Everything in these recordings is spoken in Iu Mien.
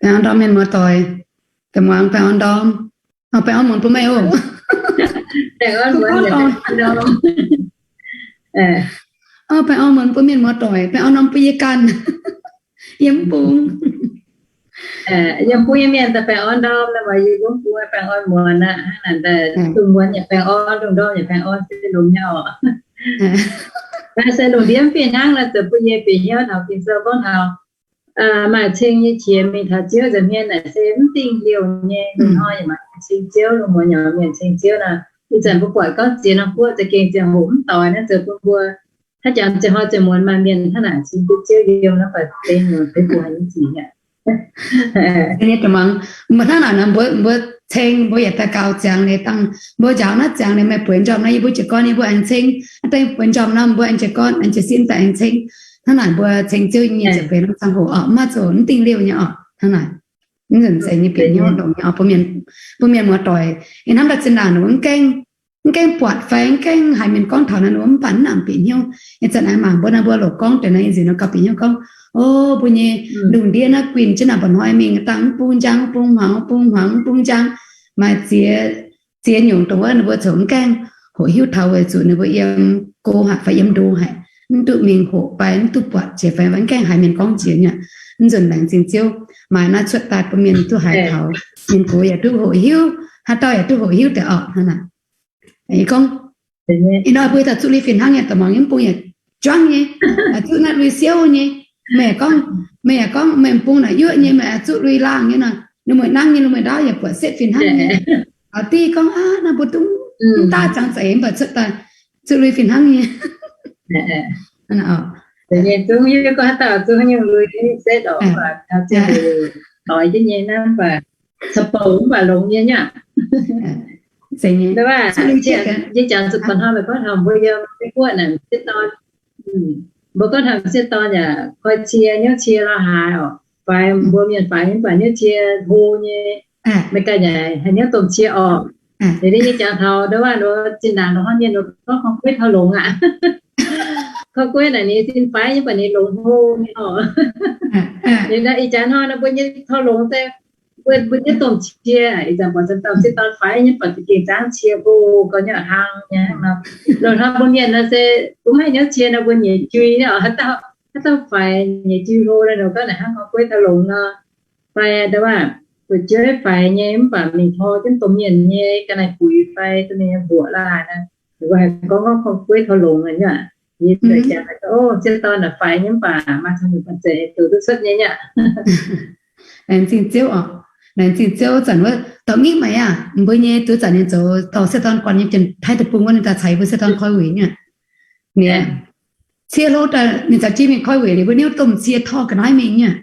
Baengh orn ndorm mienh muoz-doic, da'muangx baengh orn ndorm. Baengh orn muonz bun meih oc. Baengh orn muonz bun mienh muoz-doic, baengh orn ndorm bun yie ganh. Yiem bung. Yiem bung nyei mienh daaih baengh orn ndorm, baengh orn muonz aqv, lungh muonz yaac baengh orn, lungh ndorm yaac baengh orn, se longx nyei oc. Naaiv se lungh ndiev fih hnangv, naaiv zoux bun yie bieqc hnyouv taux Ging-Sou gorngv taux maaih ceng nyei qiex mingh taux Ziouv nza'hmien naaic se mv dingh liouh nyei. Lungh hnoi yaac maaih ceng Ziouv, lungh muonz yaac maaih mienh ceng Ziouv nor. Ih zanc mbuo buatc gorngv ziex norm guoqv za'gengh ziangh hoc mv doix naaiv zoux bun mbuo haaix jangx ziangh hnoi ziangh muonz maaih mienh hnangv naaic ceng duqv Ziouv yiem naaiv baeqc deic-bung haic nyei zic aqv. Mbuo hnangv naaic nor, mbuo, mbuo ceng mbuo yaac daaih gaux ziangx liuz dangh mbuo njaaux naaiv ziangx liuz meih bueix njormh nor yie mbuo jiez gorn yie mbuo aengx ceng, dangh bueix njormh nor mbuo aengx jiez gorn aengx jiez sin daaih aengx ceng. Hnangv naaic mbuo ceng Ziouv nyei ziepc feix norm ziangh hoc oc, mv maaih zoqc mv dingh liouh nyei oc. Hnangv naaic, mv nzunc zeiz nyei bieqc hnyouv longx nyei oc, bun mienh muoz-doic. Ih hnamv daaih zinh ndaangc ninh mbuo mv gaengh, mv gaengh buatc fai mv gaengh haiz mienh gorngv taux naaiv, ninh mbuo mv baac mv nangc bieqc hnyouv. Ih zanc aengx mangc mbuo naaiv mbuo loc gorngv deix naaiv nyei nzunc nor gauh bieqc hnyouv gorngv, o, mbuo nyei lungh ndiev naaiv guinh jienv naaic mba'hnoi mingh dangh mv bung njang, mv bung hmuangx, mv bung njang, mv bung njang, maaih ziex, ziex nyungc dongh wuov ninh mbuo zoux mv gaengh hoqc hiuv taux weic zuqc ninh mbuo yiem go haic fai yiem ndo haic, mv duqv mingh hoqc fai mv duqv buatc jiex fai mv gaengh haiz mienh gorngv jiex nyei. Mv nzunc laengz zingh Ziouv, maaih naaiv cuotv daaih bun mienh duqv haiz taux, mienh gox yaac duqv hoqc hiuv, haaix dauh yaac duqv hoqc hiuv deix oc. Hnangv naaic, gorngv ih hnoi mbuo daaih zuqc lui fih hnangv nyei, da'muangx yiem bung yaac juangv nyei, zuqc naaiv lui siouv nyei. Meih gorngv, meih yaac gorngv meih bung naaic yuoqv nyei, meih zuqc lui laangh nyei nor, ninh mueiz nangv nyei, ninh mueiz ndaauv yaac buatc setv fih hnangv nyei. Aav div gorngv aav, naaiv mbuo dungx daaih ziangx za'eix mv baac cuotv daaih zuqc lui fih hnangv nyei. Zungv yie gorngv haaix dauh zungv nyungc lui setv oc, doix jienv nyei naaiv mv baac caux bouc mv baac longx nyei nyei. Yie jangx zuqc ba'hnoi meih gorngv taux mbuo yiem Meiv Guoqv naaic sieqv dorn, mbuo gorngv taux sieqv dorn yaac koi cie, hnyouv cie lorz haaix oc, faix mbuo mienh faix nyei mv baac hnyouv cie hlo nyei. Meih ganh yaac haiz hnyouv domh cie orqc. Liuz yie jangx taux ndau wuov nor zinh ndaangc nor hnoi mienh gorngv korv-gueiv tor longx aqv. Korv-gueiv naaic ninh zinh faix nyei mv baac ninh longx hlo nyei oc. Liuz ih jaax hnoi nor mbuo nyei tor longx se mbuo, mbuo nyei domh cie, ih zanc buatc sieqv dorn faix nyei mv baac za'gengh zaangv cie hlo gau nyei, hlang nyei hnangv nor. Loz-hnoi mbuo mienh nor se mbuo maiv hnyouv cie nor mbuo nyeic jui oc, haaix dauh faix nyeic jui hlo nor, gorngv naaic hnangv korv-gueiv tor longx nor. Fai ndau wuov fu'jueiv faix nyei mv baac mingh tor jienv domh mienh nyei ga'naaiv-guix fai domh mienh nyei mbuoqc laaih nor, ninh mbuo haiz gorngv, gorngv korv-gueiv tor longx nyei aqv. Yie jangx, o, sieqv dorn naaic faix nyei mv baac maaih cong-mengh banh zeic duqv cuotv nyei aqv. Laengz zingh Ziouv oc. Laengz zingh Ziouv, zanc wuov dorh ngitv meih aqv. Mbuo nyei duqv zanc nyei zoux dorh sieqv dorn guanh nyei Janx-Taiv deic-bung wuov, ninh daaih caux yie mbuo sieqv dorn koi wuic nyei. Ninh cie hlo daaih, ninh caux jienv mingh koi wuic liuz, mbuo hnyouv domh cie torh ga'naaiv mingh nyei.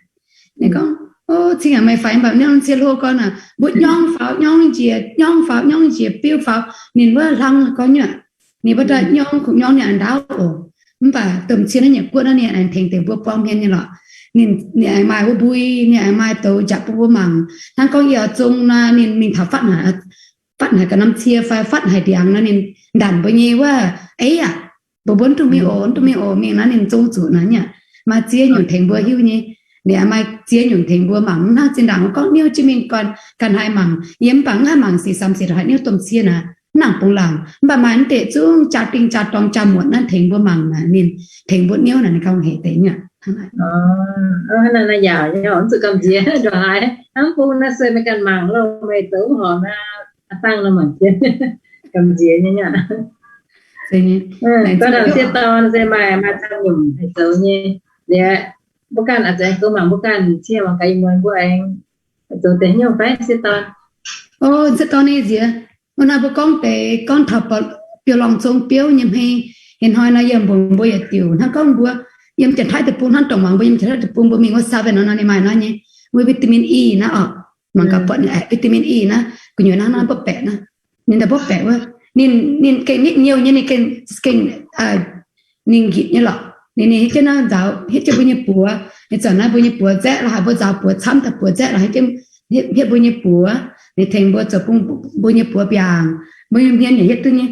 Ninh gorngv, o, cing yaac meih faix mv baac hnyouv cie hlo gau naaic, mbuo nyorng faaux nyorng njiec, nyorng faaux nyorng njiec, biu faaux, ninh wuov hlang gau nyei. Ninh mbuo daaih nyorng kungx nyorng ninh aengx ndaauv oc. Mv baac domh cie naaiv nyei guoqv naaiv ninh aengx tengx deix mbuo buang hmien nyei lorqc. Ninh, ninh aengx maaih wuov mbui, ninh aengx maaih douz njapc bun mbuo mangc. Hnangv gorngv yie oix zong nor, ninh mingh taux fatv haic, fatv haic ga'norm cie fai fatv haic ndiangx nor, ninh ndanc mbuo nyei wuov eiv aqv. Mbuo mbuo mv dungx mingh oc, mv dungx mingh oc, mingh naaiv ninh zong zuqc naaiv nyei. Maaih ziex nyungc tengx mbuo hiuv nyei. Ninh maaih ziex nyungc tengx mbuo mangc, mv hnangv zinh ndaangc mbuo gorngv hnyouv jienv mingh guanh ganh haih mangc. Yie mv baac mv haih mangc sic samx sic haiz hnyouv domh cie naaic, mv nangc bungx laangc. Mv baac maaih mv deix zungv jaa-dingh jaa-dorngx jaa-muotc naaiv tengx mbuo mangc naaic, ninh tengx mbuo hnyouv naaic, ninh gauh hec deix nyei. Hnangv naaic, yaac mv zuqc gamh nziex ndongc haaix. Hnangv bung naaiv se meih ganh mangc loh, meih zoux horpc naaiv dangh nor mangc jienv, gamh nziex nyei aqv. Gorngv taux sieqv dorn se maaih, maaih camv nyungc haih zoux nyei. Liuz mbuo ganh aengx zoux mangc mbuo ganh ciev mangc gaax ih muonz mbuo aengx zoux deix haaix nyungc fai sieqv dorn. O, sieqv dorn nyei nziex, wuov naaiv mbuo gorngv deix gorngv taux biouv-lorngh zong biouv nyei hmei. Ih hnoi nor yiem mbuo, mbuo yietc diuc hnangv gorngv mbuo yiem Janx-Taiv deic-bung hnangv dongh muangx mbuo yiem Janx-Taiv deic-bung mbuo mingh wuov Southern nor, ninh maaih naaiv nyei, wuov vitamin E naaiv oc. Mangc gaax buatc ninh aeqv, vitamin E naaiv gu'nyuoz hnangv naaiv mbuo baeqc naaiv. Ninh daaih mbuo baeqc wuov, ninh, ninh gengh nitv nyouh nyei, ninh gengh, gengh ninh nqitc nyei lorqc. Ninh, ninh hietv jienv naaiv nzaaux, hietv jienv mbuo nyei buoz. Ninh zanc naaiv mbuo nyei buoz nzaeqv lorqc, haaix mbuo nzaaux buoz camv daaih buoz nzaeqv lorqc, hietv jienv, hietv, hietv mbuo nyei buoz. Ninh tengx mbuo zoux bun mbuo nyei buoz mbiaangc. Mbuo nyei hmien yaac hietv duqv nyei.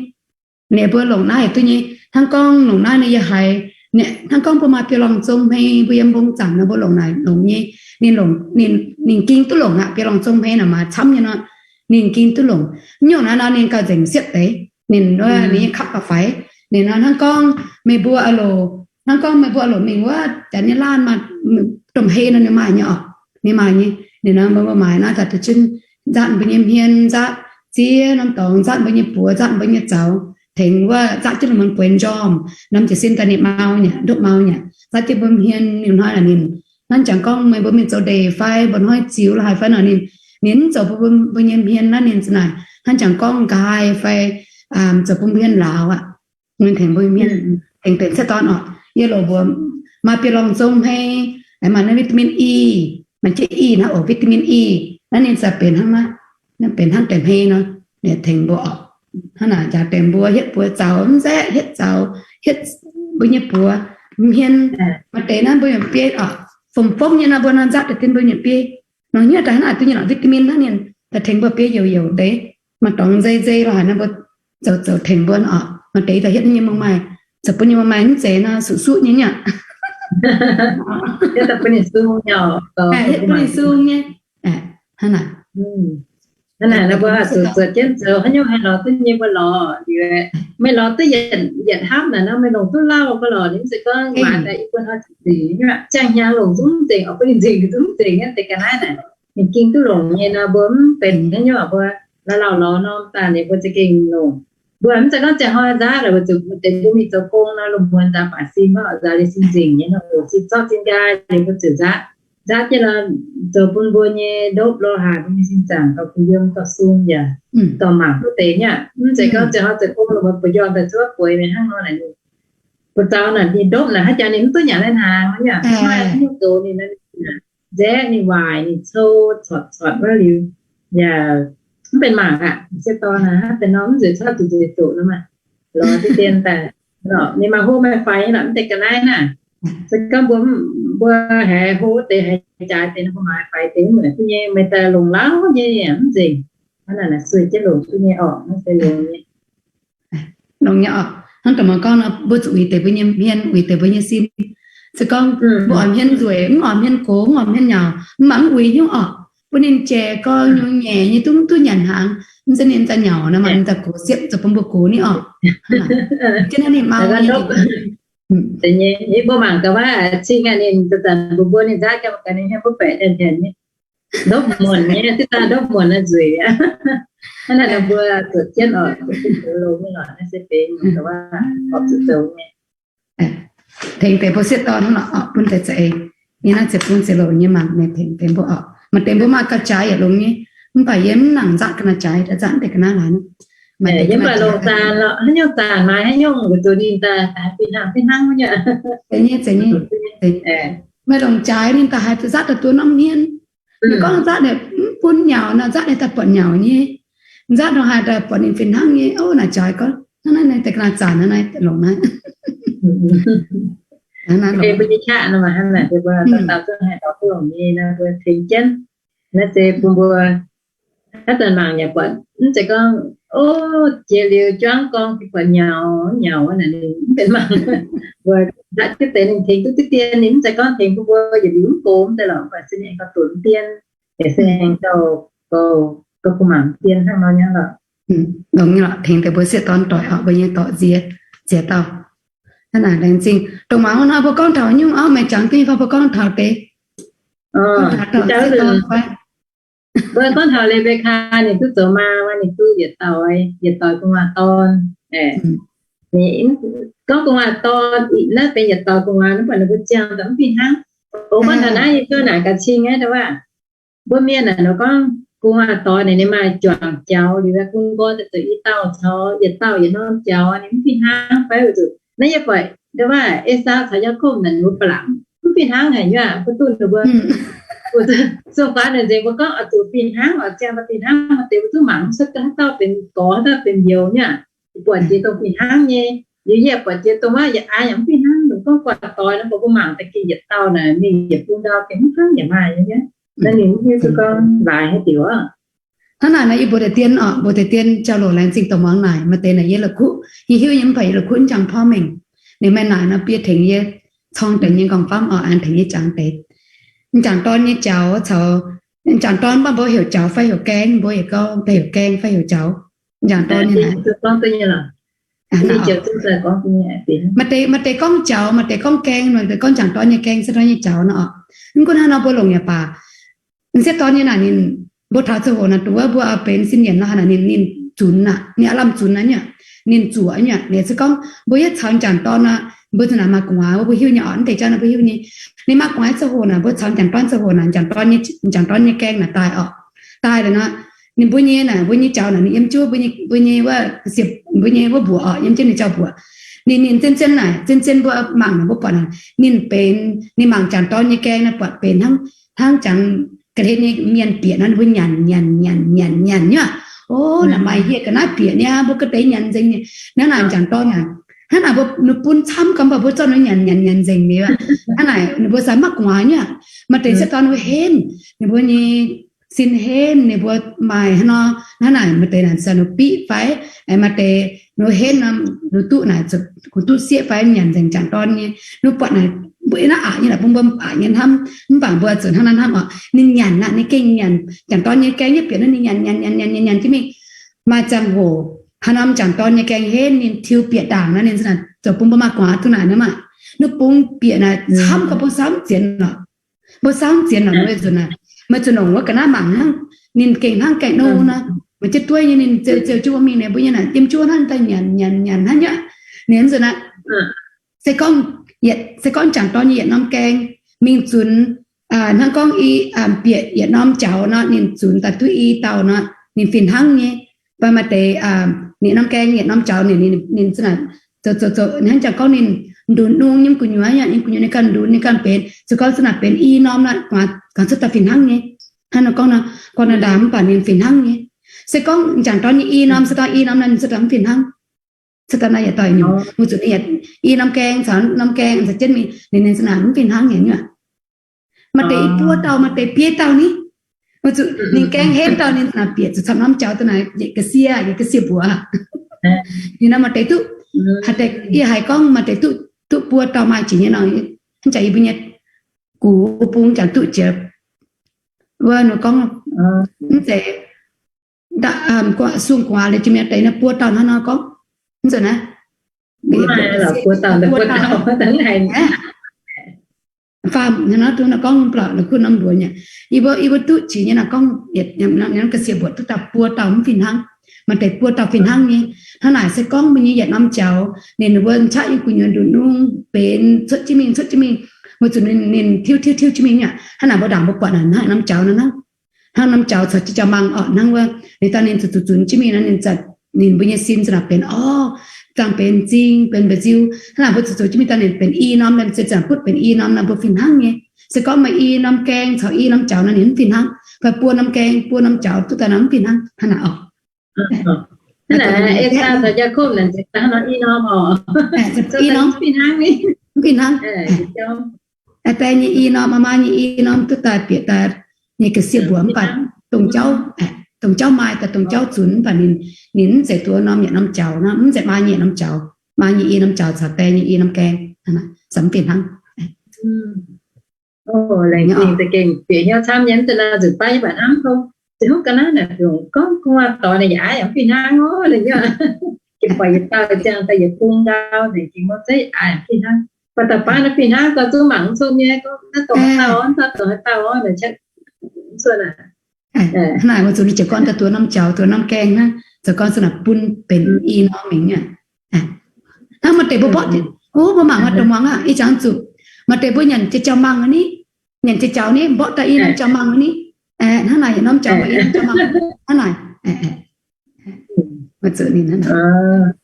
Ninh mbuo longc naaiv hietv duqv nyei. Hnangv gorngv longc naaiv nor yie haiz Hnangv gorngv mbuo maaih biology zong hmei, mbuo yiem mbong zanc nor mbuo longc naaic longc nyei, ninh longc, ninh, ninh ging duqv longc aqv. Biology zong hmei naaic maaih camv nyei nor, ninh ging duqv longc. Nyungc naaiv nor ninh gauh nzengc siepv deix. Ninh, ninh nyei kapv gauh faix. Ninh nor hnangv gorngv meih mbuo a'loc, hnangv gorngv meih mbuo a'loc mingh wuov janx nyei laanh maaih domh hei nor ninh maaih nyei oc. Ninh maaih nyei. Ninh nor mbuo, mbuo maaiz naaiv daaih duqv jienv nzaatv mbuo nyei hmien, nzaatv ziex norm dorngx, nzaatv mbuo nyei buoz, nzaatv mbuo nyei zaux, tengx wuov nzaatv jienv lungh muonz bueix njormh, norm jiez sin daaih ninh mau nyei, ndopv mau nyei, nzaatv jienv mbuo hmien. Ninh hnoi naaic ninh hnangv jangx gorngv meih mbuo mingh zoux ndeic fai mbuo hnoi ziux lorqc haaix fai nor ninh, ninh mv zoux mbuo, mbuo nyei hmien naaiv ninh za'naaic hnangv jangx gorngv nqa'haav fai zoux bun mbuo hmien lauz aqv. Ninh tengx mbuo hmien, tengx benx cietv dorn oc. Yie loc mbuox maaih biology zong hmei, maaih naaiv vitamin E, maaih jienv E naaiv oc, vitamin E. Naaiv ninh za'gengh benx hnangv naaiv, benx hnangv deix hmei nor, ninh tengx mbuo oc. Hnangv naaic njaaux deix mbuo hietv buoz zaux mv nzaeqv, hietv zaux, hietv mbuo nyei buoz, hmien. Maaih deix naaiv mbuo yaac biei oc, fomc fomv nyei nor mbuo nor nzaatv daaih jienv mbuo nyei biei. Nor hnyouv daaih hnangv naaic duqv nyei lorqc, vitamin hnangv ninh daaih tengx mbuo biei youz youz deix. Maaih dorngx nzei nzei lorqc haaix nor mbuo zoux zoux tengx mbuo oc. Maaih deix daaih hietv nyei mbuo maaih, zoux bun nyei mbuo maaih mv zeiz nor suqv suqv nyei nyei. Hietv bun ninh sung nyei, hietv bun ninh sung nyei. Hnangv naaic. Hnangv naaic nor mbuo zuqc zuotc jienv zoux haaix nyungc haih lorz duqv nyei mbuo lorz liuz, meih lorz duqv yietc, yietc hnamv naaic nor meih longc duqv lauh gau lorqc. Ninh mv zeiz gorngv maaiz daaih i buo hnoi zuqc nzengc, ziangh hnyangx longc zungv nzengc, oix bun ninh nzengc zungv nzengc nyei deix ga'naaiv naaic. Ninh ging duqv longc nyei nor mbuo mv benx haaix nyungc, mbuo la'lauh lorz norm daaih liuz mbuo za'gengh longc. Mbuo mv zeiz gorngv ziangh hnoi nzaatv, mbuo zuqc deix mbuo mingh zoux gong nor, lungh muonz nzaatv baac sin, nzaatv liuz sin nzengc nyei nor, oc, sin zorqv sin nqaai liuz mbuo zuqc nzaatv. Nzaatv jienv nor, zoux bun mbuo nyei ndopv lo haac, mbuo nyei sin zaangc gauh kuh yiem, gauh sung yaac gauh mangc duqv deix nyei. Mv zeiz gorngv ziangh hnoi zoux gong lungh muonz buoz-njormh daaih zuov bueix mingh hnangv nor naaic, buoz-zaux naaic ninh ndopv naaic haaix jaax ninh mv duqv nyanc naaiv hnaangx nyei. Maaih haaix nyungc zoux ninh nzaeqv ninh waaic ninh cou corc corc wuov liuz, yaac mv benx mangc aqv. Sieqv dorn naaic hnangv deix nor mv nzueic cuotv zuqc nzueic doqc nor maah. Lorz diqv dien daaih, ninh maaih hlo maaih faix nyei lorqc, mv deix ga'naaiv naaic. Se gorngv mbuo, mbuo haiz hlo deix haiz jaaix deix nor, mbuo maaih faix deix mv mueic duqv nyei, meih daaih longc lauh nyei mv nzengc. Hnangv naaic sueih jienv longc duqv nyei orqc, naaiv se longx nyei. Longx nyei oc. Hnangv dongh meih gorngv nor, mbuo zuqc uix deix mbuo nyei hmien, uix deix mbuo nyei sin. Se gorngv mbuo oix hmien nzueic, mv oix hmien gox, mv oix hmien nyauc, mv baac mv uix nyungc oc. Bun ninh jiex gorn nyungc nyeic nyei duqv, duqv nyanc hnaangx, mv zeiz ninh daaih nyauc nor, maaih ninh daaih gox siepv zoux bun mbuo gox ni oc. Jienv naaiv ninh mau nyei. Mbuo mangc gaax waac cing aqv, ninh zanc-zanc mbuox mbuo ninh nzaatv ganh ganh ninh hnyouv mbuo baeqc tengx nyei. Ndopv muonc nyei, duqv daaih ndopv muonc naaiv nzueic aqv. Hnangv naaic mbuo zuotc jienv oc, zoux longx nyei lorqc, naaiv se benx mangc gaax waac horpc zuqc zoux nyei. Tengx deix mbuo sieqv dorn hnangv lorqc, bun deix za'eix. Yie naaiv ziepc bung ziepc loc nyei mangc meih tengx deix mbuo oc. Maaih deix mbuo maaih ga'jaaix yietc longx nyei, mv baac yie mv nangc nzaatv ga'naaiv jaaix, daaih nzaatv deix ga'naaiv laaix. Yie mv baac longc zanc lorqc, haaix nyungc zanc maaiz haaix nyungc, weic zuqc ninh daaih haiz fih hnangv fih hnangv nyei. Zeiz nyei, zeiz nyei. Meih longc jaaix ninh daaih haiz nzaatv daaih duqv norm hmien. Ninh gorngv nzaatv ninh mv bun nyauc nor, nzaatv ninh daaih buatc nyauc nyei. Nzaatv nor haiz daaih buatc ninh fih hnangv nyei. Ov, naaiv jaaix gorngv hnangv naaiv, naaiv deix ga'naaiv zanc naaiv, naaiv longc naaiv. Mbuo nyei qaqv nor maaih hnangv naaic, mbuo dauh dauh zungv haih dorh duqv longc nyei nor, mbuo tengx jienv. Naaiv se bun mbuo haaix zanc mangc yaac buatc, mv zeiz gorngv, ov, jiex liuz juangv gorngv buatc nyauc nyauc wuov naaic, ninh mv benx mangc. Mbuo nqa'haav jienv deix ninh tengx duqv diqv dien, ninh mv zeiz gorngv tengx bun mbuo yietc liuz mv gox mv deix lorqc, mv baac se ninh aengx gauh doqc dien, yaac se aengx gauh, gauh, gauh kuh mangc dien hnangv nor nyei lorqc. Longx nyei lorqc, tengx deix mbuo sieqv dorn doic oc, mbuo nyei dorc nziex, nziex dauh. Hnangv naaic laengz zingh. Dongh mangc wuov nor mbuo gorngv taux nyungc auv, meih jangx duqv nyei fai mbuo gorngv taux deix? Gorngv taux sieqv dorn fai? Mbuo gorngv taux Rebekah ninh duqv zoux maa, ninh duqv yietc dauh, yietc doix gu'nguaaz dorn. Gorngv gu'nguaaz dorn, naaiv benx yietc doix gu'nguaaz, mv baac ninh mbuo ziangh daaih mv fih hnangv. Oc, gorngv taux naaiv yie duqv naaic gaax cing aqv, mbuo mienh naaic nor gorngv gu'nguaaz doix naaic ninh maaih juangc jaux liuz, bun nqoi daaih zoux i dauh caux yietc dauh yietc norm jaux, ninh mv fih hnangv fai weic zuqc naaiv yie buatc ndau wuov Esaau caux Yaakopv naaic ninh mbuo ba'laqc mv fih hnangv haic nyei aqv. Mbuo duqv ninh mbuo, mbuo zuqc faaux naaic nzengc mbuo gorngv oix zuqc fih hnangv, oix ziangh daaih fih hnangv, maaih deix mbuo zungv mangc mv cuotv haaix dauh benx gorx haaix dauh benx njoux nyei aqv. Buatc jiex dongh fih hnangv nyei, liuz yie buatc jiex dongh wuov yietc aa yaac mv fih hnangv. Ninh gorngv gu'nguaaz doix nor, mbuo mangc daaih gengh yietc dauh naaic mingh yietc bung ndau gengh mv hnangv yaac maaih nyei. Naaiv ninh mv hiuv duqv gorngv laaix haaix diuc oc. Hnangv naaic nor yie mbuox deix dien oc, mbuox deix dien jauv-louc laengz zingh dongh muangx naaic. Maaih deix naaic yie la'kuqv, yie hiuv nyei mv baac yie la'kuqv mv jangx porv mengh. Ninh maaih naaic nor biei tengx yie corng deix nyei nqorngv-famv oc, an tengx yie jangx deix. M'jangc dorn nyei jaux caux, m'jangc dorn mv baac mbuo heuc jaux fai heuc gaeng, mbuo yietc gauh daaih heuc gaeng fai heuc jaux. M'jangc dorn nyei naaic. Maaih deix, maaih deix gorngv jaux, maaih deix gorngv gaeng, maaih deix gorngv m'jangc dorn nyei gaeng, m'jangc dorn nyei jaux nor oc. Mv gunv hnangv nor mbuo longc yaac baac, m'sieqv dorn nyei naaic ninh, mbuo taux ziangh hoc naaic duqv wuov mbuo oix benx sin yienc nor naaic ninh, ninh zunx aqv, ninh aav lamh zunx aqv nyei. Ninh zuoqc nyei. Ninh se gorngv mbuo yietv caux m'jangc dorn nor, mbuo zinh naaic maaih gu'nguaaz wuov mbuo hiuv nyei oc, mv deix jauv naaic mbuo hiuv nyei. Ninh maaih gu'nguaaz ziangh hoc naaic mbuo caux m'jangc dorn ziangh hoc naaic, m'jangc dorn nyei, m'jangc dorn nyei gaeng naaic daaih oc. Daaih liuz nor, ninh mbuo nyei naaic, mbuo nyei jaux naaic ninh yiem jienv mbuo nyei, mbuo nyei wuov, mbuo nyei wuov mbuoqc oc, yiem jienv ninh jauv mbuoqc. Ninh, ninh zien-zien naaic, zien-zien mbuo mangc naaic mbuo buatc naaic ninh benx, ninh mangc m'jangc dorn nyei gaeng naaic buatc benx hnangv, hnangv jangx ga'hlen nyei mienh bieqc nor ninh mbuo nyanc nyanc nyanc nyanc nyanc nyei. O, naaic maaih hieh ga'naaiv bieqc niaa, mbuo ga'deix nyanc nzengc nyei. Hnangv naaic m'jangc dorn naaic, hnangv naaic mbuo ninh bun camv gau mv baac mbuo zorqv ninh nyanc nyanc nyanc nzengc mi'aqv. Hnangv naaic ninh mbuo sai maiv gu'nguaaz nyei. Maaih deix m'sieqv dorn ninh mbuo henv, ninh mbuo nyei sin henv, ninh mbuo maaih hnangv nor, hnangv naaic maaih deix naaic se ninh biqv fai, maaih deix ninh henv nor, ninh duqv naaic, kungx duqv sieqv fai nyanc nzengc m'jangc dorn nyei. Ninh buatc naaic, mbuo naaiv aqc nyei naaic bun mbuo aqc nyei hnamv, mv baac mbuo zuqc hnangv naaiv hnamv oc. Ninh nyanc aqv, ninh gengh nyanc m'jangc dorn nyei gaeng nyei bieqc nor ninh nyanc nyanc nyanc nyanc nyanc nyanc jienv mingh. Maaih ziangh hoc haaix norm m'jangc dorn nyei gaeng henv ninh tiux bieqc ndaangc nor ninh zinh naaic zoux bun mbuo maaih gu'nguaaz duqv naaic nor maah. Ninh bungx bieqc naaic camv gau bun saamv zienx lorqc. Mbuo saamv zienx lorqc, mbuo zuqc naaic, meih zuqc longc wuov ga'naaiv mangc hnangv. Ninh gengh hnangv gaeng nou nor, meih jienv dueiv nyei ninh ziouc ziouc jienv wuov mingh naaic mbuo nyei naaic yiem jienv hnangv daaih nyanc nyanc nyanc hnangv nyei. Ninh zuqc naaic, se gorngv, se gorngv m'jangc dorn nyei yietc norm gaeng mingh zunx, hnangv gorngv i bieqc yietc norm jaux nor ninh zunx daaih duqv i dauh nor ninh fih hnangv nyei. Mv baac maaih deix yietc norm gaeng yietc norm jaux ninh, ninh zinh naaic zoux zoux zoux hnangv jangx gorngv ninh ndunx nungx nyei gu'nyuoz, yaac nyei gu'nyuoz ninh ganh ndunx ninh ganh benx, se gorngv zinh naaic benx i norm nor, guangc cuotv daaih fih hnangv nyei. Hnangv nor gorngv nor, gorngv naaiv ndaamv mv baac ninh fih hnangv nyei. Se gorngv m'jangc dorn nyei i norm, se gorngv i norm nor ninh cuotv daaih mv fih hnangv. Cuotv daaih naaiv yietc doic nyungc, mbuo zuqc ninh yietc i norm gaeng caux norm gaeng caux jienv mingh, ninh, ninh zinh naaic mv fih hnangv nyei nyuoqc. Maaih deix i buo dauh, maaih deix biei dauh ni. Mbuo zuqc ninh gaeng henv dauh ninh naaic bieqc zuqc camv norm jaux daaih naaic yietc ga'sie, yietc ga'sie mbuoqc. Ninh nor maaih deix duqv, haaix deix yie haiz gorngv maaih deix duqv, duqv buo dauh maaih jiex nyei nor, hnangv jaax yie mbuo nyei gux bung jangx duqv jiex. Wuov ninh gorngv mv zeiz sung gu'nguaaz liuz jiex mingh deix nor buo dauh hnangv nor gorngv. Mv zeiz naaiv, buo dauh, buo dauh. Faam hnangv nor duqv nor gorngv mv baac la'kuqv norm nduox nyei. Yie mbuo, yie mbuo duqv jiex nyei nor gorngv yietc, ga'sie mbuoqc duqv dauh buo dauh mv fih hnangv. Maaih deix buo dauh fih hnangv nyei. Hnangv naaic se gorngv mbuo nyei yietc norm jaux, ninh mbuo qaqv yie gu'nyuoz ndunx nungx benx cuotv jienv mingh, cuotv jienv mingh, mbuo zuqc ninh, ninh tiuv tiuv tiuv jienv mingh nyei. Hnangv naaic mbuo ndaangc mbuo buatc naaic hnangv norm jaux nor hnangv. Hnangv norm jaux caux jiu jaux mangc orqc, hnangv wuov, liuz daaih ninh zuqc zuqc zunx jienv mingh nor ninh zaqc, ninh mbuo nyei sin za'naaic benx orv, zangh benx m'zing, benx mba'nziu. Hnangv naaic mbuo zuqc zuqc jienv mingh daaih ninh benx i norm, ninh se za'naaic butv benx i norm nor mbuo fih hnangv nyei. Se gorngv maaih i norm gaeng caux i norm jaux nor ninh mv fih hnangv. Fai buo norm gaeng buo norm jaux duqv daaih nor mv fih hnangv. Hnangv naaic orqc. Hnangv naaic, Aa^saa caux Yaakopv naaic nzengc daaih hnangv nor i norm orqc. I norm fih hnangv. Mv fih hnangv. Aa die nyei i norm, maa maa nyei i norm duqv daaih bieqc daaih nyei ga'sie mbuoqc mv baac dongh jauv, dongh jauv maaih daaih dongh jauv zunc mv baac ninh, ninh mv zeiz duqv norm yietc norm jaux nor, mv zeiz maa nyei yietc norm jaux, maa nyei i norm jaux caux die nyei i norm gaeng, mv fih hnangv. Laengz zingh za'gengh bieqc hnyouv camv nyei, mv deix naaiv nzunc baav yie baac hnamv gorngv, se huv ga'naaiv naaic dongh gorngv gu'nguaaz dorngx naaic yaac aav yangh fih hnangv orv, ninh yaac gengh buatc yietc dauh ziangh daaih yietc bung ndau, ninh gengh mbuo zeiv aav yangh fih hnangv. Baac dauh baav naaiv fih hnangv, dauh zungv mangc mv cuotv nyei, gorngv naaiv dongh haaix dauh orv, naaiv dauh dongh haaix dauh orv, naaic mv cuotv aav. Hnangv naaic mbuo zuqc ninh jiez gorn daaih duqv norm jaux, duqv norm gaeng hnangv, ziouc gorngv se naaic bun benx i norm mingh nyei. Hnangv maaih deix mbuo mborqv, o, mbuo mangc maaih deix muangx aqv, ih jangx zuqc maaih deix mbuo nyanc jaux mangc ni, nyanc jaux ni, mborqv daaih i norm jaux mangc ni. Hnangv naaic yietc norm jaux mborqv i norm jaux mangc hnangv naaic. Maiv zuqc ninh hnangv naaic.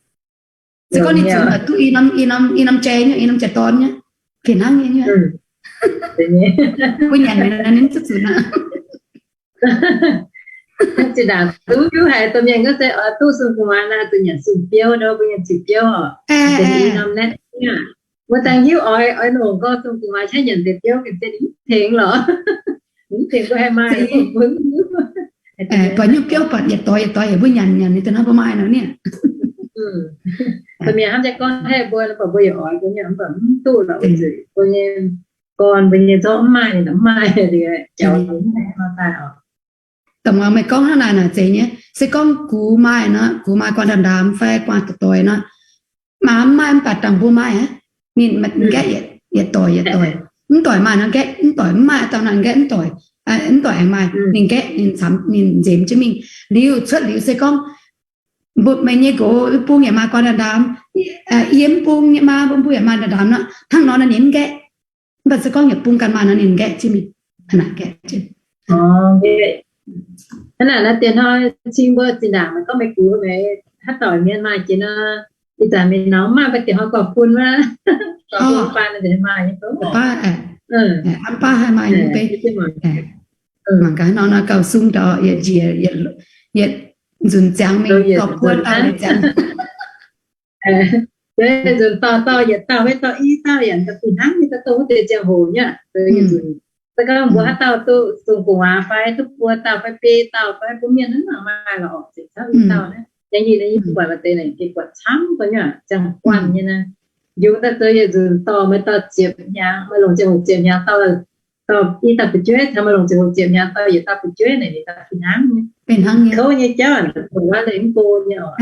Se gorngv ninh zuqc duqv i norm, i norm, i norm jai nyei, i norm jai-dorn nyei, fih hnangv nyei. Mbuo nyanc ninh mv zuqc zuqc aqv. Zinh ndaangc duqv hiuv haic, domh mienh gorngv se oix duqv sung gu'nguaaz naaic zuqc nyanc sung biouv nor, mbuo nyanc sung biouv oc. Mbuo dangh hiuv oix, oix longc gorngv sung gu'nguaaz qaqv nyanc deix biouv gengh se mv tengx lorqc. Mv tengx mbuo haih maaih. Buatc nyungc biouv buatc yietc doix yietc doix heuc mbuo nyanc nyanc ninh daaih hnangv mbuo maaih nor niaa. Mienh hnamv jienv gorngv haih mbuo, mv baac mbuo yaac oix mbuo nyei, mv baac mv duqv lorqc, weic zuqc mbuo nyei gorn, mbuo nyei zorqv mv maaih, mv maaih, jauv mv maaih nor daaih oc. Dongh meih gorngv hnangv naaic naaic zeiz nyei. Se gorngv gux maaih nor, gux maaih guanh ndaamv-ndaamv fai guanh doic-doic nor, maa mv maaih mv baac dangh mbuo maaih aqv. Ninh nqaeqv yietc doic yietc doic, mv doic maaih nor nqaeqv, mv doic mv maaih dangh nor nqaeqv mv doic, mv doic aengx maaih. Ninh nqaeqv, ninh camx, ninh nzemx jienv mingh. Liuz cuotv liuz se gorngv mbuo, meih nyei nqox bung yaac maaih guanh ndaamv-ndaamv, yie mv bung nyei maa, mbuo yaac maaih ndaamv-ndaamv nor, hnangv nor ninh mv nqaeqv. Mv baac se gorngv yietc bung ganh maaih nor ninh nqaeqv jienv mingh. Hnangv naaic naaiv deix hnoi cing mbuo zinh ndaangc meih gorngv meih gux meih haaix dauh mienh maaih jiex nor, ih zanc mingh nor maaih mbuo deix hnoi gorx-bun wuov, gorx-bun baan maaih nyei, baav, baav haih maaih nyei, mangc gaax nor nor gauh sung daaih, yietc nzunc ziangx mingh dorh buo dauh ziangx. Nzunc dorh dauh yietc dauh fai dorh i dauh yaac fih hnangv nyei, dongh wuov deix ziangh hoc nyei. Se gorngv mbuo haaix dauh duqv sung gu'nguaaz fai duqv buo dauh fai biei dauh fai bun mienh hnangv nor maaih lorqc, zengc camv i dauh naaiv. Yie naaiv yie buatc maaih deix naaic gengh buatc camv deix nyei, ziangh guanh nyei naaiv. Yungz daaih zoux yietc nzunc dorh, meih dorh ziepc hnyangx, meih longc ziangh hoc ziepc hnyangx dorh, dorh i dauh fu'jueiv, taux meih longc ziangh hoc ziepc hnyangx dorh yietc dauh fu'jueiv naaic, ninh daaih fih hnangv nyei. Kouv nyei jauv aac, dongh wuov leiz mv go nyei oc.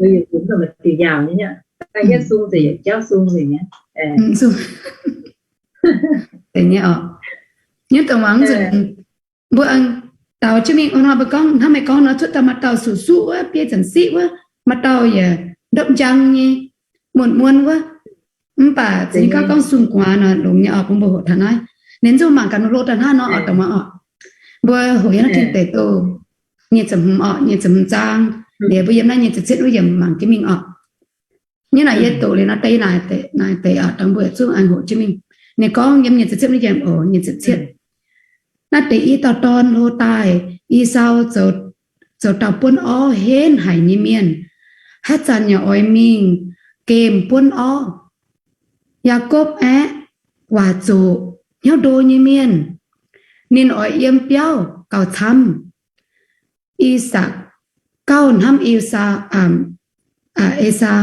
Yietc nzunc mv diuc yaauc nyei, daaih yietv sung nzengc, yietc jauv sung nzengc nyei. Nyei oc. Nyei dongh muangx nzunc mbuo aengx daux jienv mingh, hnoi mbuo gorngv hnangv meih gorngv nor, cuotv daaih maaih dauh suqc-suqv wuov, biei zanc siqv wuov, maaih dauh yaac ndopv njang nyei, muonc muon wuov. Mv baac za'gengh gorngv sung gu'nguaaz nor longx nyei oc, bun mbuo hoqc taux naaiv. Ninh zungv mangc gaax nor hlo daaih hnangv nor oc, dongh muangx oc. Mbuo hoqc yiem naaiv tin deic douh nyic ziepc hmz oc, nyic ziepc hmz zaang, liuz mbuo yiem naaiv nyic ziepc cietv wuov yiemc mangc jienv mingh oc. Nyei naaic yie doqc liuz nor deix naaic deix oc, dongh mbuo zungv an hoqc jienv mingh. Ninh gorngv yiem nyic ziepc cietv wuov yiemc oc, nyic ziepc cietv. Naaiv deix i dauh dorn hlo daaih, Esaau zoux dauh buonv orv henv haic nyei mienh, haaix zanc yaac oix mingh gemh buonv orv. Yaakopv aeqv, waac zoqc, hnyouv ndo nyei mienh. Ninh oix yiem biauv gauh camv. I^sakc gauh hnamv Esaa, Esaa,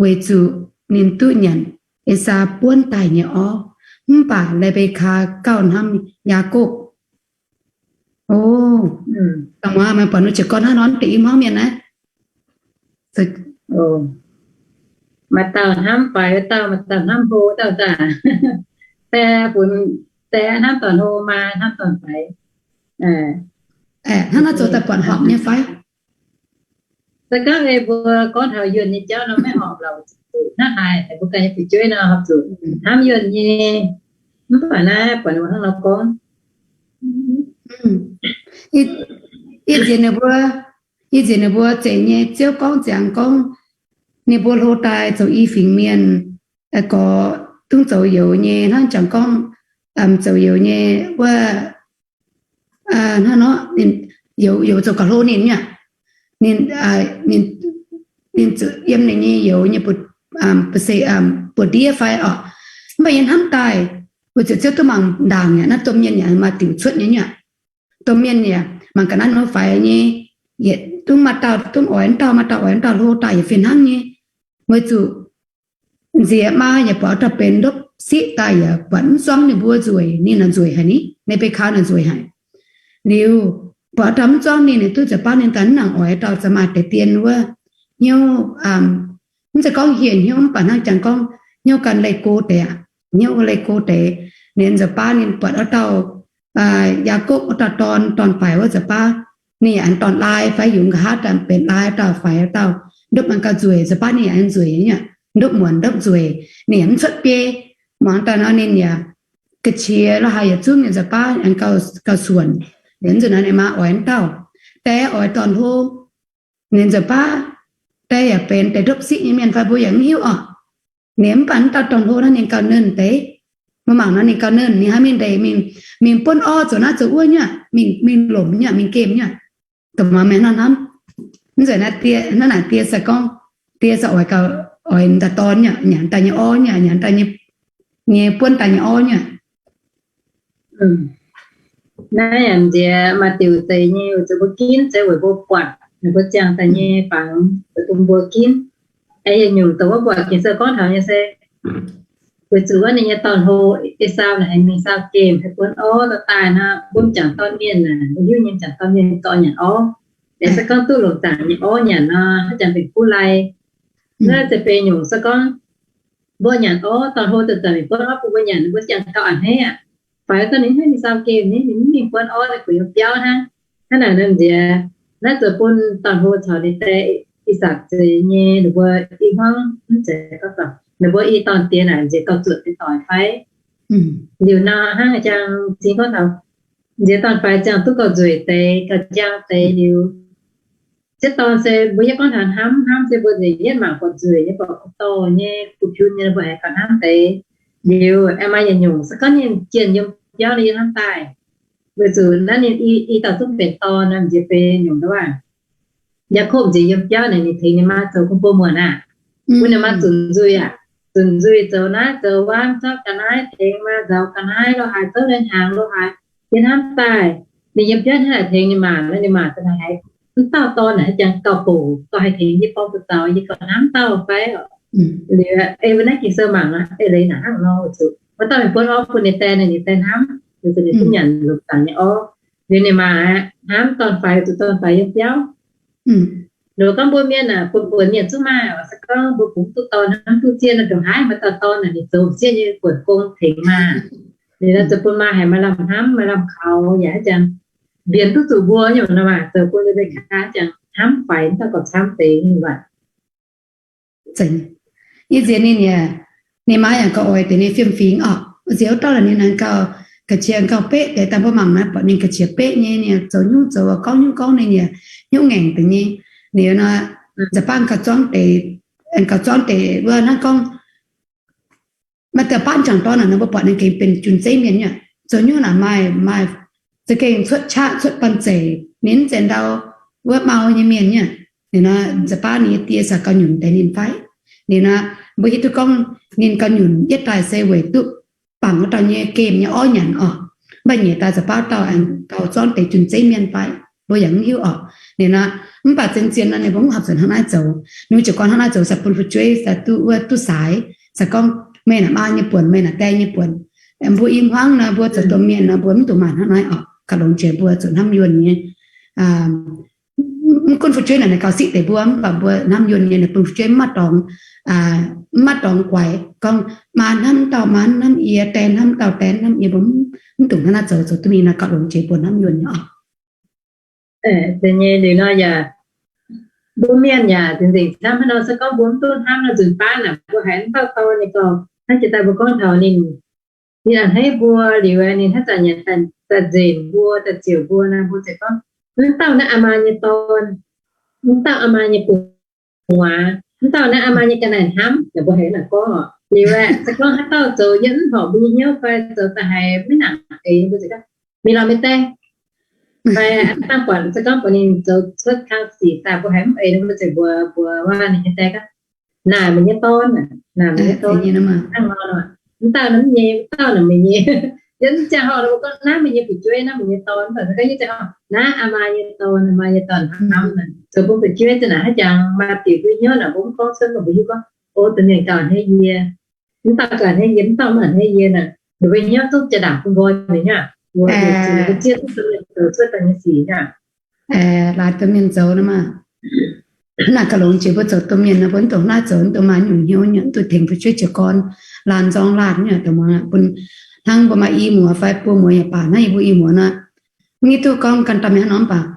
weic zuqc ninh duqv nyanc Esaa buonv daaih nyei orv. Mv baac Le^mbe^kaa gauh hnamv Yaakopv. O, dangh muangx meih buatc nor ziouc gorngv hnangv nor deix i hmuangv mienh naaiv. Maaih dauh hnamv faix dauh, maaih dauh hnamv hlo dauh daaih. Deix funx, deix hnamv dorn hlo, maaih hnamv dorn faix. Hnangv naaiv zoux daaih buatc horpc nyei fai? Se gorngv ei mbuo gorngv taux yuonh nyei jauv nor maiv horpc lorqc. Hnangv haaix mbuo ganh nyei fu'jueiv nor horpc zuqc hnamv yuonh nyei. Mv baac naaiv buatc ninh mbuo hnangv nor gorngv, ih nziex ninh mbuo, ih nziex ninh mbuo zeiz nyei Ziouv gorngv ziangx gorngv, ninh mbuo hlo daaih zoux i fingx mienh, gorx dungv zoux youz nyei hnangv jangx gorngv, zoux youz nyei wuov, hnangv nor, youz zoux gauh hlo ninh nyei aqv. Ninh, ninh yiem ninh nyei youz nyei buoz-ndiev fai orqc. Mv baac yie hnamv daaih, weic zuqc Ziouv duqv mangc ndaangc aqv, naaiv domh mienh yaac maaih diuc cuotv nyei aqv. Domh mienh yaac mangc ga'naaiv nor faix nyei, yietc dungv maaih dauh dungv oix wuov dauh, maaih dauh oix wuov dauh hlo daaih yaac fih hnangv nyei. Weic zuqc nziex maa yaac buatc dauh benx ndopv siqv daaih yaac buatc mv zuangv ninh mbuo nzueic, ninh naaic nzueic haic ni, Lebekaa naaic nzueic haic. Liuz buatc dauh mv zuangv ninh, ninh duqv nza'baav ninh daaih mv nangc oix dauh za'gengh maaih deix dien wuov hnyouv, mv zeiz gorngv hieh hnyouv mv baac hnangv jangx gorngv hnyouv ganh leih go deix aqv, hnyouv leih go deix. Ninh nza'baav ninh buatc wuov dauh Yaakopv wuov dauh dorn, dorn-faix wuov nza'baav, ninh yaac aengx dorn-laai fai yungz nqa'haav daaih benx laai dauh faix dauh, ndopv aengx gauh nzueic, nza'baav ninh yaac aengx nzueic nyei aqv, ndopv muonc ndopv nzueic, ninh yaac mv cuotv biei. Muangx daaih nor ninh yaac ga'qiex la'haaix yietc zungv ninh nza'baav aengx gauh suonc. Liuz nzunc naaiv ninh maa oix wuov dauh, deix oix dorn-hlo. Ninh nza'baav deix yaac benx deix ndopv siqv nyei mienh fai mbuo yaac mv hiuv orqc. Ninh mv baac wuov dauh dorn-hlo naaiv ninh gauh nernh deix. Mbuo mangc nor ninh gauh nernh, ninh haih mingh ndeic mingh, mingh buonv orv zoux naaiv zoux wuov nyei aqv, mingh lomc nyei aqv, mingh gemh nyei aqv. Dongh muangx meih hnangv hnamv. Mv zeiz naaiv die, hnangv naaic die se gorngv, die se oix gauh, oix daaih dorn nyei aqv, nyanc daaih nyei orv nyei aqv, nyanc daaih nyei, nyei buonv daaih nyei orv nyei aqv. Naaiv yaac nziex maaih diuc zeiz nyei, weic zuqc mbuo ginv se weic mbuo buatc, weic mbuo ziangh daaih nyei fangx, weic bun mbuo ginv. Aengx yietc nyungc dongh wuov buatc Ging-Sou gorngv taux nyei se, weic zuqc wuov ninh nyei dorn-hlo, Esaau naaic, haiz mingh saau gemh, haiz buonv orv daaih nor, mbuo m'jangc dorn mienh naaic, mbuo hiuv nyei m'jangc dorn mienh dorh nyanc orv. Aengx se gorngv duqv longc zaangc nyei orv nyanc nor, haaix jangx benx kuv lai. Naaiv se benx nyungc se gorngv mbuo nyanc orv, dorn-hlo zanc-zanc mingh buonv orv bun mbuo nyanc, mbuo jangx gauh a'hneiv aqv. Faix gorngv ninh hnangv mingh saau gemh, ninh mv mingh buonv orv, ninh kuh yiem biauv hnangv. Hnangv naaic nor nziex, naaiv zoux bun dorn-hlo caux ninh die, Isaak, zeix nyei, ninh mbuo i hmuangv mv zeiz gorngv, ninh mbuo i dorn-diex naaic nziex gauh zuotc deix doic fai? Liuz nor hnangv jang zing gorngv taux nziex dorn-faix ziangh duqv gauh nzueic deix, gauh njang deix liuz, ziex dorn se mbuo yietv gorngv taux hnamv, hnamv se mbuo nziex yietv mangc buatc nzueic nyei, buatc kuv dorh nyei, kuv piu nyei, mbuo haiz gauh hnamv deix. Liuz aengx maaih yietc nyungc se gorngv ninh jienh yiem biauv ninh yiem hnamv daaih, weic zuqc naaiv ninh i, i dauh zungv benx dorn nor, nziex benx nyungc nduov aac. Yaakopv nziex yiem biauv naaic, ninh tengx ninh maa zoux gong-bou muonc aac, bun ninh maa zuqc nzuih aac, zuqc nzuih zoux naaiv zoux wuov, zorqv ga'naaiv tengx maa nzaaux ga'naaiv lo haaix, zorqv lai-hnaangx lo haaix, yiem hnamv daaih. Ninh yiem biauv hnangv naaic tengx ninh maa, ninh maa daaih haiz mv dauh dorn naaic haaix jangx gauh bouc, gauh haih tengx yie gorngv buoz-zaux, yie gauh hnamv dauh fai oc. Liuz ei mbuo naaiv Ging-Sou mangc aqv, ei leiz naaic hnangv nor weic zuqc wuov dauh mingh buonv orv bun ninh die naaic, ninh die hnamv, weic zuqc ninh duqv nyanc longc zaangc nyei orv. Liuz ninh maa aqv, hnamv dorn-faix, weic zuqc dorn-faix yiem biauv. Loz gorngv mbuo mienh aah, buonc buonc mienh zungv maaih oc. Se gorngv mbuo kungx duqv dorn hnamv duqv zien nor, ndongc haaix maaih dauh dorn naaic ninh zoux m'sieqv nyei buonc gong tengx maa. Liuz nor zoux bun maa haiz maaih lamh hnamv, maaih lamh kaux, yaac haaix jangx mbienx duqv zuqc mbuo nyungc nor maah, zoux bun mbuo nyei kaa jangx hnamv faix, mv dauh gauh camv deix nyungc waac. Yie nziex ninh, ninh maa yaac gauh oix deix ninh fiem-fingx oc. Nziex wuov dauh naaic ninh gauh ga'qiex gauh beqv deix, dangh mbuo mangc naaiv buatc ninh ga'qiex beqv nyei, ninh zoux nyungc zoux, gorngv nyungc gorngv ninh yaac nyungc ngaengc deix nyei. Ninh nor, nza'baang gauh zuangv deix, gauh zuangv deix wuov hnangv gorngv maaih dauh baanv jangc dorn naaic nor, mbuo buatc ninh gengh benx jun-zeiv mienh nyei. Zoux nyungc naaic maaih, maaih za'gengh cuotv qaqv cuotv banh zeic, ninh mv zeiz ndau wuov mau nyei mienh nyei. Ninh nor, nza'baang ninh nyei die se gauh nyunc deix ninh fai? Ninh nor, mbuo hiuv duqv gorngv ninh gauh nyunc yietv daaih se weic duqv bangc wuov dauh nyei gemh nyei orv nyanc oc. Mv baac nyeic daaih nza'baang dauh aengx gauh zuangv deix jun-zeiv mienh fai? Mbuo yaac mv hiuv oc. Ninh nor, mv baac zien-zien nor ninh mbuo mv horpc zuqc hnangv naaiv zoux. Ninh mbuo jiez gorn hnangv naaiv zoux se bun fu'jueiv se duqv wuov duqv saaix. Se gorngv meih naaic maa nyei buonc, meih naaic die nyei buonc, mbuo i hmuangv nor, mbuo zoux domh mienh nor, mbuo mv dungx maanc hnangv naaiv oc. Gauh longx jiex mbuo zuqc hnamv yuonh nyei. Mv gunv fu'jueiv naaic ninh gauh siqv deix mbuo, mv baac mbuo hnamv yuonh nyei, ninh bun fu'jueiv mv maaih dorngx, mv maaih dorngx guaix gorngv maa hnamv dauh, maa hnamv yie, die hnamv dauh, die hnamv yie, mbuo mv dungx hnangv naaiv zoux, zoux duqv mingh nor gauh longx jiex mbuo hnamv yuonh nyei oc. Deix nyei liuz nor yaac, mbuo mienh yaac nzengc nzengc camv haaix nor, se gorngv mbuo mv duqv hnamv nor, nzunc baav naaic mbuo haiz mv dauh dorn ninh gauh hnangv jiex daaih mbuo gorngv taux ninh, ninh a'hneiv mbuo liuz, ninh haaix zanc nyanc daaih nzengc mbuo, daaih ziouc mbuo nor, mbuo ziouc gorngv, mv dauh naaiv aa maa nyei dorn, mv dauh aa maa nyei gu'nguaaz, mv dauh naaiv aa maa nyei ga'naaiv hnamv, naaic mbuo haiz naaic gorngv oc. Liuz aeqv, se gorngv haaix dauh zoux yiem mv horpc mbuo nyei hnyouv fai zoux daaih haiz maiv nangc eix, mbuo ziouc gorngv, mingh lorz meih die. Fai dangh buatc se gorngv buatc ninh zoux cuotv kang sic daaih mbuo haiz mv eix nor, mbuo ziouc mbuox, mbuox waac ninh nyei die gorngv, naaic meih nyei dorn, naaic meih nyei dorn. Hnangv nor, mv dauh naaic mv nyei, mv dauh naaic meih nyei. Yiem ziangh hoc mbuo gorngv naaiv meih nyei fu'jueiv, naaiv meih nyei dorn, mv baac se gorngv yiem ziangh hoc naaiv aa maa nyei dorn, aa maa nyei dorn hnamv, zoux bun fu'jueiv za'naaic haaix jangx maaih diuc duqv hnyouv naaic mbuo mv gorngv cuotv, mbuo hiuv gorngv, o, deix mienh gauh a'hneiv yie, mv dauh gauh a'hneiv yie, mv dauh mv a'hneiv yie naaic. Ninh mbuo hnyouv duqv jaa-ndaangc bun mbuo nyei aqv. Mbuo ziouc zieqv duqv domh mienh zoux cuotv daaih nyei sic aqv. Laaix domh mienh zoux nor maah. Naaic gauh longx jiex mbuo zoux domh mienh nor, mbuo mv dungx naaiv zoux, mv dungx maaih nyungc hnyouv nyei, mv dungx tengx fu'jueiv jiez gorn laanh nzorng laanh nyei, dongh muangx bun hnangv mbuo maaih i muoz fai buo muoz yaac baac, hnangv yie mbuo i muoz nor, mv hiuv duqv gorngv gan daaih mingh hnangv nor mv baac,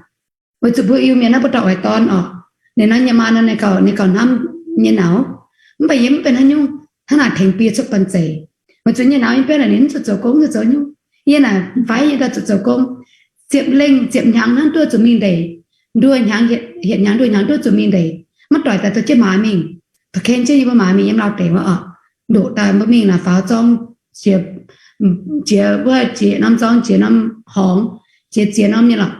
weic zuqc mbuo Iu-Mienh naaiv mbuo dauh oix dorn oc. Ninh naaiv nyei maa nor, ninh gauh, ninh gauh hnamv nyei nauz. Mv baac yie mv benx haaix nyungc, hnangv naaic tengx bie cuotv banh zeic. Weic zuqc nyei nauz yiem biauv naaic ninh mv zuqc zoux gong, mv zuqc zoux nyungc. Yie naaic faix yie daaih zuqc zoux gong. Ziepc lengh ziepc hnyangx hnangv duqv zuqc mingh ndeic. Nduoh hnyangx, hietc hnyangx nduoh hnyangx duqv zuqc mingh ndeic. Maiv doic daaih dorh jienv maaiz mingh. Dorh ken jienv yie mbuo maaiz mingh yiem Laauv deic wuov oc. Ndoqc daaih mbuo mingh naaic faaux zorng, jiex, jiex wuov jiex norm zorng, jiex norm horngz, jiex ziex norm nyei lorqc.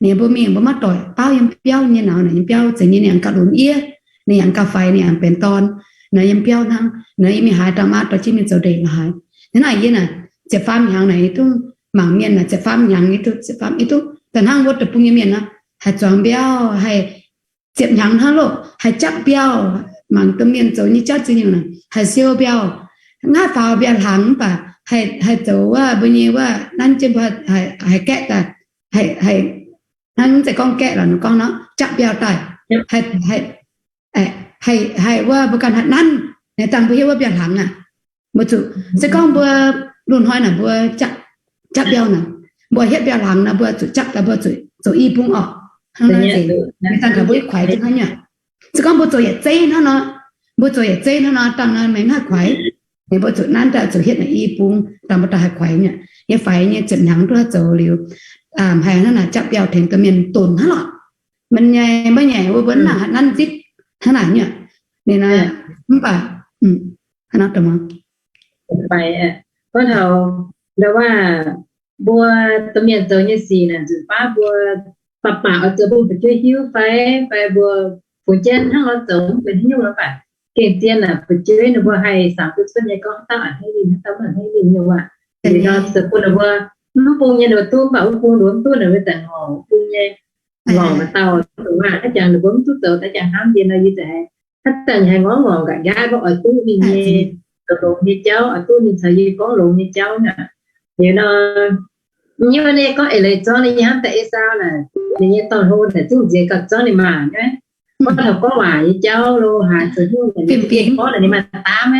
Ninh mbuo mingh mbuo maiv doic, baauv yiem biauv nyei nauz naaic, yiem biauv zeiz nyei ninh yaac gauh lunx yiev, ninh yaac gauh faix, ninh yaac benx dorn. Naaiv yiem biauv hnangv, naaiv yie mingh haaix daaih maa dorh jienv mingh zoux ndeic la'haaix. Hnangv naaic yie naaic ziepc faam hnyangx naaic yie duqv mangc mienh naaic ziepc faam hnyangx yie duqv, ziepc faam yie duqv daaih hnangv wuov deic-bung nyei mienh nor, haih zuangx biauv, haih ziepc hnyangx hnangv loh, haih japv biauv, mangc domh mienh zoux nyei jauv ziex nyungc naaic, haih siou mbiauh, ngaatv faaux mbiauh hlang mv baac haih zoux wuov mbuo nyei wuov nanv jienv mbuo haih gaeqv daaih, haih, hnangv mv zeiz gorngv gaeqv lorqc, ninh gorngv nor jaqv mbiauh daaih, haih, haih wuov mbuo ganh haih nanv, dangh mbuo hiuv wuov mbiauh hlang aqv. Mbuo zuqc, se gorngv mbuo loz-hnoi naaic mbuo jaqv mbiauh naaic, mbuo hietv mbiauh hlang nor mbuo zuqc jaqv daaih mbuo zuqc zoux i bung orqc. Hnangv naaiv nzengc, dangh taux mbuo kuaix jienv hnangv nyei. Se gorngv mbuo zoux yietc zeiv hnangv nor, mbuo zoux yietc zeiv hnangv nor, dangh nor maiv haih kuaix. Ninh mbuo zuqc nanv daaih zuqc hietv naaic i bung, dangh mbuo daaih haih kuaix nyei. Yie faix nyei ziepc hnyangx duqv zoux liuz, haiz hnangv naaic jaqv mbiauh tengx domh mienh donx hnangv lorqc. Maiv nyaic, maiv nyaic wuov mbuo mv nangc haaix nanv zipv hnangv naaic nyei. Ninh mv baac, hnangv nor, gorngv taux ndau wuov, mbuo domh mienh zoux nyei sic naaic nzunc baav mbuo baac baac oix zoux bun fu'jueiv hiuv fai, fai mbuo fungx jienv hnangv nor zoux mv benx haaix nyungc nor baac gengh zien naaic fu'jueiv ninh mbuo haih samx duqv cuotv nyei gorngv haaix dauh a'hneiv ninh, haaix dauh mv a'hneiv ninh nyei waac. Liuz nor zoux bun ninh mbuo mv bung nyei ninh mbuo duqv, mv baac mv bung ninh mbuo mv duqv naaic mbuo daaih ngorc mv bung nyei, ngorc maaih dauh waac haaix jangx ninh mbuo mv duqv zoux daaih jangx hnamv yie nor yie daaih haaix zanc haih ngorc ngorc nqa'haav mbuo oix duqv ninh nyei zoux longx nyei jauv, oix duqv ninh caux yie gorngv longx nyei jauv naaic. Liuz nor, nyei wuov nyei gorngv eix leiz zorngv ninh nyei hnamv daaih Esaau naaic, ninh nyei dorn-hlo naaic zungv nziex gauh zorngv ninh maah nyei. Gorngv taux gorngv waac nyei jauv lo haaix zoux hnyouv naaic, ninh gorngv naaic ninh maaih daamv,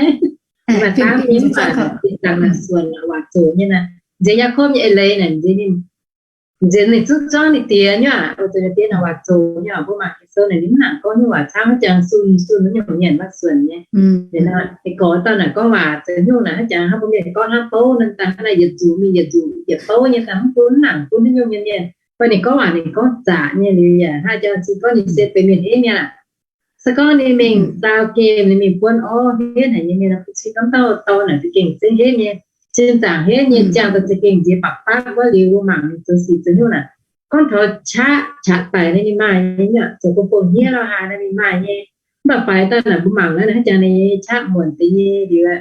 maaih daamv nyei mv baac zinh ndaangc naaic suonc waac zoqc nyei naaic, nziex Yaakopv nyei eix leiz naaic, nziex ninh, nziex ninh zungv zorngv ninh diex nyei aqv. Zoux ninh diex naaic waac zoqc nyei oc. Mbuo mangc Ging-Sou naaic ninh mv nangc gorngv hnyouv waac camv, haaix jangx sun sun wuov nyungc mienh maaih suonc nyei. Ninh gorngv dauh naaic gorngv waac zoux hnyouv naaic haaix jangx hnangv mbuo mienh gorngv hnangv bouv naaic daaih, hnangv naaic yietc nzuqc mingh yietc nzuqc yietc bouv nyei daaih, mv bun mv nangc bun wuov nyungc mienh mienh. Mv baac ninh gorngv waac ninh gorngv zaqc nyei liuz yaac hnangv jangx cing gorngv ninh se benx mienh henv nyei aqv. Se gorngv ninh mingh saau gemh, ninh mingh buonv orv henv haic nyei mienh, bun cing gorngv dauh dorn naaic za'gengh zengv henv nyei, zinh ndaangc henv nyei, ziangh daaih za'gengh nziex bapv bapv wuov liuz, mbuo mangc ninh zoux sic zoux hnyouv naaic, gorngv taux qaqv qaqv daic naaic ninh maaih nyei, zoux gong-bong hniev lorh haaix naaic ninh maaih nyei. Mv baac faix daaih naaic mbuo mangc naaiv haaix jangx ninh nyei qaqv muonc deix nyei liuz,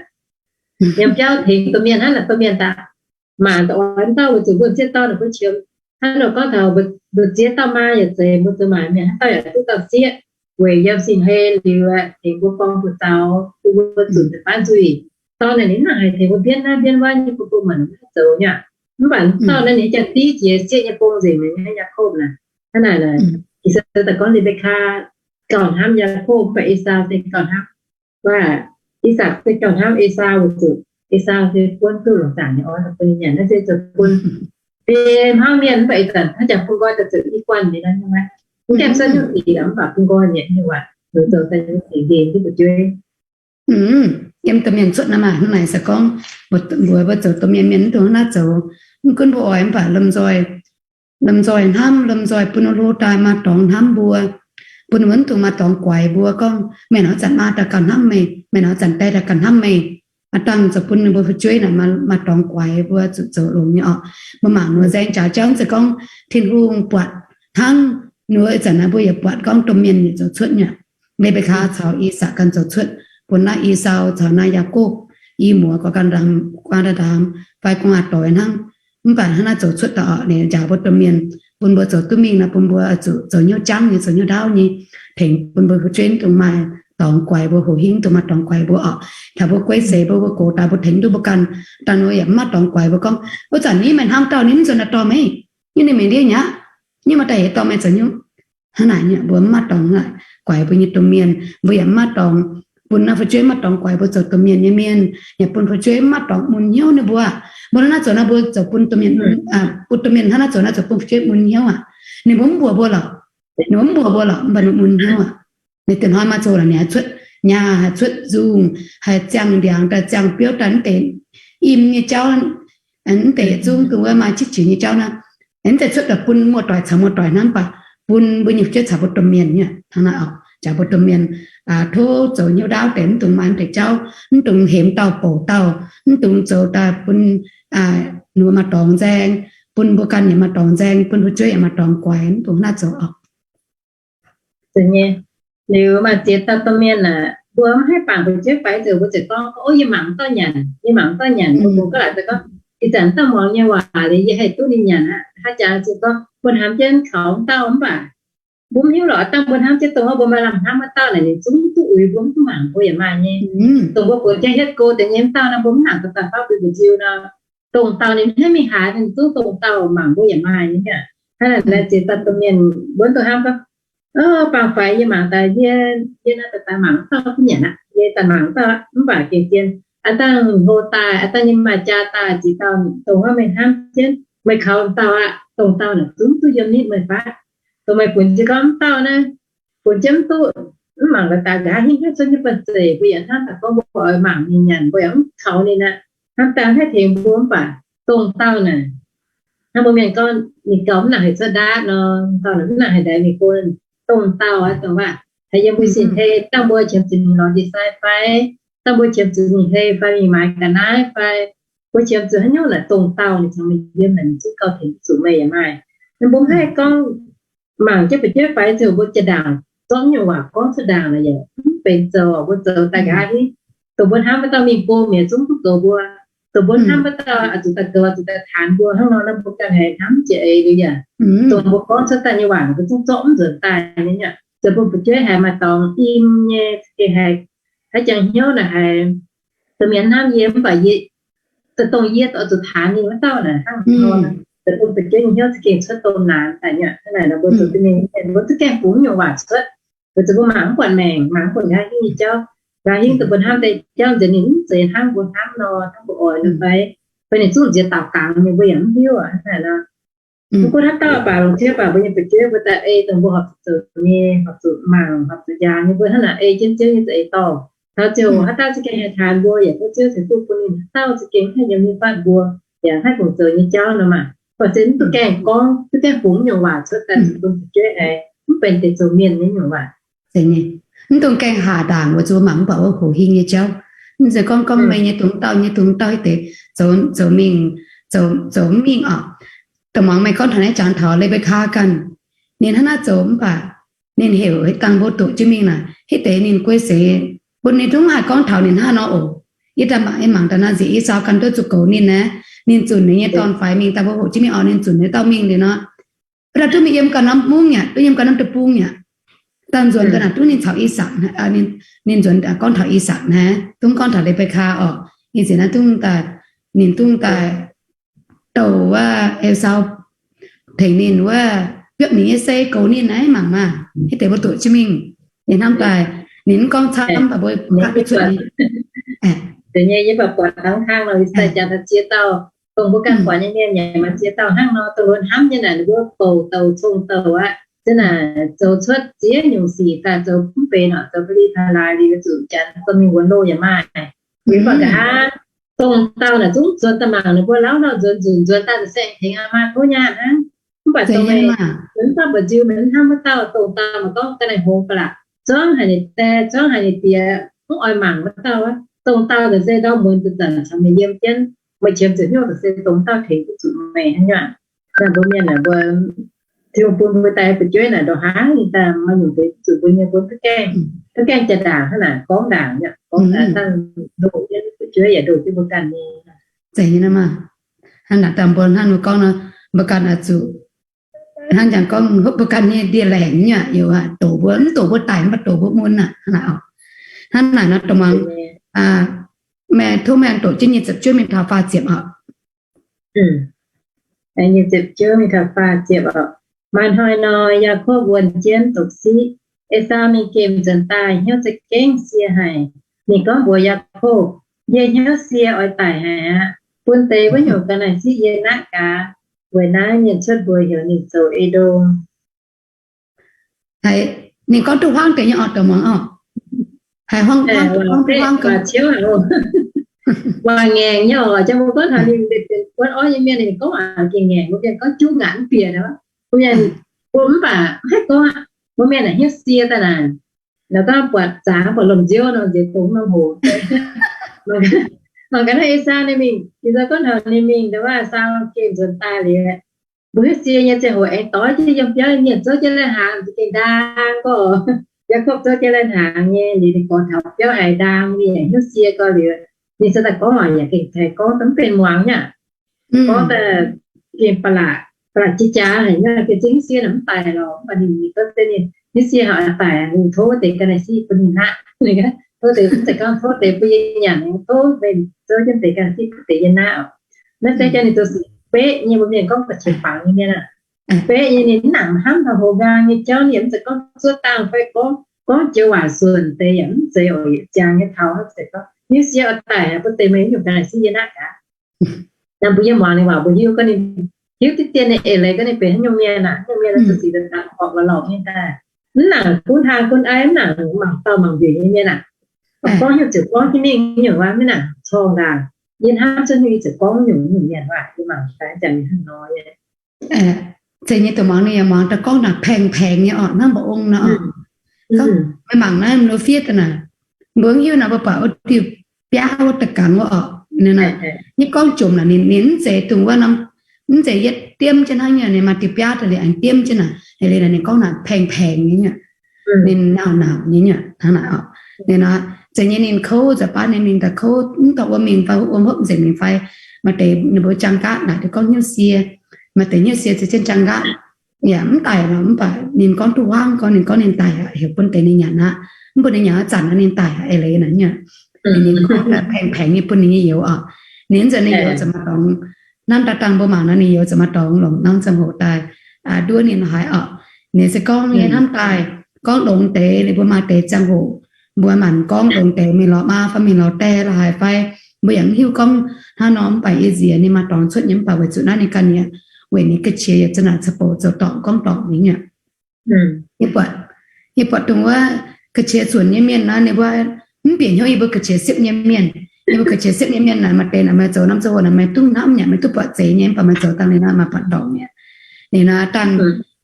yiem biauv tengx domh mienh hnangv naaic, domh mienh daaih mangc daaih oix dauh weic zuqc mbuo zieqv dauh naaic mbuo qiemx hnangv nor gorngv taux mbuo zieqv dauh maa yaac zeiz mbuo zoux maaic mienh hnangv dauh yaac duqv dauh zieqv, weic yiem sin hei liuz tengx mbuo forng buoz-zaux bun mbuo zunc deix baav nzuih. Dorn naaic ninh mv nangc haih tengx mbuo mbienv naaiv mbienv wuov nyei, bun mbuo muonc mv zoux nyei. Mv baac dauh naaiv ninh jangx div jiex sieqv nyei gong nzengc nyei, Yaakopv naaic. Hnangv naaic, Ging-Sou daaih gorngv Lebekaa gauh hnamv Yaakopv, mv baac Esaau se gauh hnamv, waac, I^sakc se gauh hnamv Esaau weic zuqc Esaau se buonv duqv longc zaangc nyei orn bun ninh nyanc. Naaiv se zoux bun biei hnangv mienh mv baac ih zanc hnangv jangx bun nqoi daaih zoux i guanh nyei nor nyei. Mv gaengh cuotv nyungc sic mv baac bun nqoi nyanc nyei waac, zoux daaih nyei sic nqemh duqv fu'jueiv. Yiem domh mienh cuotv naaiv maah, hnangv naaic se gorngv mbuox mbuo zoux domh mienh mienh mv dungx hnangv naaiv zoux. Mv gunv mbuo oix mv baac lomh nzoih, lomh nzoih hnamv, lomh nzoih bun hlo daaih maaih dorngx hnamv mbuo, bun ninh mbuo mv dungx maaih dorngx guaix mbuo gorngv, meih naaiv zanc maa daaih gauh hnamv meih, meih naaiv zanc die daaih gauh hnamv meih. Aa dangh zoux bun ninh mbuo fu'jueiv naaic maaih dorngx guaix mbuo zuqc zoux longx nyei orqc. Mbuo mangc ninh mbuo nzaeng jaax jauv se gorngv Tin-Hungh buatc hnangv ninh mbuo ih zanc naaiv mbuo yaac buatc gorngv domh mienh yietc zoux cuotv nyei. Lebekaa caux I^sakc ganh zoux cuotv, bun naaiv Esau caux naaiv Yaakopv i muoz gorqv ganh ndaam, guaan ndaam, fai gu'nguaaz doix hnangv. Mv baac hnangv naaiv zoux cuotv daaih orqc, ninh njaaux mbuo domh mienh, bun mbuo zoux duqv mingh nor, bun mbuo zuqc zoux hnyouv jangv nyei, zoux hnyouv ndaauv nyei, tengx bun mbuo fu'jueiv dungx maaih dorngx guaix mbuo, hoc hingv dungx maaih dorngx guaix mbuo orqc. Taux mbuo gueiv seix mbuo, mbuo gox daaih mbuo tengx duqv mbuo ganh, dangh ninh yaac mv maaih dorngx guaix mbuo gorngv, wuov zanc ninh maiv hnamv dauh, ninh mv nzuonx naaiv dorh meih, nyei ninh mingh ndiev nyaqv, nyei maaih daaih yietc dorh meih zoux hnyouv. Hnangv naaic nyei, mbuo mv maaih dorngx guaix mbuo nyei domh mienh, mbuo yaac mv maaih dorngx bun naaiv fu'jueiv, mv maaih dorngx guaix mbuo zoux domh mienh nyei mienh, yaac bun fu'jueiv mv maaih dorngx mun hnyouv ninh mbuo. Mbuo hnangv naaiv zoux naaiv mbuo zoux bun domh mienh, bun domh mienh hnangv naaiv zoux naaiv zoux bun fu'jueiv mun hnyouv aqv. Ninh mbuo mv mbuox mbuo lorqc, ninh mbuo mv mbuox mbuo lorqc, mv baac ninh mun hnyouv aqv. Ninh deix hnoi maa zoux laaix ninh haih cuotv nyaah, haih cuotv nzungh, haih ziangh ndiangx daaih, ziangh biouv daaih, mv deix im nyei jauv, mv deix yietc zungv dongh wuov maaih qiex jiez nyei jauv naaiv, mv deix cuotv daaih bun muoz-doic caux muoz-doic hnamv baac bun mbuo nyei fu'jueiv caux mbuo domh mienh nyei hnangv naaiv oc. Jaax mbuo domh mienh tov zoux hnyouv ndaauv deix, mv dungx maaih mv deix jauv, mv dungx hemx dauh bouc dauh, mv dungx zoux daaih bun ninh mbuo maaih dorngx nzaeng, bun mbuo ganh yaac maaih dorngx nzaeng, bun fu'jueiv yaac maaih dorngx guaix, mv dungx naaiv zoux oc. Liuz maaih ziex dauh domh mienh aah, mbuo mv haih bangc fu'jueiv faix ziouc mbuo ziouc gorngv, ov, yie mangc mv dauh nyanc, yie mangc mv dauh nyanc. Mbuo mbuo gorngv laaix ziouc gorngv, ih zanc dauh muangx nyei waac liuz yie haih duqv ninh nyanc aqv. Haaix jaax ziouc gorngv mbuo hnamv jienv kaux mv dauh mv baac mbuo mv hiuv lorqc, dangh mbuo hnamv jienv dongh wuov mbuo maaih lamh hnamv wuov dauh naaic, ninh zungv duqv uix mbuo, mv duqv mangc mbuo yaac maaih nyei. Dongh mbuo funx jienv hietv go deix nyei wuov dauh naaic, mbuo mv nangc daaih faaux bun mbu'ziex nor, dongh dauh ninh mv haih mingh haaix, ninh zungv dongh dauh mangc mbuo yaac maaih nyei aqv. Hnangv naaic, naaiv ziex dauh domh mienh mbuo duqv hnamv gorngv, baengh faix yie mangc daaih, yie, yie naaiv daaih mangc wuov dauh duqv nyanc aqv, yie daaih mangc wuov dauh aqv. Mv baac gengh zien, aav dangh hlo daaih, aav dangh yie maaih jaa daaih, ziex dauh dongh wuov meih hnamv jienv, meih kaux dauh aqv, dongh dauh naaic zungv duqv yiem nitv meih fai? Dongh meih funx jienv gorngv wuov dauh naaiv, funx jienv mv duqv, mv mangc la'daaih nqa'haav hingv haaix cuotv nyei buonv-zeic, mbuo yaac hnamv daaih gorngv mbuo oix mangc ninh nyanc, mbuo yaac mv kaux ninh aqv, hnamv daaih haih tengx mbuo. Mv baac dongh dauh naaic, hnangv mbuo mienh gorngv, ninh gauh mv nangc haaix cuotv ndaatv nor, dauh naaic mv nangc haaix ndaix mingh go, dongh dauh aqv, dongh waac haih yiem mbuo sin hei, dangh mbuo qiemx zuqc mingh lorz ndie-sai fai, dangh mbuo qiemx zuqc mingh hei fai mingh maaiz ga'naaiv fai, mbuo qiemx zuqc haaix nyungc naaic, dongh dauh ninh caux meih yiem naaic, ninh zungv gauh tengx duqv zuqc meih yaac maaih. Ninh mbuo mv haih gorngv mangc jienv fu'jueiv faix ziouc mbuo jaa-ndaangc zorqv nyungc waac gorngv cuotv ndaangc naaic yaac mv benx zoux. Mbuo zoux daaih nqa'haav hingv, dongh mbuo hnamv wuov dauh mingh go mi'aqv zungv duqv goux mbuo. Dongh mbuo hnamv wuov dauh oix zuqc daaih goux, oix zuqc daaih taanx mbuo hnangv nor, naaiv mbuo ganh haiz hnamv jiex eix liuz yaac, dongh mbuo gorngv cuotv daaih nyei waac mbuo zungv zorqv mv nzuonx daaih nyei aqv. Zoux bun fu'jueiv haiz maaih dorngx im nyei, za'gengh haiz, haiz jangx hnyouv naaic haiz, domh mienh hnamv yie mv baac yie, dongh yie oix zuqc taanx ninh wuov dauh naaic hnangv nor, zoux bun fu'jueiv nyei hnyouv za'gengh cuotv domh naanx daaih nyei aqv. Hnangv naaic nor mbuo zoux duqv mingh, mbuo za'gengh bungx nyungc waac cuotv, weic zuqc mbuo mangc mv buatc maengc, mangc mv buatc nqa'haav hingv nyei jauv. Nqa'haav hingv dongh mbuo hnamv deix jauv nzengc ninh mv zeiz hnangv mbuo hnamv nor, hnangv mbuo oix nor fai, fai ninh zungv nziex daaux gangx nyei mbuo yaac mv hiuv aqv. Hnangv naaic nor, mv gunv haaix dauh baac longc ziouv baac mbuo nyei fu'jueiv mbuo daaih ei dongh mbuo horpc zuqc zoux nyei, horpc zuqc mangc, horpc zuqc njaaux nyei, mbuo hnangv naaic ei jienv Ziouv nyei za'eix dorngh. Taux ziangh hoc haaix dauh za'gengh haih taanx mbuo yaac tov Ziouv ceix fuqv bun ninh, haaix dauh za'gengh haih yiem ninh fatv mbuo, yaac haih bungx zoux nyei jauv nor maah. Mv baac se mv duqv gaengh gorngv, duqv gaengh bungx nyungc waac cuotv daaih zuqc bun fu'jueiv haiz mv benx deix zoux mienh nyei nyungc waac. Mv dungx gaengh haac ndaangc weic zuqc mbuo mangc mv buatc wuov hoc hingh nyei jauv. Mv zeiz gorngv gorngv meih nyei dongh dauh nyei dongh dauh hitv deix zoux, zoux mingh, zoux, zoux mv mingh oc. Dongh muangx meih gorngv taux naaiv jangx taux Lebekaa ganh, ninh hnangv naaiv zoux mv baac ninh heuc dangh mbuo doqc jienv mingh naaic, hitv deix ninh guei seix bun ninh zungv haih gorngv taux ninh hnangv nor oc. Yie daaih mangc, yie mangc daaih nor nziex Esaau ganh duqv zuqc goux ninh naaiv, ninh zunc ninh nyei dorn-faix mingh daaih mbuo hoqc jienv mingh orqc, ninh zunc ninh dauh mingh liuz nor, wuov dauh duqv mingh yiem ganh norm mungv yaac, duqv yiem ganh norm deic-bung yaac, daaih nzuonx ga'naaiv duqv ninh caux I^sakc, ninh nzuonx gorngv taux I^sakc naaiv, dungx gorngv taux Lebekaa orqc. Ih zanc naaiv dungx daaih, ninh dungx daaih douh wuov Esaau tengx ninh wuov biopv ninh nyei sei goux ninh naaiv mangc maah, hitv deix mbuo doqc jienv mingh. Yie hnamv daaih ninh mv gorngv camv, mv baac mbuo mv gapv duqv cuotv nyei. Deix nyei yie baac buatc taux hnangv nor, ih zanc jangx taux ziex dauh, dongh mbuo ganh buatc nyei mienh yaac maaih ziex dauh hnangv nor, dongh mbuo hnamv nyei naaic, ninh mbuo bouc douc cong douc aqv. Ziex naaic zoux cuotv ziex nyungc sic daaih zoux mv benx orqc, zoux ba'li taux laaix liuz zuqc janx dorh mingh wuonx loh yaac maaih. Yie baac nqa'haav dongh dauh naaic zungv zuonx daaih mangc ninh mbuo lauh lauh nzuonx nzunc, nzuonx daaih nzengc se aengx tengx aa maa tov nyaah hnangv. Mv baac dongh meih, meih mv baac mbu'ziex meih mv hnamv wuov dauh, dongh dauh meih gorngv ga'naaiv hngongx ba'laqc, zuangv haic ninh die, zuangv haic ninh die, mv oix mangc wuov dauh aqv. Dongh dauh nzengc se ndau muonz zanc-zanc caux meih yiem jienv, meih qiemx zuqc hnyouv nzengc se dongh dauh tengx duqv zuqc meih hnangv nyei. Naaiv mbuo mienh naaic mbuo, Tin-Hungh bun mbuo daaih fu'jueiv naaic ndongc haaix ninh daaih maaih nyungc deix zuqc mbuo nyei, mbuo duqv gaengh, duqv gaengh jaa-ndaangc hnangv naaic gorngv ndaangc, gorngv ndaangc dangh ndoh jienv fu'jueiv yaac ndoh jienv mbuo ganh nyei. Zeiz nyei nor maah. Hnangv naaic daaih mbuo hnangv mbuo gorngv nor, mbuo ganh oix zuqc hnangv jangx gorngv hopv mbuo ganh nyei ndie-laengc nyei aqv, doqc mbuo, mv doqc mbuo daic, mv baac doqc mbuo mun aqv. Hnangv naaic, hnangv naaic nor dongh muangx, meih tov mengh doqc jienv nyic ziepc juov mingh taux faah ziepc oc. Nyic ziepc juov mingh taux faah ziepc oc. Maaih hnoi nor, Yaakopv wuonh jienv doqc siqv. Esaau mingh gemh nzuonx daaih hnyouv za'gengh sie haic. Ninh gorngv mbuox Yaakopv, Yie hnyouv sie oix daic haic aqv. Bun deix wuov nyungc ga'naaiv-siqv yie naqv gaax. Weic naaiv mienh cuotv mbuox heuc ninh zoux E^ndom. Haiz ninh gorngv duqv huaangv deix nyei orqc, dongh muangx orqc. Haiz huaangv, huaangv, duqv huaangv, waac ngaengc nyei orqc. Jang mbuo gorngv taux ninh, ninh benx buonv orv nyei mienh, ninh gorngv waac gengh ngaengc. Mbuo mienh gorngv juqv ngaanc mv bieqc. Mbuo mienh, mbuo mv baac mv haih gorngv aqv. Mbuo mienh naaic hnyouv sie daaih naaic, naaic gorngv buatc zangx buatc lomh nziouv nor, nziex dongh norm hoc. Mangc gaax naaiv Esaau ninh mingh, Esaau gorngv taux ninh mingh, ndau wuov Esaau gemh nzuonx daaih liuz, mbuo hnyouv sie nyei ziangh hoc aengx doix jienv yiem biauv, mienh zouv jienv lai-hnaangx, za'gengh ndaang gorx. Yaakopv zouv jienv lai-hnaangx nyei liuz, ninh gorx taux biauv haiz ndaang, ninh yaac hnyouv sie gorx liuz, ninh se daaih gorngv waac yaac gengh tengx gorngv daaih mv benx muangx nyei aqv. Gorngv daaih gengh ba'laqc. Ba'laqc jiex jaax haic nyei, ga'zinh hnyouv sie naaic mv daic lorqc, mv baac ninh nyei gouv se ninh hnyouv sie haic daic, ninh tov deix ga'naaiv sic bun ninh aqv. Ninh tov deix, mv zeiz gorngv tov deix bun yie nyanc, tov mienh zouv jienv deix ga'naaiv sic bun deix yie naaiv oc. Naaiv se jaa ninh zoux sic beqv nyei, mbuo mienh gorngv ba'qiex bangc nyei mienh aqv. Beqv nyei ninh mv nangc hnamv taux houx nqaang nyei jauv, ninh mv zeiz gorngv zuov dangh fai gorngv, gorngv joux waac suonc deix yaac mv zeiz oc, yietc jangx nyei taux mv zeiz gorngv hnyouv sie oix daic haic bun deix meih nyungc ga'naaiv sic yie naaiv gaax. Naaiv mbuo yiem muangx ninh waac mbuo hiuv gorngv ninh hiuv diqv dien nyei eix leiz gorngv ninh benx haaix nyungc mienh aqv. Nyungc mienh naaiv zuqc sic daaih horpc lorz lorngc mienh daaih, mv nangc gunv hlang gunv aiv, mv nangc mangc dauh mangc mbiuc nyei mienh aqv. Gorngv hnyouv ziouc gorngv jienv mingh nyungc waac, mv nangc corng ndaangc. Yie hnamv cuotv nyungc yie ziouc gorngv nyungc nyungc mienh waac, yie mangc daaih janx ninh hnangv nor nyei. Zeiz nyei, dongh muangx ninh yaac muangx daaih gorngv naaic paengx-paengx nyei orqc, hnangv mba'ong nor orqc. Meih mangc naaiv mbuo fiev daaih naaic, mbuo mv hiuv naaic mbuo buatc wuov diuh biaav wuov da'gangx wuov orqc, ninh naaic, nyei gorngv jomc naaic ninh, ninh mv zeiz dongh wuov norm, mv zeiz yietv diemv jienv hnangv nyei, ninh maaih diuh biaav daaih liuz aengx diemv jienv naaic, liuz naaic ninh gorngv naaic paengx-paengx nyei nyuoqc. Ninh nauc-nauc nyei nyuoqc hnangv naaic orqc. Ninh naaic, zeiz nyei ninh kouv, nza'hmien ninh daaih kouv, mv dauh wuom mingh fai wuom hopv nzengc mingh fai, maaih deix ninh mbuo jaang nqaatv naaic, deix gorngv hnyouv sie, maaih deix hnyouv sie ziouc jienv jaang nqaatv. Yaac mv daic nor, mv baac ninh gorngv duqv huaangv, gorngv ninh gorngv ninh daic aqv, heuc bun deix ninh nyanc aqv. Mv bun ninh nyanc aqv, zanc nor ninh daic aqv, eix leiz naaic nyuoqc. Ninh gorngv paengx-paengx nyei bun ninh nyei youz orqc. Ninh nzunc ninh youz ziouc maaih dorngx, hnamv daaih dangh mbuo mangc nor ninh youz ziouc maaih dorngx longc norm ziangh hoc daaih nduov ninh haaix orqc. Ninh se gorngv nyei hnamv daaih, gorngv longx deix, ninh mbuo maaih deix ziangh hoc mbuo maanc gorngv longx deix mingh lorz maa fai mingh lorz die lorz haaix fai, mbuo yaac mv hiuv gorngv hnangv nor, mv baac yie nziex ninh maaih dorngx cuotv nyei, mv baac weic zuqc naaiv ninh ganh yaac weic ninh ga'qiex yaac za'naaic ca'bouc zoux dorngc gorngv dorngc nyei nyuoqc. Yie buatc, yie buatc dongh wuov ga'qiex zuonc nyei mienh naaic, ninh mbuo mv bieqc hnyouv yie mbuo ga'qiex siepv nyei mienh. Yie mbuo ga'qiex siepv nyei mienh naaic, maaih deix naaic meih zoux norm ziangh hoc naaic meih duqv hnamv nyei, meih duqv buatc zeiz nyei, mv baac meih zoux dangh liuz naaic maaih buatc dorngc mi'aqv. Ninh naaic dangh,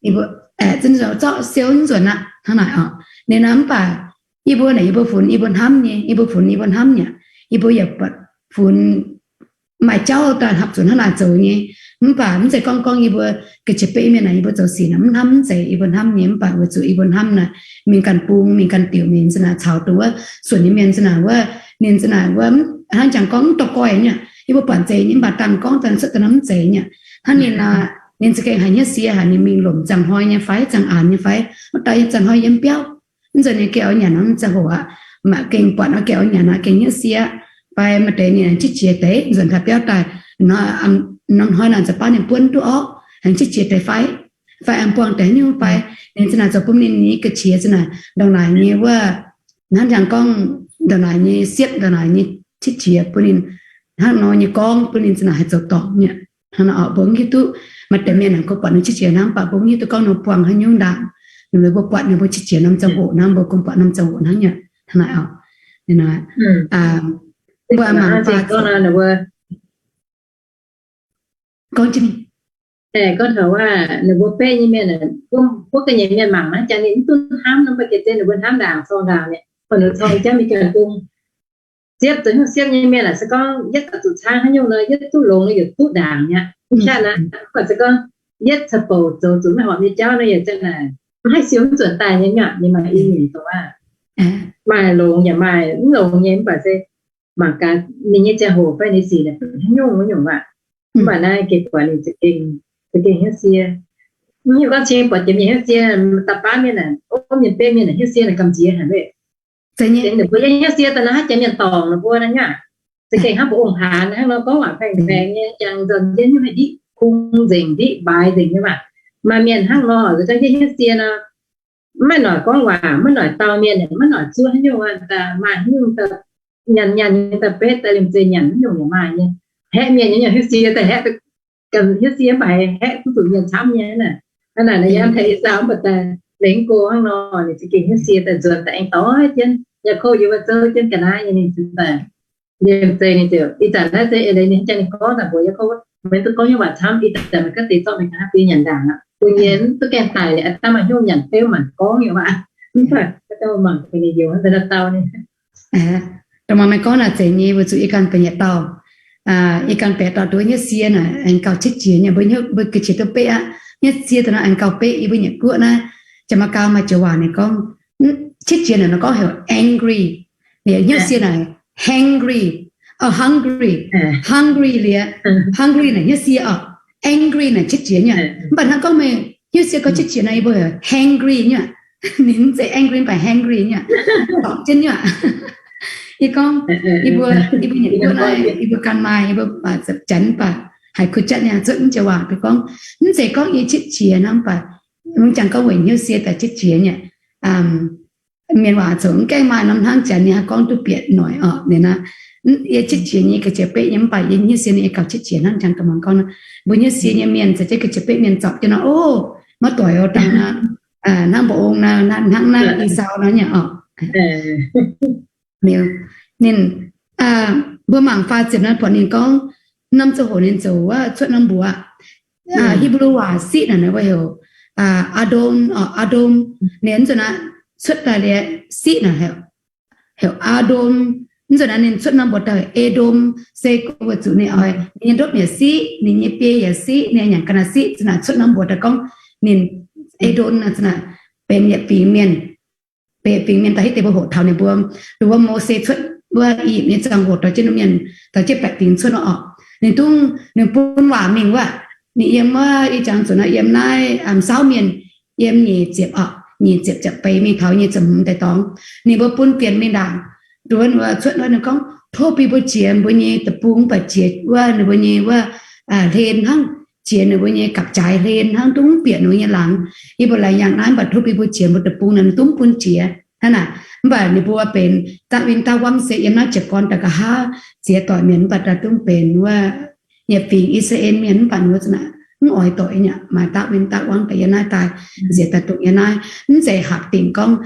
yie mbuo aeqv, zinh zoux zorqv siou nzuonx aqv hnangv naaic orqc. Ninh naaic mv baac yie mbuo naaic yie mbuo funx yie mbuo hnamv nyei, yie mbuo funx yie mbuo hnamv nyei, yie mbuo yaac buatc funx maaih jauv daaih hapv zuqc hnangv naaic zoux nyei. Mv baac mv zeiz gorngv gorngv yie mbuo ga'qiex beqv mienh naaic yie mbuo zoux sic naaic mv hnamv, mv zeiz, yie mbuo hnamv nyei, mv baac weic zuqc yie mbuo hnamv naaic mingh ganh bung, mingh ganh diuc, mingh za'naaic caux dongh wuov zuonc nyei mienh za'naaic wuov, ninh za'naaic wuov hnangv jangx gorngv mv dorh goiv nyei. Yie mbuo buatc zeiz nyei mv baac dangh gorngv daaih cuotv daaih nor mv zeiz nyei. Hnangv ninh naaic, ninh za'gengh haiz hnyouv sie haic, ninh mingh lomc ziangh hnoi nyei fai ziangh aanx nyei fai, wuov dauh yiem ziangh hnoi yiem biauv, mv nzunc ninh gengh oix nyanc norm ziangh hoc aqv, mv baac gengh buatc nor gengh oix nyanc aqv, gengh hnyouv sie. Fai maaih deix ninh aengx qiex jiez deix nzuonc taux biauv daaih, norm hnoi naaic nza'hmien ninh buonv duqv orqc, aengx qiex jiez deix fai, fai aengx buangh deix haaix nyungc fai, ninh za'naaic zoux bun ninh nyei ga'qiex za'naaic ndongc naaic nyei wuov, hnangv jangx gorngv ndongc naaic nyei siepv, ndongc naaic nyei qiex jiez bun ninh hnangv nor nyei gorngv bun ninh za'naaic haih zoux dorngc nyei. Hnangv naaic orqc, mbuo mv hiuv duqv. Maaih deix mienh aengx gorngv buatc ninh qiex jiez hnangv, mv baac mbuo mv hiuv duqv gorngv ninh buangh haaix nyungc ndaangc. Ninh mbuo buatc, ninh mbuo qiex jiez norm ziangh hoc hnangv, mbuo gorngv buatc norm ziangh hoc hnangv nyei. Hnangv naaic orqc, ninh naaic, mbuo mangc faaux gorngv jienv mingh. Gorngv taux wuov, ninh mbuo beqv nyei mienh, mbuo ga'nyiec mienh mangc naaiv jangx ninh mv duqv hnamv nor, mv baac ga'zinh ninh mbuo hnamv ndaangc corng ndaangc mi'aqv. Mv baac ninh corng jangv mingh ganh bung. Siepv zoux hnyouv siepv nyei mienh aeqv, se gorngv yietv daaih zuqc caangv haaix nyungc nor, yietv duqv longx nor yietc duqv ndaangc mi'aqv. Mv qaqv naaiv, mv baac se gorngv yietv ca'bouc zoux zuqc maiv horpc nyei jauv nor, yaac za'naaic mv haih siou mv zuonc daaih nyei mi'aqv. Ninh maaih i nyungc dongh aav, maaih longx yaac maaih mv longx nyei, mv baac se mangc gaax ninh nyei ziangh hoc fai ninh sic naaic benx haaix nyungc wuov nyungc aqv. Mv baac naaiv gengh buatc ninh za'gengh, za'gengh hnyouv sie. Mv hiuv gorngv cing buatc jiex mienh hnyouv sie, da'faanh mienh aeqv, ov, mienh beqv mienh aeqv, hnyouv sie naaic gamh nziex haic. Ninh mbuo yiem hnyouv sie daaih naaiv haaix jiex mienh dorngc ninh mbuo naaiv nyei aqv. Za'gengh hnangv mbuo ong-hlaax hnangv nor gorngv waac paengx-paengx nyei, jangx nzonx jienv nyungc haih ndiqv kung nzengc, ndiqv mbaix nzengc nyei maah. Maaih mienh hnangv nor, za'gengh jienv hnyouv sie nor, maiv noic gorngv waac, maiv noic dau mienh, maiv noic zuov haaix nyungc, maaih haaix nyungc daaih nyanc nyanc nyei daaih betv daaih liemh zeih nyanc haaix nyungc yaac maaih nyei. Haeqv mienh nyei hnyouv sie daaih haeqv, hnyouv sie mv baac haeqv duqv zuqc mienh camv nyei naaic. Hnangv naaic nor yiem taux Esaau mv baac daaih lengh go hnangv nor, ninh za'gengh hnyouv sie daaih nzuonx daaih aengx doix jienv Yaakopv yiem wuov zouv jienv ga'naaiv nyei, ninh za'gengh liemh zeih ninh ziouc, ih zanc naaiv se eix leiz ninh jangx ninh gorngv daaih mbuox Yaakopv, meih duqv gorngv nyei waac camv, ih zanc meih gaav deix zorqv meih ga'naaiv bun nyanc ndaangc aqv. Bun yie duqv gaengh daic liuz, aa, dangh maaih hnyouv nyanc fei mangc gorngv nyei waac. Mv baac ga'dauh mangc ga'naaiv youz daaih dau ninh. Dongh maaih meih gorngv naaic zeiz nyei, weic zuqc yie ganh benx yietc dauh, yie ganh benx dauh nduov hnyouv sie naaic aengx gauh qiex jiez nyei, mbuo hnyouv mbuo ga'qiex duqv beqv aqv. Hnyouv sie daaih nor aengx gauh beqv. Yie mbuo nyei guoqv naaiv, Janx-Makaau maaih joux waac ninh gorngv, qiex jiez naaic nor gorngv heuc angry, liuz hnyouv sie naaic hangry, o, hungry, hungry liuz, hungry naaic hnyouv sie orqc. angry naaic qiex jiez nyei aqv. Mv baac hnangv gorngv meih hnyouv sie gorngv qiex jiez nor, yie mbuo hangry nyei aqv. Ninh mv zeiz angry, mv baac hangry nyei aqv. Dorngc jienv nyei aqv. Yie gorngv, yie mbuo, yie mbuo nyei guoqv naaiv, yie mbuo ganh maaih, yie mbuo janx mv baac haiz kuh jatv nyei, zuotv mv jiex waac deix gorngv, mv zeiz gorngv yie qiex jiez hnangv, mv baac mv jangx gorngv weic hnyouv sie daaih qiex jiez nyei aqv. Mienh waac zoux mv gaengh maaih norm hnangv janx nyei, haih gorngv duqv bieqc noic orqc. Ninh aqv, yie qiex jiez nyei ga'jiex beqv nyei, mv baac yie hnyouv sie nyei yie gauh qiex jiez hnangv, jangx ga'mangc gorngv nor, mbuo hnyouv sie nyei mienh caux jienv ga'jiex beqv mienh zorpc jienv nor, o, maiv doic oc, dangh hnangv mbuo ong nor, hnangv naaiv Esau nor nyei orqc. Ninh, mbuo mangc faah ziepc naaiv buatc ninh gorngv, norm ziangh hoc ninh zoux wuov cuotv norm mbuox, Hipv^lu waac siqv naaic wuov heuc Aadom, Aadom. Ninh nzuonx naaiv cuotv daaih liuz siqv naaic heuc Aadom. Nzuonx naaiv ninh cuotv norm mbuox daaih heuc Eedom, se weic zuqc ninh oix, ninh nyei ndopv yaac siqv, ninh nyei biei yaac siqv, ninh nyanc ga'naaiv siqv, za'naaic cuotv norm mbuox daaih gorngv ninh Eedom, za'naaic benx yietc fingx mienh. Benx fingx mienh daaih hitv deix mbuo hoqc taux ninh mbuo, dongh wuov Mose cuotv wuov I^yipv nyei ziangh hoc dorh jienv mienh, dorh jienv baeqc fingx cuotv orqc. Ninh dungv, ninh bun waac mingh wuov, ninh yiem wuov, ih jangx zuqc naaiv yiem naaiv m'sauv mienh, yiem nyic ziepc orqc, nyic ziepc ziepc feix mingh taux nyic ziepc hmz deix dorngx, ninh mbuo bun fienx mingh ndaangc, dongh wuov cuotv wuov ninh gorngv, tov bun mbuo jiex mbuo nyei deic-bung, mv baac jiex wuov ninh mbuo nyei wuov hlen hnangv, jiex ninh mbuo nyei gapv-jaaix hlen hnangv, dungv bieqc ninh mbuo nyei laangz. Yie mbuo laengz yangh naaiv, mv baac tov bun mbuo jiex mbuo deic-bung naaic, dungv bun jiex hnangv naaic. Mv baac ninh mbuo benx da'win da'wangv se yiem naaiv jiez gorn daaih nqa'haav ziex doic mienh, mv baac daaih dungv benx wuov yietc fingx I^saa^laa^en Mienh, mv baac ninh mbuo za'naaic mv oix doic nyei, maaih da'win da'wangv daaih yiem naaiv daaih nziex daaih dongh yiem naaiv. Mv zeiz hatc dingc gorngv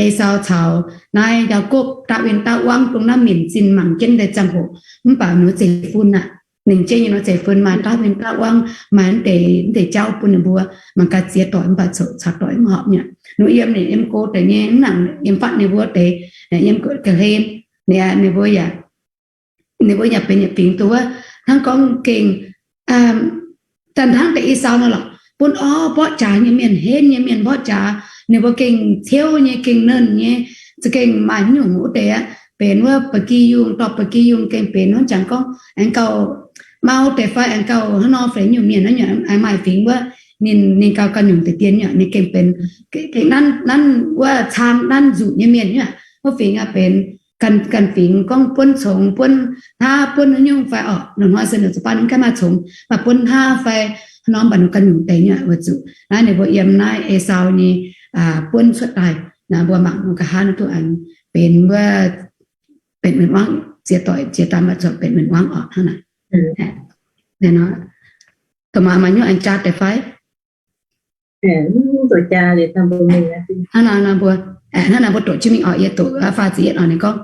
Esaau caux naaiv Yaakopv da'win da'wangv dongh naaiv minc zinh mangc jienv deix ziangh hoc, mv baac ninh mbuo zeiv-fun aqv. Ninh jienv nyei nor zeiv-fun maaih da'win da'wangv, maaih deix, deix jauv bun ninh mbuo mangc gaax ziex doic mv baac coqv caux doic mv horpc nyei. Ninh yiem, ninh yiem go deix nyei, mv nangc yiem fatv ninh mbuo deix, yiem ga'hlen, ninh mbuo yaac, ninh mbuo yaac benx yietc fingx dongh wuov, hnangv gorngv gengh da'hnangv deix Esaau nor lorqc, bun orv mborqv jaax nyei mienh, henv nyei mienh mborqv jaax, ninh mbuo gengh ciouv nyei, gengh nernh nyei, za'gengh maaih nyungc wuov deix aqv, benx wuov ba'gi yungh, dorh ba'gi yungh gengh benx hnangv jangx gorngv aengx gauh mau deix fai aengx gauh hnangv nor fai nyungc mienh aqv, maaih fingx wuov ninh, ninh gauh ganh nyungc deix dien nyei, ninh gengh benx gengh nanv, nanv wuov cang nanv nzuqc nyei mienh nyei. Wuov fingx aqv benx ganh, ganh fingx gorngv buonv congx, buonv hnaav, buonv haaix nyungc fai orqc, longc hnoi se ninh zuqc baav ninh mv gaengh maaih congx, maaih buonv hnaav fai hnangv nor, mv baac ninh ganh nyungc deix nyei weic zuqc naaiv ninh mbuo yiem naaiv Esaau nyei buonv cuotv daaih naaic, mbuo mangc nqa'haav ninh duqv aengx benx wuov, benx win-wangv, ziex doic ziex dauh maaih zuqc benx win-wangv orqc hnangv naaic. Doqc maaih, maaih nyungc aengx jaa deix fai? Hnangv naaic mbuo, hnangv naaic mbuo doqc jienv mingh orqc, yie doqc faah ziepc yietv orqc, ninh gorngv,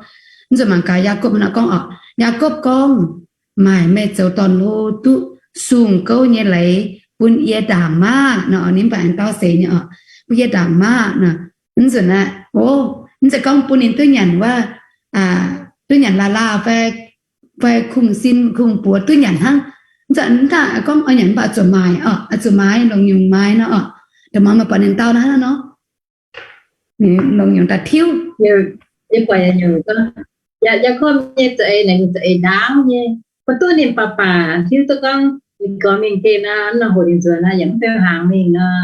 mv zuqc mangc gaax Yaakopv nor gorngv orqc, Yaakopv gorngv, Maaic meih zoux dorn-hlo duqv sung gouv nyei leiz bun yie ndaangc maah! Nor ninh mv baac aengx dau seix nyei orqc, bun yie ndaangc maah! Nor mv nzunc aqv, o, mv zeiz gorngv bun ninh duqv nyanc wuov, duqv nyanc laah laah fai, fai kungx-sin kungx-buoz duqv nyanc hnangv. Mv zeiz, mv daaih gorngv oix nyanc mv baac zuqc maaiz orqc, zuqc maaiz, longc nyungc maaiz nor orqc. Da'maah meih buatc ninh dau naaiv nor, longc nyungc daaih tiuv. Yie buatc nyungc, Yaakopv nyei za'eix naaic, ninh za'eix ndaauv nyei, mv duqv ninh baac baac hiuv duqv gorngv ninh gorx mingh geh naaiv, nor hoc ninh nzuonx naaiv yaac mv beu hnaangx mingh nor,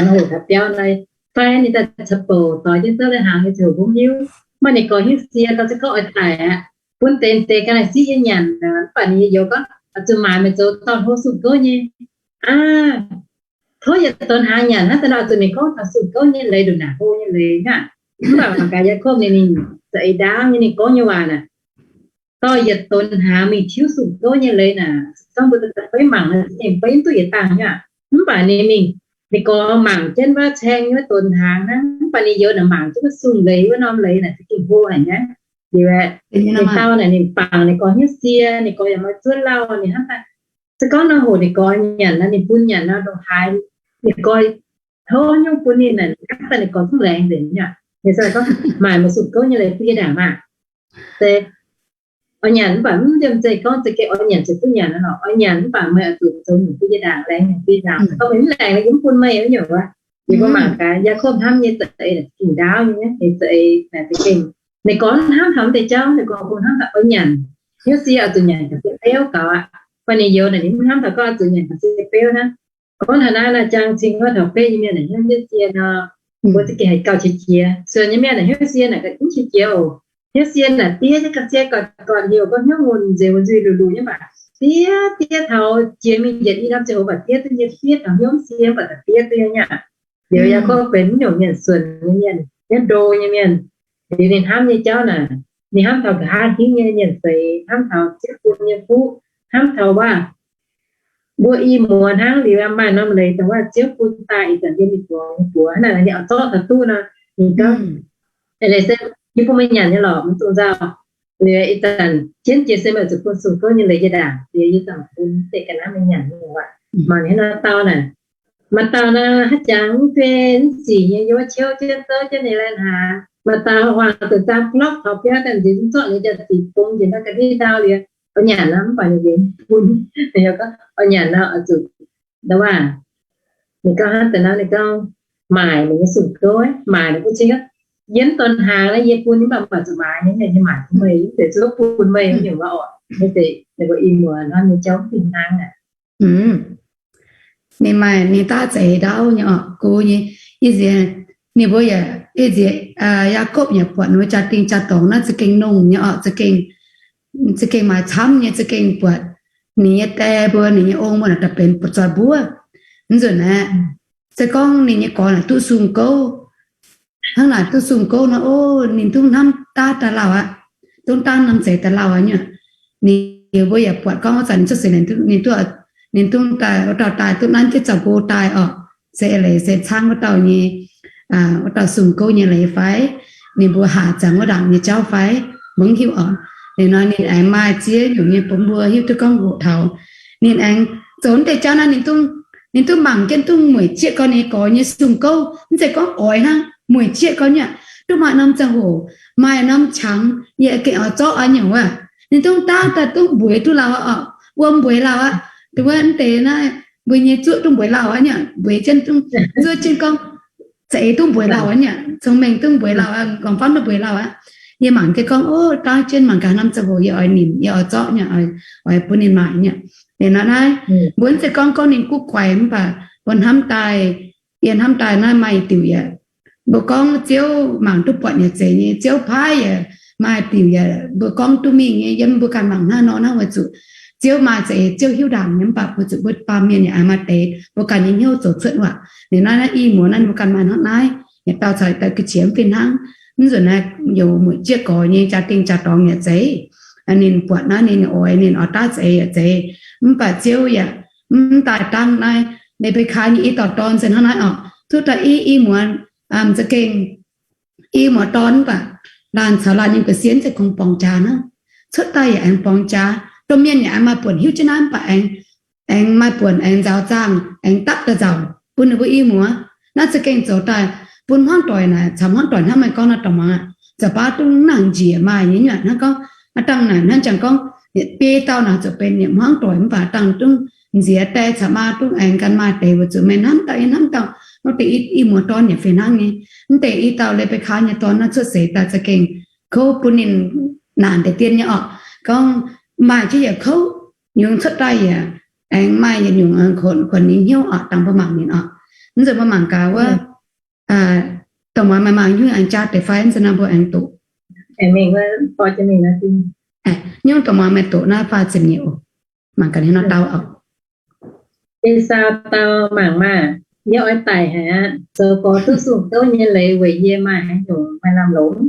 nor hoc daaih biauv naaiv, fai ninh daaih caux bouc doix jienv zouv lai hnaangx nyei ziouc mv hiuv. Maaih ninh gorx hiuv sie daaih se gorngv oix daic aqv, bun deix deix ganh siqv yie nyanc, mv baac ninh youz gorngv, zuqc maaiz meih zoux dorn-hlo sung gouv nyei. Aa, tov yietc donx hnaangx nyanc hnangv daaih nor, zuqc ninh gorngv taux sung gouv nyei leiz, nduqc naaic hlo nyei leiz hnangv. Mv baac mangc gaax Yaakopv ninh, ninh za'eix ndaauv nyei, ninh gorngv nyei waac naaic, dorh yietc donx hnaangx mingh tiuv sung gouv nyei leiz naaic, se gorngv mbuo daaih beiv mangc, ninh beiv mv duqv yietc dangh nyei aqv. Mv baac ninh mingh, ninh gorx mangc jienv wuov caeng nyei wuov donx hnaangx hnangv, mv baac ninh youz naaic mangc jienv wuov sung leiz, wuov norm leiz naaic za'gengh hlo haic nyei. Liuz aeqv, ninh dau naaic ninh bangc ninh gorx hnyouv sie, ninh gorx yaac maaih zuov lauh ninh hnangv daaih. Se gorngv nor hoc ninh gorx nyanc nor, ninh bun nyanc nor ndongc haaix, ninh gorx tov nyungc bun ninh naaic, hnangv daaih ninh gorx zungv laengz nzengc nyei. Ninh se gorngv, maaic meih sung gouv nyei leiz bun yie ndaangc maah! Se oix nyanc mv baac mv liemh zeih gorngv za'gengh oix nyanc ziouc duqv nyanc nor, oix nyanc mv baac meih oix zuqc zoux nyungc bun yie ndaangc, laengz nyungc bun yie ndaangc. Se gorngv meih mv laengz, yie mv bun meih nyungc wuov. Yie mbuo mangc gaax Yaakopv hnamv nyei za'eix naaic za'gengh ndaauv nyei, ninh za'eix naaic za'gengh, ninh gorx hnamv taux deix jauv, ninh gorx kungx hnamv daaih oix nyanc. Hnyouv sie oix zuqc nyanc ga'fiev beuv gaux aqv. Mv baac ninh youz naaic ninh mv hnamv taux gorngv oix zuqc nyanc taux sie beuv hnangv. Gorngv taux naaiv, naaiv jangx cing gorngv taux feiv nyei mienh naaic hnyouv jienv sie nor, mbuo za'gengh haih gauh qiex jiez. Suonc nyei mienh naaic hnyouv sie naaic ga'mv qiex jiez oc. Hnyouv sie naaic diev nyei ga'sie gortv gortv heuc gorngv hnyouv mun nzeix wuov nzuih luc luc nyei mv baac diev diev taux jiex mingh yietc i norm ziangh hoc mv baac diev duqv nyei, diev taux hnyouv sie mv baac daaih diev duqv nyei nyei aqv. Liuz Yaakopv benx mv nyungc mienh suonc nyei mienh, hnyouv ndo nyei mienh. Liuz ninh hnamv nyei jauv naaic, ninh hnamv taux nqa'haav hingv nyei mienh feix, hnamv taux ziouv bun nyei fuqv, hnamv taux waac mbuo i muoz hnangv. Liuz maaih norm leiz dongh waac ziouv bun daaih ih zanc yiem ninh buoz nyei buoz hnangv naaic, ninh oix zorqv taux duqv nor, ninh gorngv, eix leiz se yie bun meih nyanc nyei lorqc, mv dungx nzauh. Liuz ih zanc jienv jiex se meih zuqc bun sung gouv nyei leiz yie ndaangc, liuz yie daaih bun deix ga'naaiv meih nyanc nyei waac. Mangc haaix nor dau naaic, maaih dauh naaic haaix jangx mv bei mv sic nyei, yiem wuov ciouv jienv zouv jienv ninh laanh hnaangx. Maaih dauh huaang deix zaang blorqv taux biauv daaih nziex mv zorqv nyei jaa-dingc bung njiec ndau ga'ndiev ndau liuz, oix nyanc nor mv baac ninh nziex bun. Ninh gorngv oix nyanc nor oix zuqc, ndau waac, ninh gorngv hnangv deix nor, ninh gorngv maaic ninh nyei sung gouv, maaic ninh bun cing, yie mv dorh hnaangx naaiv yie bun, mv baac mv baac zuqc maaiz nyei, yie maaic bun meih, mv zeiz zuov bun meih nyungc waac oc. Mv zeiz ninh mbuo i muoz hnamv nyei jauv fih hnangv aqv. Ninh maaih ninh daav zeix ndau nyei oc, go nyei. Ih nziex ninh mbuo yaac, ih nziex Yaakopv yaac buatc ninh mbuo jaa-dingh jaa-dorngx naaiv za'gengh nongh nyei oc, za'gengh, za'gengh maaih camv nyei, za'gengh buatc ninh nyei die mbuo, ninh nyei ong mbuo naaic daaih benx buoz-zoih mbuov. Mv nzunc aeqv, se gorngv ninh nyei gorx naaic duqv sung gouv, hnangv naaic duqv sung gouv nor, o, ninh duqv hnamv daav daaih lauh aqv, duqv dangv norm zeix daaih lauh aqv nyei. Ninh mbuo yaac buatc gorngv wuov zanc ninh cuotv seix, ninh duqv, ninh duqv daaih, wuov dauh daaih duqv nanv jienv zaux-nqo daaih oc. Se leiz se caangv wuov dauh nyei, wuov dauh sung gouv nyei leiz fai, ninh mbuo haac ziangx wuov ndaangc nyei jauv fai, mv hiuv oc. Liuz nor ninh aengx maaih ziex nyungc nyei bun mbuo hiuv duqv gorngv hoqc taux. Ninh aengx zoux deix jauv naaiv, ninh duqv mangc jienv duqv mueic jieqv gorx ninh gorx nyei sung gouv, mv zeiz gorngv oix hnangv, mueic jieqv gorx nyei aqv. Duqv maaih norm ziangh hoc, maaih norm qangx yaac gengh oix zorqv aqv nyungc wuov. Ninh duqv daav daaih duqv mbueix duqv lauh aqv oc, wuom mbueix lauh aqv. Dongh wuov deix naaiv mbuo nyei zuoqv duqv mbueix lauh aqv nyei, mbueix jienv duqv zuov jienv gorngv za'eix duqv mbueix lauh aqv nyei, cong-mengh duqv mbueix lauh aqv, gorngv famv duqv mbueix lauh aqv. Yie mangc jienv gorngv, o, daav jienv mangc gaax norm ziangh hoc yie oix nimc, yie oix zorqv nyei, oix bun ninh maaic nyei. Liuz nor naaiv, mbuo mv zeiz gorngv gorngv ninh guv guaix mv baac mbuo hnamv daaih, yie hnamv daaih naaiv maaih diuc yaac, mbuo gorngv Ziouv mangc duqv buatc yaac zeiz nyei, Ziouv paaiv yaac maaih diuc yaac mbuo gorngv duqv mingh nyei, yiem mbuo ganh mangc hnangv nor hnangv weic zuqc Ziouv maaih za'eix Ziouv hiuv ndaangc nyei, mv baac mbuo zuqc mbuo baamh mienh yaac aengx maaih deix mbuo ganh nyei hnyouv zoux cuotv waac. Liuz naaiv, naaiv i muoz naaiv mbuo ganh maaih hnangv naaiv, yietc dauh caux yietc dauh ga'qiex mv fih hnangv. Mv nzunc naaiv youz mueic jieqv gorx nyei jaa-dingh jaa-dorngx yaac zeiz, ninh buatc naaiv ninh oix, ninh oix daav za'eix yaac zeiz, mv baac Ziouv yaac mv daaih dangv naaiv Lepekah nyei i dauh dorn se hnangv naaiv oc. Duqv daaih i, i muoz za'gengh i muoz dorn mv baac laanh caux laanh nyei mba'sieqv se kungx borngz jaax hnangv. Cuotv daaih yaac aengx borngz jaax. Domh mienh yaac aengx maaih buonc hiuv jienv naaiv mv baac aengx, aengx maaih buonc aengx nzaaux zaangh, aengx dapv daaih nzauc bun ninh mbuo i muoz. Naaiv za'gengh zoux daaih bun hmuangv doic naaic, caux hmuangv doic hnamv meih gorngv naaiv dorngx muangx aqv, ziouc baav duqv nangc njiec maaih nyei nyuoqc hnangv gorngv, aav dangh naaic hnangv jangx gorngv, biei dauh naaic zuqc benx yietc hmuangv doic mv baac dangh duqv nziex die caux maa duqv aengx ganh maaih deix weic zuqc meih hnamv dauh yie hnamv dauh, wuov deix i, i muoz dorn yaac fih hnangv nyei. Mv deix i dauh Lepekah nyei dorn naaiv cuotv seix daaih za'gengh kouv bun ninh naanc deix dien nyei orqc. Gorngv maaih jienv yaac kouv, yungz cuotv daaih yaac aengx maaih yietc nyungc kuonx ninh hnyouv orqc, dangh mbuo mangc ninh orqc. Mv nzunc mbuo mangc gaax wuov, dongh muangx meih mangc nyungc aengx jaax deix fai, mv nzunc naaiv mbuo aengx doqc. Nyungc dongh muangx meih doqc naaiv faah ziepc nyeic oc. Mangc gaax nor dau oc. Esau dau, Mangc maah! Yie oix daic haic aqv. Zoux gorx duqv sung gouv nyei leiz weic yie maaih haaix nyungc maaih lamh longc?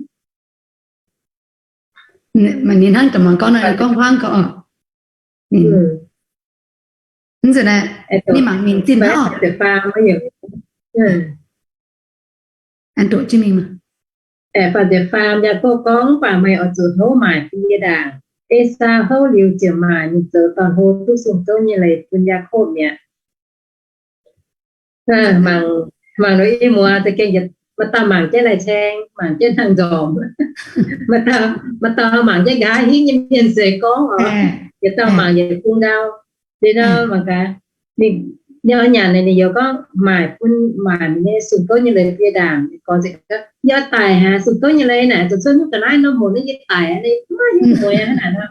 Ninh hnangv dongh muangx gorngv nor, gorngv hmuangv gaax oc. Mv nzunc naaiv, ninh mangc ninh zinh hnangv. Aengx doqc jienv mingh maah. Faah ziepc faam, Yaakopv gorngv, Mv baac meih oix zuqc houv maaic bun yie ndaangc. Esau houv liuz ziouc maaic, ninh zoux dorn-hlo duqv sung gouv nyei leiz bun Yaakopv mi'aqv. Mangc, mangc nor i muoz za'gengh, maaih dauh mangc jienv lai-caeng, mangc jienv hnangv nzormc. Maaih dauh mangc jienv nqa'haav hingv nyei mienh seix gorngv oc. Yietc dauh mangc yietc bung ndau. Liuz nor mangc gaax, ninh nyanc naaic ninh youz gorngv, Maaic bun, maaic meih nyei sung gouv nyei leiz bun yie ndaangc. Ninh gorngv, Yie daic haic, sung gouv nyei leiz naaic zoux cuotv nyungc ga'naaiv norm hoc naaiv yie daic aqv, maiv hiuv mueiz aqv naaic nor.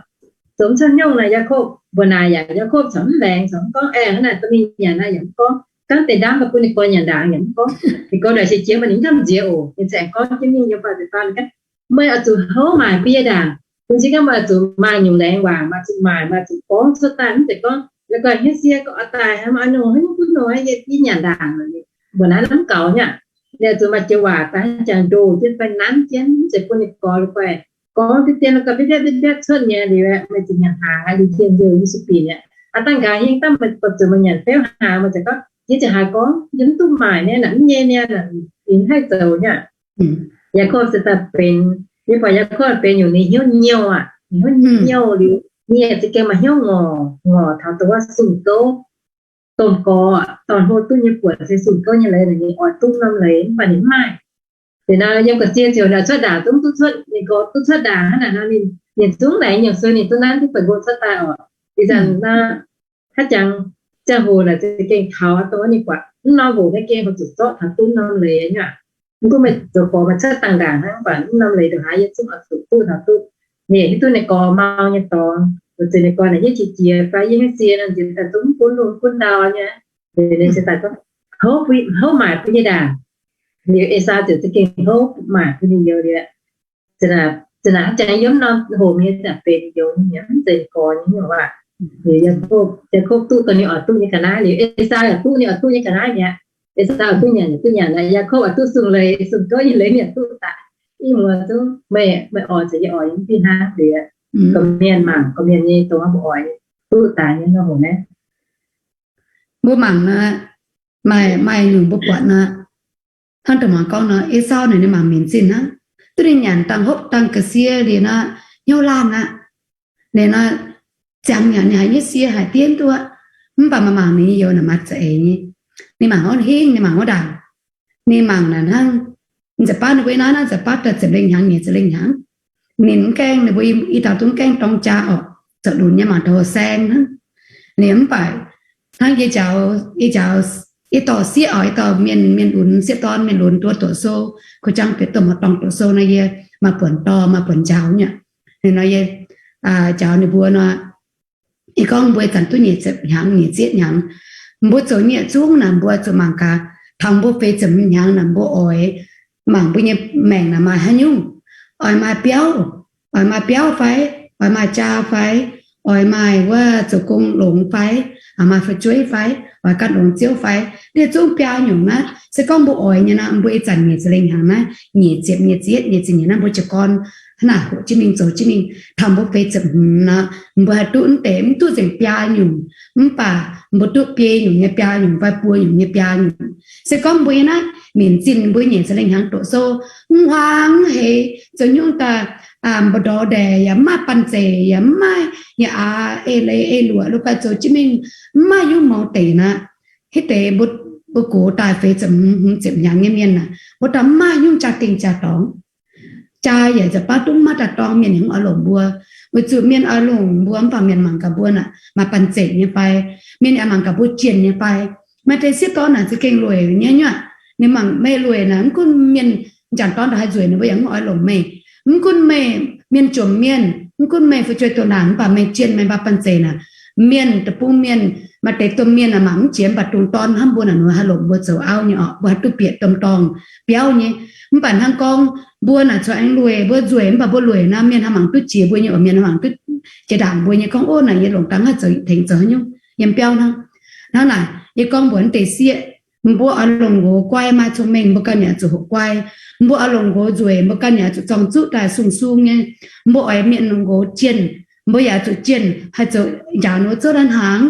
zoux mv cuotv hnyouv naaic, Yaakopv mbuox naaic yaac, Yaakopv corc mv laengz, corc mv gorngv, aengx hnangv naaic dorh mingh nyanc naaic yaac mv gorngv, gaanv deix ndaamv baac bun ninh gorx nyanc ndaangc yaac mv gorngv. Ninh gorx ndaaih se jiex maaih ninh mv gamh nziex oc, ninh zaengc gorngv jienv mingh yiem faah ziepc faam, ninh gorngv, meih oix zuqc houv maaic bun yie ndaangc. Bun cing gorngv meih oix zuqc maaih nyungc laengz waac, maaih zuqc maaic, maaih zuqc gorngv cuotv daaih, mv zeiz gorngv la'guaih hnyouv sie gorngv oix daaih hnangv, maaih nyungc haaix nyungc bun nor, yie nyanc ndaangc. Mbuox naaiv mv gaux nyei aqv. Ninh oix zuqc maaih joux waac daaih jangx ndoh jienv fai nanv jienv, mv zeiz bun ninh gorx la'guaih gorngv deix dien la'guaih mbiatv mbiatv mbiatv cuotv nyei liuz, meih zuqc nyanc hnaangx aqv, liuz jiex njoux yie sueih binc aqv. Aav dangh nqa'haav hingv dangh meih zuqc maaih nyanc feuv hnaangx, meih zuqc gorngv, yie ziouc haiz gorngv yie mv duqv maaic nyei, naaic mv nyei niaa, naaic ninh haih zoux nyei aqv. Yaakopv se daaih benx, yie buatc Yaakopv benx nyungc ninh hnyouv nyouh aqv, ninh hnyouv nyouh liuz, ninh yaac za'gengh maaih hnyouv ngorc, ngorc taux dongh wuov sung gouv, domh gorx dorh hlo duqv nyei buonc se sung gouv nyei leiz, ninh oix duqv norm leiz mv baac ninh mv maaih. Liuz nor yiem ga'sie ziouc ninh cuotv ndaangc zungv duqv cuotv, ninh gorx duqv cuotv ndaangc hnangv naaic nor, ninh, ninh zungv laengz nyungc sueih ninh duqv nanv duqv benx mbuo cuotv daaih oc. Ih zanc nor, haaix jangx ziangh hoc naaic za'gengh taux dongh wuov ninh buatc mv norm hoc naaiv gengh hoc zuqc zorqv taux duqv norm leiz nyei aqv. Mv gunv meih zoux gorx meih cuotv dangh ndaangc hnangv, mv baac mv norm leiz ndongc haaix yie zungv oix zuqc duqv taux duqv. Ninh yaac hiuv duqv ninh gorx mau nyei dorngx, weic zuqc ninh gorx naaic yie qiex jiez fai yie hiuv sie nor nziex daaih zungv mv bun lungh mv bun ndau nyei. Ninh se daaih gorngv, houv, houv maaic bun yie ndaangc. Liuz Esaau ziouc za'gengh houv maaic bun ninh youz liuz, zinh naaic haaix jangx yiem norm hoc nyei zinh naaic benx youz nyei, mv zeiz gorx nyei nyungc waac. Liuz Yaakopv, Yaakopv duqv dongh ninh oix duqv nyei ga'naaiv, liuz Esaau yaac duqv ninh oix duqv nyei ga'naaiv mi'aqv. Esaau duqv nyanc, duqv nyanc, Yaakopv oix duqv sung leiz, sung gouv nyei leiz ninh yaac duqv daaih. Ih muoz zungv meih, meih oix ziouc yie oix nyei mv fih hnangv liuz, gorqv-mienh mangc gorqv-mienh nyei dongh mbuo oix duqv daaih nyei norm hoc naaiv. Mbuo mangc nor, maaih, maaih nyungc mbuo buatc nor, hnangv dongh mangc gorngv nor, Esaau naaic ninh mangc minc zinh hnangv, duqv ninh nyanc dangh hopv dangh ga'sie liuz nor, hnyouv laanh aqv. Ninh nor, ziangx nyanc ninh haiz hnyouv sie haiz diev duqv aqv. Mv baac maaih mangc ninh nyei youz naaic maaih za'eix nyei. Ninh mangc wuov hingv, ninh mangc wuov ndaangc. Ninh mangc naaic hnangv, nza'baav ninh mbuo naaiv, naaiv nza'baav daaih ziepc lengh hnyangx, nyic ziepc lengh hnyangx. Ninh mv gaengh, ninh mbuo i dauh zungv mv gaengh dorng jaa orqc, zoux lunx nyei mangc taux hlo saeng hnangv. Ninh mv baac hnangv yie njaaux, yie njaaux, yie dorh sieqv orqc, yie dorh mienh, mienh lunx, sieqv dorn mienh lunx duqv doqc sou, kuh jangv bieqc domh dorngh doqc sou nor, yie maaih buonc dorh, maaih buonc njaaux nyei. Ninh nor yie njaaux ninh mbuo nor, yie gorngv mbuo ih zanc duqv nyic ziepc hnyangx, nyic ziepc hnyangx. Mbuo zoux nyei yietc zungv naaic mbuo zuqc mangc gaax, taux mbuo feix ziepc hmz hnyangx naaic mbuo oix mangc mbuo nyei maengc naaic maaih haaix nyungc. Oix maaih biauv, oix maaih biauv fai, oix maaih jaa fai, oix maaih wuov zoux gong longx fai, maaih fu'jueiv fai, oix gan longx ziouv fai, naaiv zungv biaa nyungc naaiv. Se gorngv mbuo oix nyei nor, mbuo ih zanc nyic ziepc lengh hnyangx naaiv, nyic ziepc, nyic ziepc, nyic ziepc nyeic naaiv mbuo jiez gorn hnangv naaic hoqc jienv mingh zoux jienv mingh. Taux mbuo feix ziepc hmz nor, mbuo haih duqv mv deix, mv duqv nzengc biaa nyungc, mv baac mbuo duqv biei nyungc nyei biaa nyungc fai buo nyungc nyei biaa nyungc. Se gorngv mbuo yiem naaiv minc zinh mbuo nyic ziepc lengh hnyangx doqc sou, mv huaang heix, zoux nyungc daaih mbu'ndorx ndaeqc yaac mv maaih banh zeic, yaac mv maaih yaac aax ei leiz ei luoqc lo fai zoux jienv mingh, mv maaih nyungc mouz deic nor, hitv deix mbuo gox daaih feix ziepc hmz, hmz ziepc hnyangx nyei mienh naaic, mbuo daaih mv maaih nyungc jaa-dingh jaa-dorngx. Jaa yaac nza'baav duqv mv maaih daaih dorng, mienh yaac mv oix longc mbuo, weic zuqc mienh oix longc mbuo mv baac mienh mangc gaax mbuo naaic maaih banh zeic nyei fai, mienh yaac mangc gaax mbuo jienh nyei fai. Maaih deix sieqv dorn naaic za'gengh lueic nyei nyuoqc. Ninh mangc meih lueic naaic, mv gunv mienh, m'jangc dorn ndongc haaix nzueic ninh mbuo yaac mv oix longc meih. Mv gunv meih mienh jomc mienh, mv gunv meih fu'jueiv doqc naanc mv baac meih jienh, meih mv baac banh zeic naaic, mienh deic-bung mienh, maaih deix domh mienh naaic mangc mv jiex mv baac dungx dorn hnamv mbuo naaic, ninh haih longc mbuo zoux auv nyei orqc, mbuo haih duqv bieqc domh dorngh biauv nyei. Mv baac hnangv gorngv mbuo naaic corc aengx lueic, mbuo nzueic mv baac mbuo lueic nor, mienh haih mangc duqv jiex mbuo nyei oc, mienh haih mangc duqv jiex ndaangc mbuo nyei gorngv, ov, naaic yie longc dangh haih zoux tengx zoux haaix nyungc yiem biauv hnangv. Hnangv naaic yie gorngv mbuox naaiv deix sieqv, mbuo oix longc nqox guai maaih cong-mengh, mbuo ganh yaac zuqc hoqc guai. Mbuo oix longc nqox nzueic, mbuo ganh yaac zuqc zorng zuqv daaih sung-sung nyei. Mbuo oix mienh longc nqox jienh, mbuo yaac zuqc jienh, haih zoux njaaux ninh mbuo zouv naaiv hnaangx,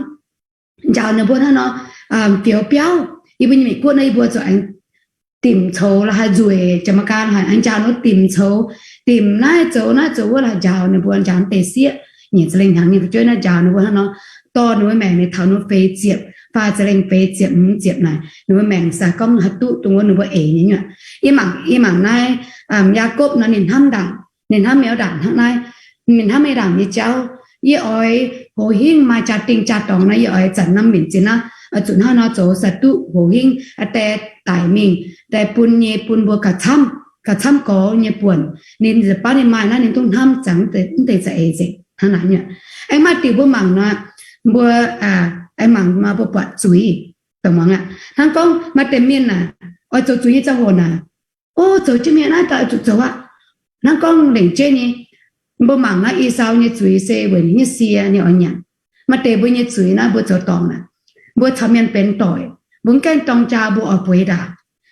njaaux ninh mbuo hnangv nor, fioux biauv. Yie mbuo nyei Meiv Guoqv naaiv yie mbuo zuqc aengx dimc coux la'haaix nzueic, jaax Meiv Guoqv haic, aengx njaaux ninh mbuo dimc coux, dimc naaiv zoux naaiv zoux wuov la'haaix, njaaux ninh mbuo, njaaux naaiv deix sieqv. Nyic ziepc lengh hnyangx nyei fu'jueiv naaiv njaaux ninh mbuo hnangv nor, dorh ninh mbuo maengc mingh taux ninh mbuo feix ziepc, faah ziepc lengh, feix ziepc, hmz ziepc naaic, ninh mbuo maengc se gorngv haih duqv dongh wuov ninh mbuo eix nyei nyuoqc. Yie mangc, yie mangc naaiv Yaakopv nor ninh hnamv ndaangc, ninh hnamv mi'aqv ndaangc hnangv naaiv. Ninh hnamv mi'aqv ndaangc nyei jauv, yie oix hoz hingv maaih jaa-dingh jaa-dorngx nor, yie oix zanc norm minc zinh naaiv oix zuqc hnangv nor zoux, sai duqv hoz hingv, aa, die daic mingh, die bun nyei bun mbuo gauh camv, gauh camv gorx nyei buonc. Ninh nza'baav ninh maaih naaiv ninh duqv hnamv zangx mv deix za'eix nzengc. Hnangv naaic nyuoqc. Aengx maaih diuc mbuo mangc nor, mbuo aengx mangc nor mbuo buatc zuiz, dongh muangx aqv. Hnangv gorngv maaih deix mienh naaic, oix zoux zuiz nyei ziangh hoc naaic, o, zoux jienv mienh naaiv daaih zuqc zoux aqv. Hnangv gorngv lengc jeiv nyei, mbuo mangc naaiv Esaau nyei zuiz se weic ninh nyei sie, ninh oix nyanc. Maaih deix mbuo nyei zuiz naaiv mbuo zoux dorngc naaic, mbuo caux mienh benx doic, mbuo mv gaengh dorng jaa mbuo oix bueix ndaangc.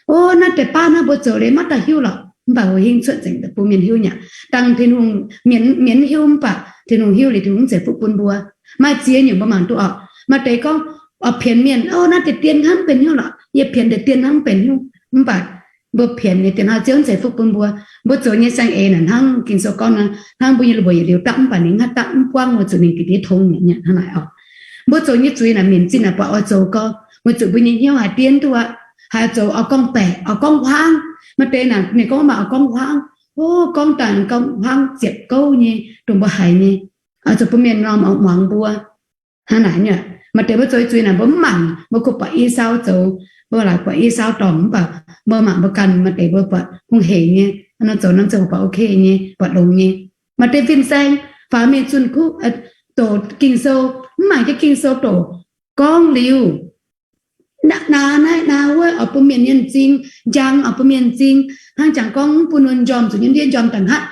O, naaiv deix baav naaiv mbuo zoux liuz maiv daaih hiuv lorqc, mv baac mbuo hingv cuotv nzengc dongh bun mienh hiuv nyei. Dangh Tin-Hungh, mienh mv hiuv mv baac Tin-Hungh hiuv liuz Tin-Hungh mv zeiz fuqv bun mbuo. Maaih ziex nyungc mbuo mangc duqv oc. Maaih deix gorngv oix pienx mienh, o, naaiv deix dien hnangv mv benx hiuv lorqc, yie pienx deix dien hnangv mv benx hiuv. Mv baac mbuo pienx nyei dien hnangv Ziouv mv zeiz fuqv bun mbuo. Mbuo zoux nyei saeng-eix naaic hnangv Ging-Sou gorngv nor, hnangv mbuo nyei la'buoc yietc liuz dapv mv baac ninh haaix dapv mv buangv, mbuo zuqc ninh ga'ndiev tong nyei hnangv naaic oc. Mbuo zoux nyei zuiz naaic mienh zinh naaic buatc oix zoux gorx, weic zuqc mbuo nyei hnyouv haiz dien duqv aqv, haiz zoux oix gorngv-baeqc, oix gorngv-huaangv. Maaih deix naaic ninh gorngv maaih oix gorngv-huaangv, o, gorngv daaih gorngv-huaangv ziepc gouv nyei, dongh mbuo haiz nyei, oix zoux bun mienh norm oix muangx mbuo. Hnangv naaic nyuoqc. Maaih deix mbuo zoux zuiz naaic mbuo mv mangc, mbuo kungx buatc Esaau zoux, mbuo laaix buatc Esaau dorngc mv baac mbuo mangc mbuo ganh, maaih deix mbuo buatc hungh hec nyei, nor zoux norm ziangh hoc buatc ok nyei, buatc longx nyei. Maaih deix fin-saeng faaux mingh zunh kuv, doqc Ging-Sou, mv mangc jienv Ging-Sou doqc, gorngv liuz, naaiv naaiv wuov oix bun mienh nyei m'zing, njang oix bun mienh m'zing, hnangv jangx gorngv mv bun wuov njormh zuqc nyei ndiev njormh da'hngaqv.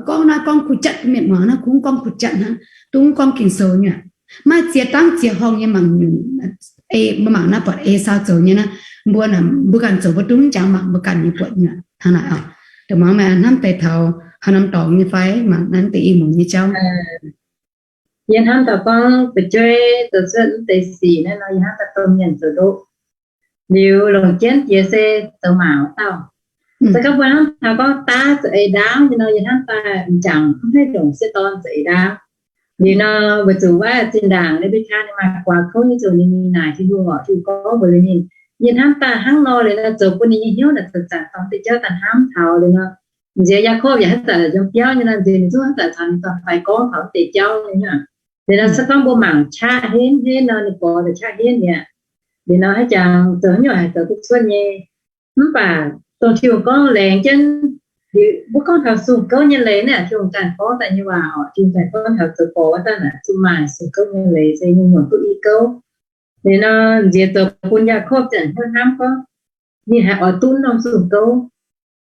Gorngv naaiv gorngv kuh jatv bun mienh muangx, naaiv kungx gorngv kuh jatv hnangv, dungx gorngv Ging-Sou nyuoqc. Maaih ziex dangv ziex horngh nyei mangc nyungc. Ei mbuo mangc naaiv buatc Esaau zoux nyei naaiv, mbuo naaic mbuo ganh zoux mbuo dungx jangx mangc mbuo ganh nyei buatc nyuoqc hnangv naaic oc. Dongh muangx meih hnamv deix taux haaix norm dorngx nyei fai mangc naaiv deix i muoz nyei jauv. Yie hnamv taux gorngv fu'jueiv zoux cuotv mv deix sic naaiv nor, yie hnamv daaih domh mienh zoux ndoqv. Liuz longc jienv jiex se zoux mangc wuov dauh. Se gorngv mbuo hnamv taux gorngv daav za'eix ndaauv nyei nor, yie hnamv daaih m'jangc mv haih longc sieqv dorn za'eix ndaauv. Liuz nor, weic zuqc wuov zinh ndaangc Lebekaa ninh maaih guaax kouv nyei zuqc ninh mingh naaic Tin-Hungh orqc, Tin-Hungh gorngv mbuox liuz ninh. Yie hnamv daaih hnangv nor liuz nor, zoux bun ninh nyei hnyouv naaic zoux zanc dorngx deix jauv daaih hnamv taux liuz nor, nziex Yaakopv yaac hnangv zanc yiem biauv nyei nor, nziex ninh zungv hnangv zanc caux ninh dorn-faix gorngv taux mv deix jauv nyei aqv. Liuz nor se gorngv mbuo mangc qaqv henv henv nor, ninh gorx daaih qaqv henv mi'aqv. Liuz nor hnangv jangx zoux haaix nyungc haih zoux duqv cuotv nyei. Mv baac dongh Tin-Hungh gorngv laengz jienv, liuz mbuo gorngv taux sung gouv nyei leiz naaiv, Tin-Hungh ganh gorngv daaih nyei waac orqc, Tin-Hungh ganh gorngv taux zoux gorx wuov dauh naaic zuqc maaih sung gouv nyei leiz se nyungc-nyungc duqv i gouv. Liuz nor nziex zoux bun Yaakopv ziouc hnamv hnamv gorngv, ninh haih oix duqv norm sung gouv.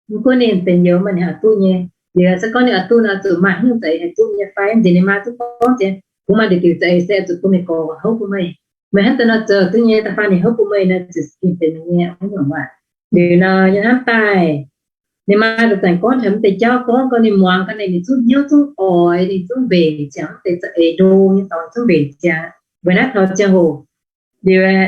Mv gunv ninh benx youz maaih ninh oix duqv nyei. Liuz se gorngv ninh oix duqv nor, zuqc maaih hnyouv za'eix haih duqv nyei fai? Nziex ninh maa zuqc gorngv jiex, kungx maaih nduqc diuc za'eix se zuqc bun meih gorx houx bun meih. Meih hnamv daaih nor zoux duqv nyei, da'faanh ninh houx bun meih nor, zuqc gengh benx meih nyei wuov nyungc waac. Liuz nor yie hnamv daaih, ninh maa daaih zanc gorngv taux mv deix jauv, gorngv gorngv ninh muangx ga'naaiv ninh zungv hnyouv zungv oix, ninh zungv mbenc ziangx mv deix za'eix ndo nyei dorngx zungv mbenc ziangx. Weic naaiv taux ziangh hoc liuz,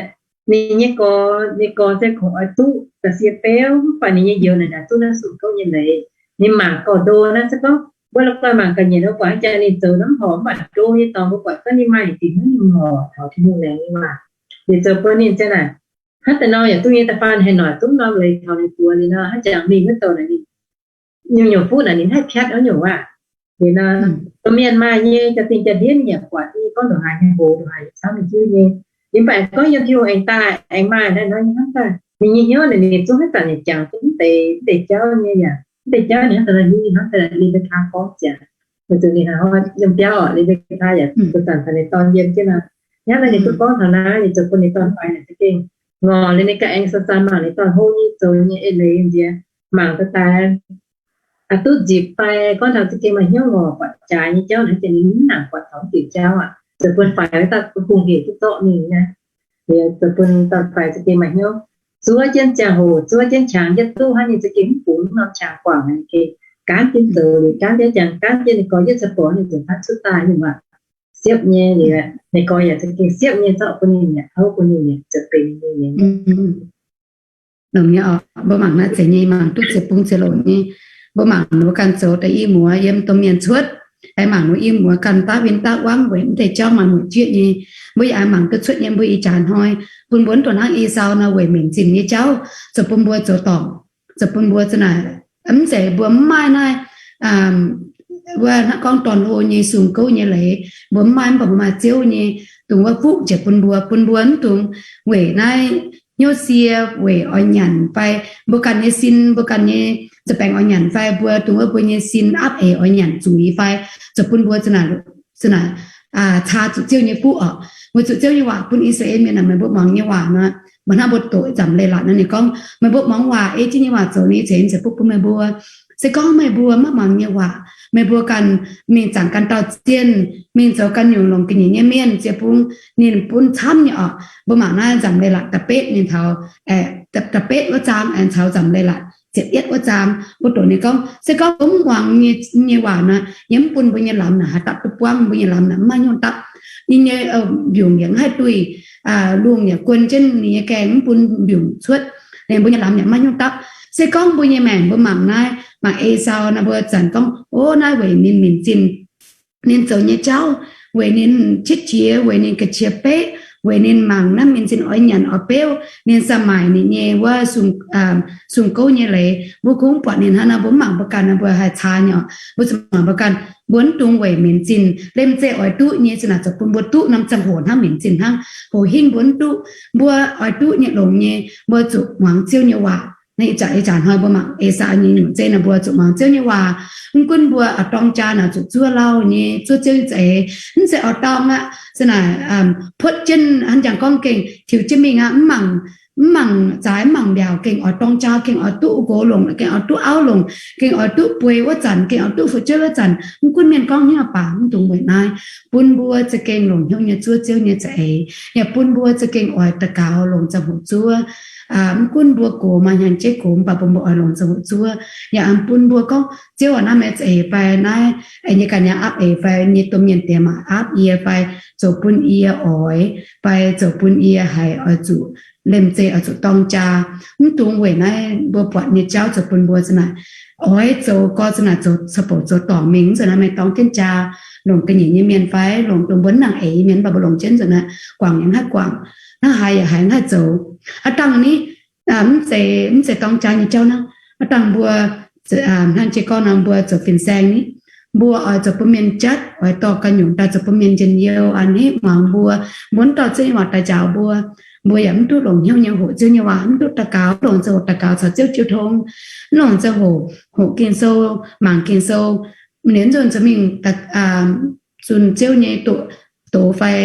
ninh nyei gorx, ninh gorx se kungx oix duqv ga'sie beuv, mv baac ninh nyei youz naaic naaic duqv naaiv sung gouv nyei leiz. Ninh mangc gauh ndo naaiv se gorngv mbuo la'guaih mangc ga'nyiec nor, buatc hnangv jaax ninh zoux naaiv mv horpc, mv baac ndo nyei dorngx mbuo buatc gorngv ninh maaih haaix diuc hnangv ninh horpc taux Tin-Hungh laengz nyei waac. Liuz zoux bun ninh ziang naaic, hnangv daaih nor yaac duqv nyei, da'faanh haih noic duqv norm leiz taux ninh buoz liuz nor, hnangv jangx mingh wuov douh naaic ninh nyungc-nyungc fuqv naaic ninh haih piatv wuov nyungc waac. Liuz nor, domh mienh maaih nyei jaa-dingh jaa-ndiev ninh yaac buatc nyei, gorngv ndongc haaix nyei hoc, ndongc haaix nyei camv ninh hiuv nyei. Yie mv baac gorngv yiem Tin-Hungh aengx daaih aengx maaih naaiv nor, yie hnamv daaih ninh nyei hnyouv naaic ninh zungv haaix zanc yaac jangx duqv mv deix, mv deix jauv nyei yaac mv deix jauv ninh hnamv daaih nor, ninh hnamv daaih Lebekaa gorngv ziangx, weic zuqc ninh hnangv yiem biauv orqc, Lebekaa yaac zoux zanc taux ninh dorn yiem jienv nor, hnamv daaih ninh duqv gorngv taux naaiv, ninh zoux bun ninh dorn-faix naaic za'gengh ngorc liuz ninh ganh aengx sa zan mangc ninh dorn hlo nyei zoux nyei eix leiz nziex, mangc daaih daaih aqc duqv nzipc fai gorngv taux za'gengh maaih hnyouv ngorc buatc jaax nyei jauv naaic, hnangv jiex ninh mv nangc buatc taux mv diuc jauv aqv, zoux bun faix wuov dauh hungh hec duqv zorqv mingh nyei. Liuz zoux bun dorn-faix za'gengh maaih hnyouv zuov jienv ziangh hoc, zuov jienv qangx jienv duqv hnangv ninh za'gengh mv bungx norm qangx guangc, ninh gengh gaanv jienv zoux liuz, gaanv jienv jangx, gaanv jienv ninh gorx yietv caux borx ninh nzunc hnangv cuotv daaih nyungc waac siepv nyei liuz, ninh gorx yaac za'gengh siepv nyei zorqv bun ninh mi'aqv, houv bun ninh mi'aqv, zoux benx ninh mi'aqv. Longx nyei oc, mbuo mangc naaiv zeiz nyei, mangc duqv ziex bung ziex longc nyei. Mbuo mangc ninh mbuo ganh zoux daaih i muoz yiem domh mienh cuotv, aengx mangc ninh i muoz ganh daav win daav wangv weic mv deix jauv maaih mueic jieqv nyei. Mbuo yaac aengx mangc duqv cuotv nyei mbuo ih jaax hnoi, bun mbuo mv dungx hnangv Esaau nor weic mbenc zinh nyei jauv zoux bun mbuo zoux dorngc, zoux bun mbuo za'naaic mv zeiz mbuo mv maaih naaiv, wuov hnangv gorngv dorn hlo nyei sung gouv nyei leiz, mbuo mv maaih, mv baac mbuo maaih Ziouv nyei, dongh wuov fuqv njiec bun mbuo, bun mbuo mv dungx weic naaiv hnyouv sie weic oix nyanc fai mbuo ganh nyei sin, mbuo ganh nyei za'baengx oix nyanc fai mbuo dongh wuov mbuo nyei sin aapv eix oix nyanc zuiz fai zoux bun mbuo za'naaic Zuqc naaic, caa zuqc Ziouv nyei fuqv oc. Weic zuqc Ziouv nyei waac bun I^saa^laa^en Mienh naaic, meih mbuo muangx nyei waac nor, mbuo hnangv mbuo doqc Zaamc Leiz-Latc nor, ninh gorngv, meih mbuo muangx waac ei jienv nyei waac zoux, ninh ceix nzengc fuqv bun meih mbuo. Se gorngv meih mbuo maiv muangx nyei waac, meih mbuo ganh mingh zaangc ganh dauh zienh, mingh zoux ganh nyungc longc ga'nyiec nyei mienh, ziepc bung ninh bun camv nyei oc. Mbuo mangc naaiv Zaamc Leiz-Latc da'betv ninh taux, da'betv wuov zaang aengx caux Zaamc Leiz-Latc ziepc yietv wuov zaang, mbuo doqc ninh gorngv, se gorngv mbuo mv muangx nyei waac nor, yie mv bun mbuo nyei lamz naaic haaix dauh duqv buangv. Mbuo nyei lamz naaic mv maaih hnyouv dapv. Ninh nyei mbiungc yaac mv haih duih, lungh yaac guon jienv ninh nyei gaengh, mv bun mbiungc cuotv. Ninh mbuo nyei lamz yaac maiv hnyouv dapv. Se gorngv mbuo nyei maengc, mbuo mangc naaiv, mangc Esaau nor, mbuo zanc gorngv, o, naaiv weic ninh minc zinh, ninh zoux nyei jauv, weic ninh qiex jiez, weic ninh ga'qiex beqv, weic ninh mangc naaiv minc zinh oix nyanc oix beuv, ninh samx maaic ninh nyei wuov sung gouv nyei leiz. Mbuo kungx buatc ninh hnangv nor, mbuo mv mangc mbuo ganh nor, mbuo haih caa nyei oc. Mbuo zuqc mangc mbuo ganh, mbuo mv dungx weic minc zinh, liemh zeih oix duqv nyei zinh naaic zoux bun mbuo duqv norm ziangh hoc hnangv minc zinh hnangv. Hoc hingv mbuo mv duqv. Mbuo oix duqv nyei longx nyei, mbuo zuqc muangx Ziouv nyei waac. Naaiv ih zanc, ih zanc hnoi mbuo mangc Esaau nyei nyungc zeiv nor, mbuo zuqc muangx Ziouv nyei waac. Mv gunv mbuo oix dorng jaa naaic zuqc zuov lauh nyei, zuov Ziouv nyei za'eix, mv zeiz oix dorng aqv. Se naaic, puotv jienv hnangv jangx gorngv gengh tiux jienv mingh aqv, mv mangc, mv mangc zaaix, mv mangc mbiaauc, gengh oix dorng jaa, gengh oix duqv nqox longc, gengh oix duqv auv longc, gengh oix duqv bueix wuov zanc, gengh oix duqv fu'jueiv wuov zanc. Mv gunv mienh gorngv hnyouv baac mv dungx weic naaiv, bun mbuo za'gengh longc hnyouv nyei zuov Ziouv nyei za'eix, yaac bun mbuo za'gengh oix daux gaux longc ziangh hoc zuov. Mv gunv mbuo gox maaih hnyangx-jeiv gox, mv baac bun mbuo oix longc ziangh hoc zuov. Yaac bun mbuo gorngv, Ziouv aac, naaiv meih za'eix fai? Naaiv nyei ganh nyei aapv eix fai? Nyei domh mienh diex maac aapv yie fai? Zoux bun yie oix fai zoux bun yie haiz oix zuqc liemh zeih oix zuqc dorng jaa? Mv dungx weic naaiv mbuo buatc nyei jauv zoux bun mbuo za'naaic oix zoux gorx za'naaic zoux caux bouc zoux dorngc mingh. Mv zeiz naaiv meih dorng jienv jaa longc ga'nyiec nyei mienh fai longc dongh mbuo mv nangc eix nyei mienh, mv baac mbuo longc jienv za'naaic guangc yaac mv haih guangc, hnangv haaix yaac haiz mv haih zoux. Aav dangh ni, mv zeiz dorng jaa nyei jauv hnangv. Aav dangh mbuo hnangv jiex gorngv nor, mbuo zoux fin-saeng ni, mbuo oix zoux bun mienh jatv, oix dorh ganh nyungc daaih zoux bun mienh njien-youh, a'hneiv muangx mbuo, mbuo mv dorh Ziouv nyei waac daaih njaaux mbuo, mbuo yaac mv duqv longc hnyouv nyei hoqc Ziouv nyei waac, mv duqv daux gaux, mv longc ziangh hoc daux gaux caux Ziouv jiu tong, mv longc ziangh hoc hoqc Ging-Sou, mangc Ging-Sou, liemh nzunc zuqc mingh zunh Ziouv nyei doz fai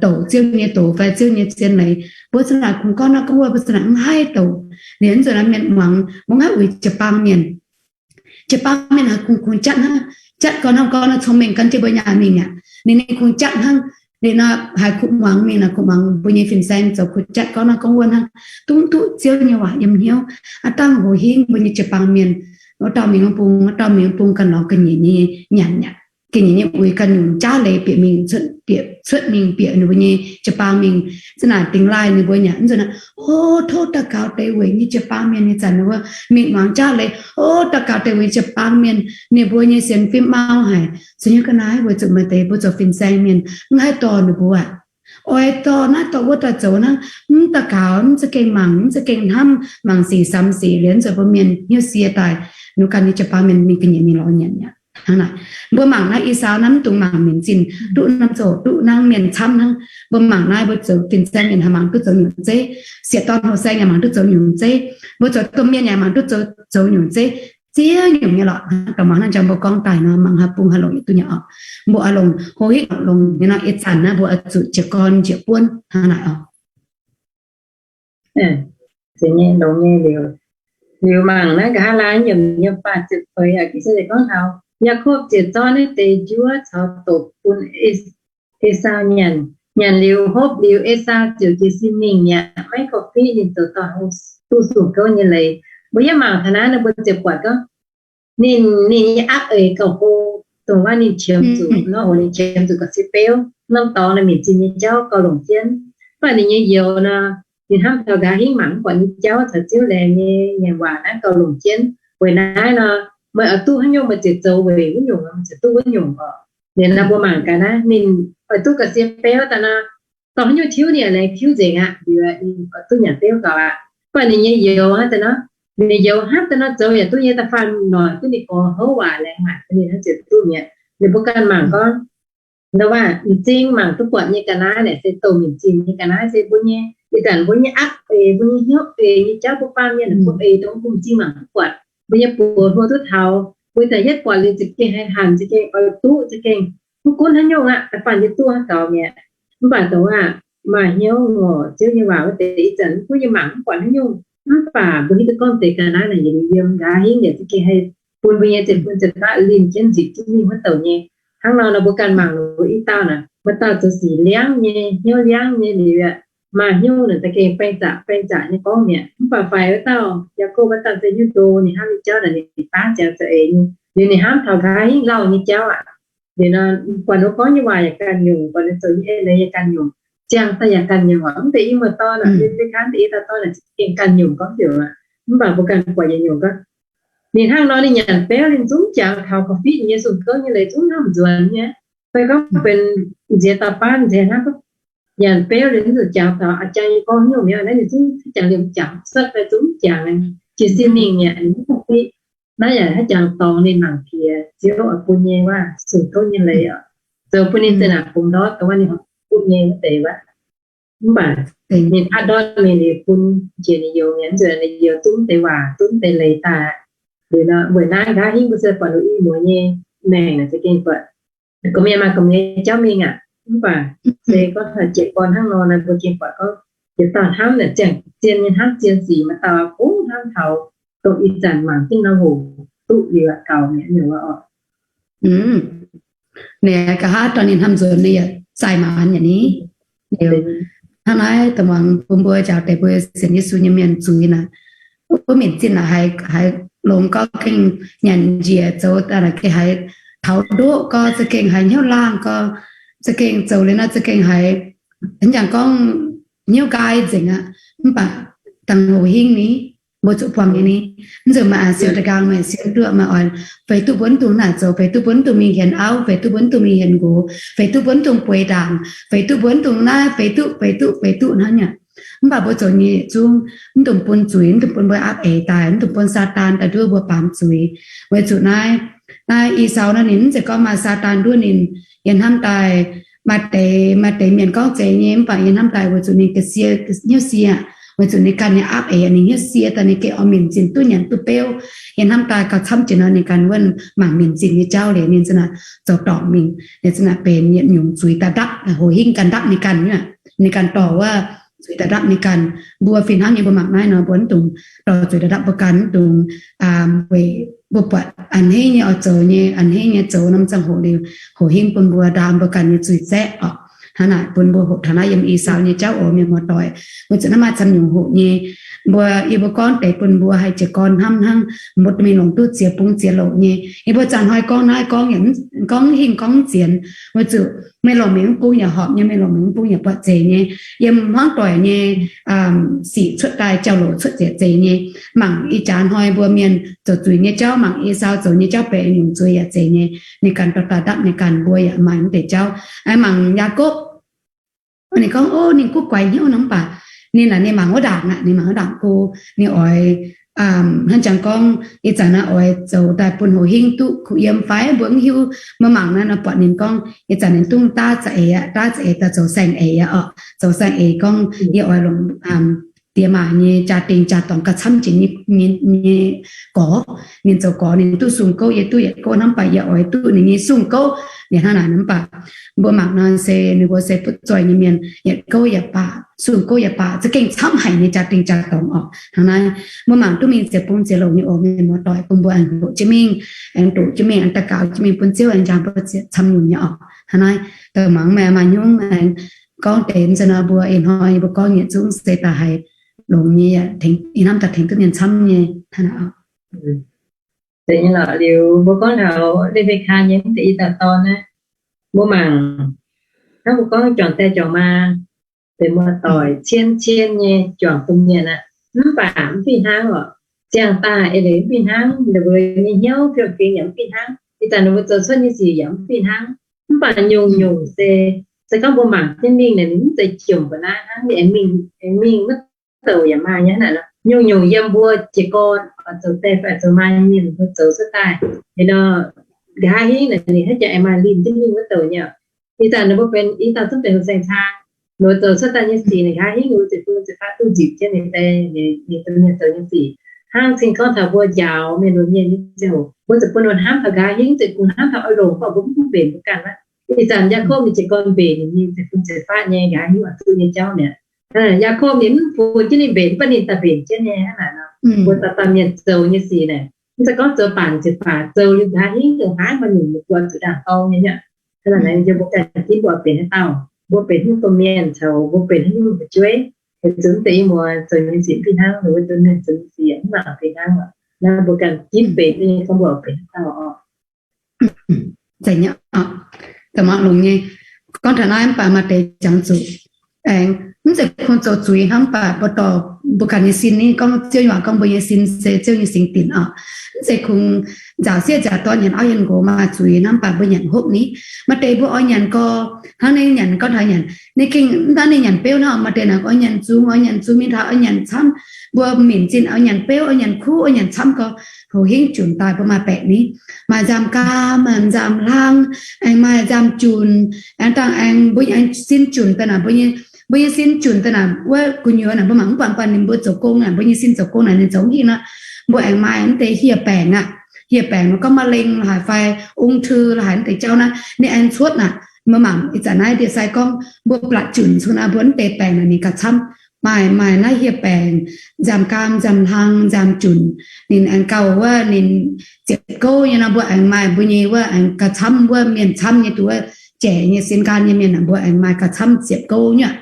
douc Ziouv nyei doz fai Ziouv nyei zien leiz. Mbuo za'naaic kungx gorngv naaiv gorngv wuov, mbuo za'naaic mv haih douc. Liemh nzunc naaiv mienh muangx, mbuo mv haih uix jiu-baang mienh. Jiu-baang mienh haiz kungx, kungx jatv hnangv, jatv gorn hnangv gorngv naaiv cong-mengh gan jienv mbuo nyaah mingh aqv. Ninh, ninh kungx jatv hnangv. Liuz nor haiz kuv muangx mingh naaic, kuv muangx mbuo nyei fin-saeng zoux kuv jatv gorngv naaiv gorngv wuov hnangv, dungv duqv Ziouv nyei waac yiem hnyouv. Aav dangh hoc hingv mbuo nyei jiu-baang mienh, wuov dauh mingh wuov bung, wuov dauh mingh wuov bung ganh lorz ga'nyiec nyei nyanc aqv. Ga'nyiec nyei uix ganh nyungc jaav leiz bieqc mingh, bieqc cuotv mingh bieqc ninh mbuo nyei jiu-baang mingh. Za'naaic dingx laaih ninh mbuo nyanc, mv nzunc naaiv, o, tov daux gaux deix weic nyei jiu-baang mienh nyei zanc ninh mbuo mingh muangx jaav leiz. O, daux gaux deix weic jiu-baang mienh, ninh mbuo nyei sienx fim mau haic. Zuqc nyei ga'naaiv weic zuqc maaih deix mbuo zoux fin-saeng mienh mv haih dorh ninh mbuo aqv. Oix dorh naaiv dorh wuov daaih zoux hnangv, mv daux gaux, mv za'gengh mangc, mv za'gengh hnamv, mangc sic samx sic liuz zoux bun mienh hnyouv sie daaih. Ninh ganh nyei jiu-baang mienh mingh ga'nyiec mingh lorz nyanc aqv. Hnangv naaic, mbuo mangc naaiv Esaau naaiv mv dungx mangc minc zinh, duqv norm ziangh hoc duqv hnangv mienh camv hnangv. Mbuo mangc naaiv mbuo zoux fin-saeng mienh haih mangc duqv zoux nyungc zeiv, sieqv dorn houh saeng yaac mangc duqv zoux nyungc zeiv, mbuo zoux domh mienh yaac mangc duqv zoux, zoux nyungc zeiv. Ziex nyungc nyei lorqc. Dongh mangc hnangv jang mbuo gorngv daaih nor, mangc haaix bung haaix longc yietc duqv nyei oc. Mbuo oix longc hoh hitv longc nyei nor, ih zanc naaiv mbuo oix zuqc jiez gorn njiec buonv hnangv naaic oc. Liuz mangc naaiv nqa'haav laai yiemc nyei faah ziepc feix aqv, Ging-Sou gorngv taux Yaakopv ziouc zorqv naaiv deix njuov caux doqc bun Esaau nyanc. Nyanc liuz hopv liuz, Esaau ziouc jiez sin mingh mi'aqv, maiv korv-fiqv ninh zoux dorh duqv sung gouv nyei leiz. Mbuo yiem mangc taux naaiv nor mbuo ziouc buatc gorngv ninh, ninh nyei aapv eix gauh hlo, dongh wuov ninh qiemx zuqc nor, oc, ninh qiemx zuqc ga'sie beuv, norm dorngx naaiv minc zinh nyei jauv gauh longc jienv. Mv baac ninh nyei youz nor, ninh hnamv taux nqa'haav hingv mangc mv buatc nyei jauv caux Ziouv laengz nyei nyanc waac naaiv gauh longc jienv. Weic naaiv nor, meih oix duqv haaix nyungc meih ziouc zoux weic wuov nyungc, meih ziouc duqv wuov nyungc oc. Liuz nor mbuo mangc gaax naaiv, ninh oix duqv ga'sie beuv daaih nor, dorh haaix nyungc tiuv ninh yaac laengz tiuv nzengc aqv, liuz ninh oix duqv nyanc beuv gauh aqv. Mv baac ninh nyei youz hnangv daaih nor, ninh nyei youz hnangv daaih nor zoux yaac duqv nyei, da'faanh noic duqv ninh gorx houv waac laengz maaic bun ninh hnangv ziouc duqv mi'aqv. Liuz mbuo ganh mangc gorngv, ndau waac m'zing mangc duqv buatc nyei ga'naaiv naaic se douh minc zinh nyei ga'naaiv, se mbuo nyei, ih zanc mbuo nyei aapv eix, mbuo nyei hnyouv eix nyei jauv, mbuo baamh mienh mbuo eix dongh mbuo m'zing mangc duqv buatc, mbuo nyei buoz hlo duqv taux, mbuo da'yietv buatc liuz za'gengh haih hanc, za'gengh oix duqv, za'gengh mv gunv haaix nyungc aqv, da'faanh yie duqv gaux mi'aqv. Mv baac dongh wuov maaih hnyouv ngorc Ziouv nyei waac wuov deix, ih zanc mv gunv yie mangc mv buatc haaix nyungc, mv baac mbuo hiuv duqv gorngv deix ga'naaiv naaic yietc liuz yiem nqa'haav hingv yaac za'gengh haih bun mbuo nyei zeiv-fun zeiv-faqv linh jienv nzipc jienv mingh wuov douc nyei. Hnangv nor nor mbuo ganh mangc loz ih dauh naaic, maaih dauh zoux sic liangv nyei, hnyouv liangv nyei liuz, maaih hnyouv naaic za'gengh baeng zaqc baeng zaqc nyei gorngv mi'aqv. Mv baac faix wuov dauh, Yaakopv wuov dauh se hnyouv ndo, ninh hnamv nyei jauv naaic ninh daav ziangx za'eix nyei, liuz ninh hnamv taux nqa'haav hingv lauh nyei jauv aqv. Liuz nor, buatc ninh gorngv nyei waac yaac ganh nyungc, buatc ninh zoux nyei eix leiz yaac ganh nyungc, ziangh daaih yaac ganh nyungc aqv. Mv deix i muoz-dorn naaic, Lewi Kaan deix i dauh dorn naaic za'gengh ganh nyungc gorngv diuc aqv. Mv baac mbuo ganh buatc yaac nyungc gorngv. Ninh hnangv nor ninh nyanc beuv, ninh zungv jangx taux korv-fiqv nyei sung gouv nyei leiz zungv hnamv nzuonx nyei. Fai gorngv benx nziex dauh baav nziex hnangv, nyanc beuv liuz ninh zungv jangx taux a'jang nyei gorngv nyungc mi'aqv. Naaiv ninh zungv jangx liemh jangx cuotv fai zungv jangx jiez sin mingh mi'aqv, ninh mv korv-fiqv. Naaiv yaac haaix jangx dorngx ninh mangc piex Ziouv oix bun nyei waac, sung gouv nyei leiz oc, zoux bun ninh za'naaic bungx ndortv dongh wuov ninh horpc bun nyei wuov deix wuov. Mv baac ninh paatv ndortv mingh liuz bun njiec ninh youz mi'aqv, nzuonx ninh youz zungv deix waac, zungv deix leiz daaih. Liuz nor weic naaiv nqa'haav hingv mbuo se buatc loz-i muoz nyei maengc naaic za'gengh buatc gorqv-mienh maaih gorqv-mienh nyei jauv mingh aqv. Mv baac se gorngv taux jiez gorn hnangv nor naaic, mbuo gengh buatc gorngv yietc dauh hnamv naaic ziangh zien nyei hnamv zien sic, maaih dauh kungx hnamv taux dongh ih zanc mangc jienv nor hoc duqv liuz aqv gaux mi'aqv nyungc oc. Ninh nqa'haav dorh ninh hnamv nzuonx ninh yaac zaih maanz yaac ni. Liuz hnangv naaiv dongh muangx bun mbuo njaaux deix mbuo sienx Yesu nyei mienh zuiz naaic, wuov minc zinh naaic haiz, haiz longx gorngv gengh nyanc njiec zoux daaih naaic gengh haiz taux ndoqv gorx, za'gengh haiz hnyouv laangh gorx, za'gengh zoux liuz nor za'gengh haiz, hnangv jangx gorngv hnyouv nqaai nzengc aqv. Mv baac dangh hoc hingv ni, mbuo zuqc buangh nyei ni. Mv nzunc maaih siou da'nqaang, maaih siou duqv, maaih oix feix duqv mbuo mv dungx naaic zoux, feix duqv mbuo mv dungx mingh hienx auv, feix duqv mbuo mv dungx mingh hienx nqox, feix duqv mbuo mv dungx bueix ndaangc, feix duqv mbuo mv dungx naaiv, feix duqv, feix duqv, feix duqv hnangv nyei. Mv baac mbuo zoux nyei zungv mv dungx bun zuiz, mv dungx bun mbuo aapv eix daaih, mv dungx bun Saadaan daaih nduov mbuo baamz zuiz. Weic zuqc naaiv, naaiv Esaau naaiv ninh mv zeiz gorngv maaih Saadaan nduov ninh. Yie hnamv daaih maaih deix, maaih deix mienh gorngv zeiz nyei, mv baac yie hnamv daaih weic zuqc ninh ga'sie, hnyouv sie, weic zuqc ninh ganh nyei aapv eix ninh hnyouv sie daaih ninh gengh oix minc zinh duqv nyanc duqv beuv. Yie hnamv daaih gauh camv jiex nor ninh ganh wuov mangc minc zinh nyei jauv liuz ninh za'naaic zoux dorngc mingh, ninh za'naaic benx yietc nyungc zuiz daaih ndapv, hoc hingv ganh ndapv ninh ganh, ninh ganh dorh wuov zuiz daaih ndapv ninh ganh. Mbuo fih hnangv nyei mbuo mangc naaiv nor mbuo mv dungx dorh zuiz daaih ndapv mbuo ganh, mv dungx weic mbuo buatc a'hneiv nyei oix zoux nyei, a'hneiv nyei zoux norm ziangh hoc liuz, hoc hingv bun mbuo ndaam mbuo ganh nyei zuiz zaeqv oc. Hnangv naaic bun mbuo hoqc taux naaiv yiem Esaau nyei jauv oc mienh muoz-doic. Weic zuqc naaiv maaih camv nyungc hoqc nyei. Mbuo, yie mbuo gorngv deix bun mbuo haih jiez gorn hnamv hnangv, mbuo mingh longc duqv ziex bung ziex loc nyei. Yie mbuo zanc hnoi gorngv naaiv gorngv, gorngv hingh gorngv zienx, weic zuqc mienh longc mingh mv bung yaac horpc nyei, mienh longc mingh mv bung yaac buatc zeiz nyei. Yiem hmuangv doic nyei sic cuotv daaih jauv-louc cuotv ziec zeiz nyei. Mangc ih jaax hnoi mbuo mienh zoux zuiz nyei jauv, mangc Esaau zoux nyei jauv benx nyungc zuiz yaac zeiz nyei. Ninh ganh dorh daaih ndapv ninh ganh, mbuo yaac maaih mv deix jauv. Mangc Yaakopv, ninh gorngv, ov, ninh guv guaix hnyouv nor mv baac ninh naaic ninh mangc wuov ndaangc aqv, ninh mangc wuov ndaangc go, ninh oix hnangv jangx gorngv ih zanc naaiv oix zoux daaih bun hoc hingv duqv kuh yiem fai mbuo mv hiuv. Mbuo mangc naaiv nor buatc ninh gorngv ih zanc ninh dungv daav za'eix aqv, daav za'eix daaih zoux saeng-eix aqv oc. Zoux saeng-eix gorngv yie oix longc diex maac nyei jaa-dingh jaa-dorngx gauh camv jiex nyei gorx. Ninh zoux gorx ninh duqv sung gouv, yie duqv yietc gouv hnangv, mv baac yie oix duqv ninh nyei sung gouv. Ninh hnangv naaic nor mv baac mbuo mangc nor se ninh mbuo se butv zoih nyei mienh, yietc gouv yaac baac, sung gouv yaac baac, za'gengh camv haic nyei jaa-dingh jaa-dorngx oc. Hnangv naaiv mbuo mangc duqv mingh ziex bung ziex loc nyei oc mienh muoz-doic, bun mbuo aengx hoqc jienv mingh, aengx doqc jienv mingh, aengx daux gaux jienv mingh bun Ziouv aengx njang mbuo ziex camv nyungc nyei oc. Hnangv naaiv dongh muangx maaih hnyungv aengx gorngv deix nzunc nor mbuo ih hnoi mbuo gorngv nyei zungv se daaih haiz longx nyei, ih hnamv daaih tengx duqv mienh camv nyei hnangv naaiv oc. Zeiz nyei lorqc. Liuz mbuo gorngv taux Lewi Kaan nyei mv deix i dauh dorn naaiv, mbuo mangc hnangv mbuo gorngv juangc die juangc maa, deix muoz-doic cien cien nyei juangc bun mienh aqv. Mv baac mv fih hnangv oc. Ziangh daaih eix leiz mv fih hnangv, ninh mbuo nyei hnyouv fiem-fingx yaac mv fih hnangv. Ih zanc ninh mbuo zoux cuotv nyei sic yaac mv fih hnangv. Mv baac nyungc-nyungc se, se gorngv mbuo mangc jienv mingh naaic, ninh mv zeiz jomc mbuo naaiv hnangv, ninh aengx mingh, aengx mingh wuov douc yaac maaih nyei hnangv naaic nor. Nyungc-nyungc yiem mbuo jiez gorn oix zoux die fai oix zoux maa nyei mienh, mbuo zoux cuotv daaih liuz nor, nqa'haav hingv naaic ninh haaix jaax aengx maaih linh jienv mingh wuov douc nyei. Ih zanc ninh mbuo benx i dauh zungv benx heuc saeng-caa, ninh mbuo zoux cuotv daaih nyei sic, ninh nqa'haav hingv ninh mbuo ziepc fun ziepc faqv duqv nzipc jienv ninh daaih, ninh, ninh zoux nyei sic. Hnangv cing gorngv taux mbuo njaaux mienh lunx mienh nyei ziangh hoc, mbuo ziouc bun ninh hnamv taux nqa'haav hingv, ziouc kungx hnamv taux oix longc, mv baac mbuo mv bun mbenc mbuo ganh aqv. Ih zanc Yaakopv ninh jiez gorn mbenc ninh nyei ziepc fun ziepc fatv nyei nqa'haav hiuv oix duqv nyei jauv mi'aqv. Yaakopv ninh mv bun jienv ninh mbenc, mv baac ninh daaih mbenc jienv nyei hnangv naaic nor. Mbuo dauh dauh mienh zoux nyei sic naaic, mv zeiz gorngv zoux baanc ziepc baac zoux liuz nqa'haav hingv nqa'haav maaih nyungc mbuo zuqc ndaangc dorng nyei mi'aqv. Hnangv naaic nor yie mbuo ganh ginv mbuo benx haaix dauh, mbuo benx haaix nyungc domh mienh caux mbuo benx haaix nyungc fu'jueiv, weic zuqc mv deix ih muoz zoux nyei sic fih hnangv, weic zuqc mienh zoux nyei sic mv nangc fih hnangv. Naaiv mbuo ganh ginv benx nyei gorngv mbuo benx haaix dauh oc. Da'maah longx nyei. Gorngv taux naaiv mv baac maaih deix jangx zuqc aengx mv zeiz kungx zoux zuiz hnangv, mv baac mbuo dorh mbuo ganh nyei sin ni, gorngv Ziouv nyei waac gorngv mbuo nyei sin se Ziouv nyei singx dinc oc. Mv zeiz kungx nzaaux sieqv nzaaux dorn nyanc auv nyanc nqox maaih zuiz hnangv, mv baac mbuo nyanc hopv ni. Maaih deix mbuo oix nyanc gau, hnangv ninh nyanc gorngv taux nyanc, ninh gengh mv daan ninh nyanc beuv hnangv. Maaih deix naaic oix nyanc zungx, oix nyanc zungx mingh taux oix nyanc camv. Mbuo minc zinh oix nyanc beuv, oix nyanc kuv, oix nyanc camv gau, houc hingv junc daaih mbuo maaih baeqc ni. Maaih nzaamc gaam, maaih nzaamc hlang, aengx maaih nzaamc junc, aengx dangh aengx mbuo aengx sin junc daaih naaic, mbuo nyei sin junc daaih naaic wuov gu'nyuoz naaic mbuo mangc mv buatc, buatc ninh mbuo zoux gong naaic, mbuo nyei sin zoux gong naaic ninh zoux mv hingh aqv. Mbuo aengx maaih mv deix hieh baengc aqv. Hieh baengc nor gorngv มะเร็ง la'haic fai องค์ thư la'haic mv deix jauv naaiv ninh aengx cuotv naaic. Mbuo mangc ih zanc naaiv ndie-sai gorngv mbuo blatc junc cun naaiv mbuo mv deix baengc naaic ninh gauh camv. Maaih, maaih naaiv hieh baengc, nzaamc gaam, nzaamc hlang, nzaamc junc, ninh aengx gauh wuov ninh ziepc gouv nyei nor, mbuo aengx maaih mbuo nyei wuov aengx gauh camv, wuov mienh camv nyei duqv wuov jaic nyei sin nqaang nyei mienh aeqv, mbuo aengx maaih gauh camv ziepc gouv nyei aqv.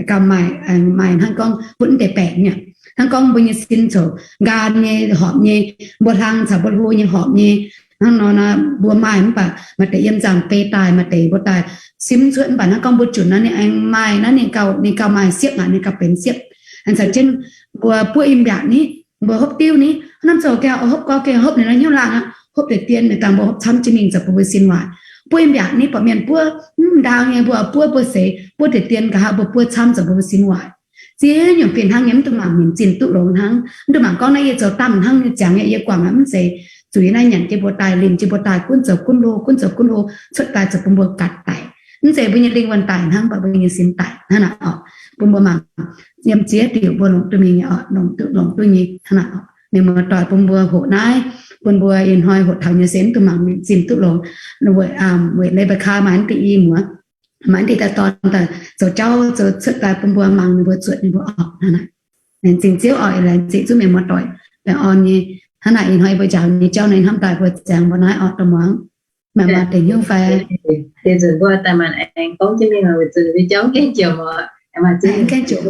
Gauh maaih, maaih hnangv gorngv butv mv deix baengc nyei aqv. Hnangv gorngv mbuo nyei sin corc nqaang nyei horpc nyei, mbuo hlang caux mbuo hlo nyei horpc nyei. Hnangv nor naaiv mbuo maaih mv baac maaih deix yiem nzaangc bei daaih, maaih deix mbuo daaih simv cuotv. Mv baac hnangv gorngv mbuo junc naaiv ninh aengx maaih naaiv ninh gauh, ninh gauh maaih siepv aqv, ninh gauh benx siepv. Aengx caux jienv mbuo buov i mbiaatc ni, mbuo hopv diuv ni, hnamv zoux gengh hopv gorx gengh hopv ninh naaiv hnyouv laangh aqv. Hopv deix dien ninh dangh mbuo hopv camv jienv mingh zoux bun mbuo sin waaic. Buov i mbiaatc ni, buatc mienh buov mv ndaauv nyei mbuo buov, buov seix, buov deix dien nqa'haav mbuo buov camv zoux bun mbuo sin waaic. Ziex nyungc fih hnangv nyei, mv dungx mangc minc zinh duqv longx hnangv. Mv dungx mangc gorngv naaiv yie zoux dangh hnangv nyei ziangx nyei, yie guangc aqv, mv zeiz. Zuiz naaiv nyanc jienv mbuo daaih, linh jienv mbuo daaih, gunv zoux gunv hlo, gunv zoux gunv hlo, cuotv daaih zoux bun mbuo gatc daic. Mv zeiz mbuo nyei lingh wuonh daic hnangv, mv baac mbuo nyei sin daic hnangv naaic oc. Bun mbuo mangc yiem ziex diuc mbuo longc duqv mingh nyei oc, longc duqv, longc duqv nyei hnangv naaic oc. Mienh muoz-doic, bun mbuo hoqc naaiv, bun mbuo ih hnoi hoqc taux nyei se mv dungx mangc minc zinh duqv longx. Weic, weic leiz mbuo kaa maaih naaiv deix i muoz, maaih naaiv deix daaih dorn daaih zoux jauv zoux cuotv daaih bun mbuo mangc, ninh mbuo zuotc ninh mbuo oc hnangv naaic. Laengz zingh Ziouv oc, laengz zingh zungv mienh muoz-doic baengh orn nyei. Hnangv naaic ih hnoi mbuo njaaux nyei jauv naaiv hnamv daaih mbuo ziangx mbuo naaiv oc, dongh muangx. Maaih, maaih deix hnyouv fai? Deix nzunc mbuo daaih maanc aengx gorngv jienv mingh oc, weic zuqc mbuo jauv gaengh jiex oc, aengx maaih zingh gaengh jiex.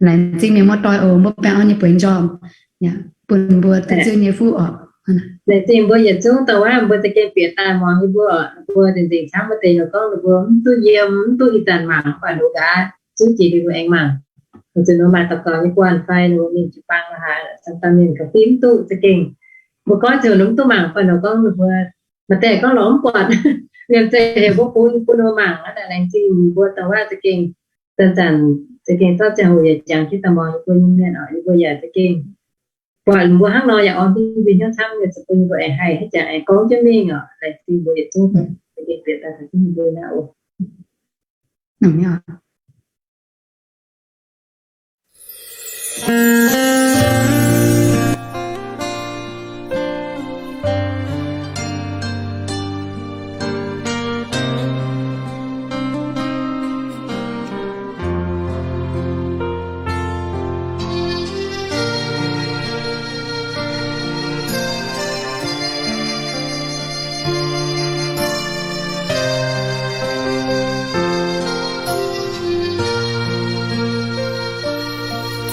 Laengz zingh mienh muoz-doic oc, mbuo baengh orn nyei bueix njormh, bun mbuo duqv Ziouv nyei fuqv oc. Laengz zingh mbuo yietc zungv dongh wuov mbuo za'gengh bieqc daaih muangx yie mbuo oc. Mbuo nzengc nzengc camv wuov deix ninh gorngv ninh mbuo mv duqv yiem, mv duqv ih zanc mangc, mv baac ninh gaax zuqv jiex ninh mbuo aengx mangc. Weic zuqc ninh mbuo maaih daux gaux nyei guanh fai ninh mbuo mingh jiu-baang la'haaix, camv-camv mienh gauh fim mv duqv za'gengh. Mbuo goiv ziouc ninh mv duqv mangc fai ninh gorngv ninh mbuo maaih deix gorngv lorz mv buatc, liemh zeih heuc mbuo bun, bun ninh mbuo mangc aqv. Laengz zingh mbuo dongh wuov za'gengh zanc-zanc za'gengh zorqv ziangh hoc yaac jangx jienv daaih muangx yie mbuo nyei mienh oc. Yie mbuo yaac za'gengh buatc mbuo hnangv nor yaac orn duqv mbuo hnyouv camv nyei, zuqc bun yie mbuo aengx haih haaix jangx aengx gorngv jienv mingh oc. Laengz zingh mbuo yietc zungv za'gengh bieqc daaih taux jienv yie mbuo naaiv oc.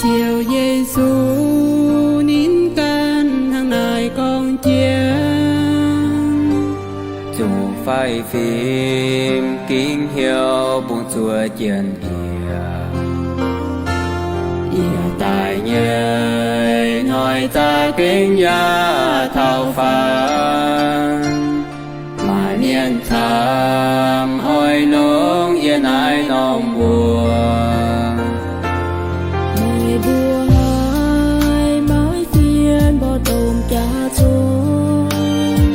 Ziouv Yesu ninh ganh hnangv naaiv gorngv jienv, zuqc fai fim ging hnyouv bungx zuov jien yie. Yie daaih nyei hnoi za'gengh yaac taux faanv. Maaih mienh camv oix longc yie naaiv norm mbuox. Meih mbuo haih maiv fienx mborqv domh jaax zong,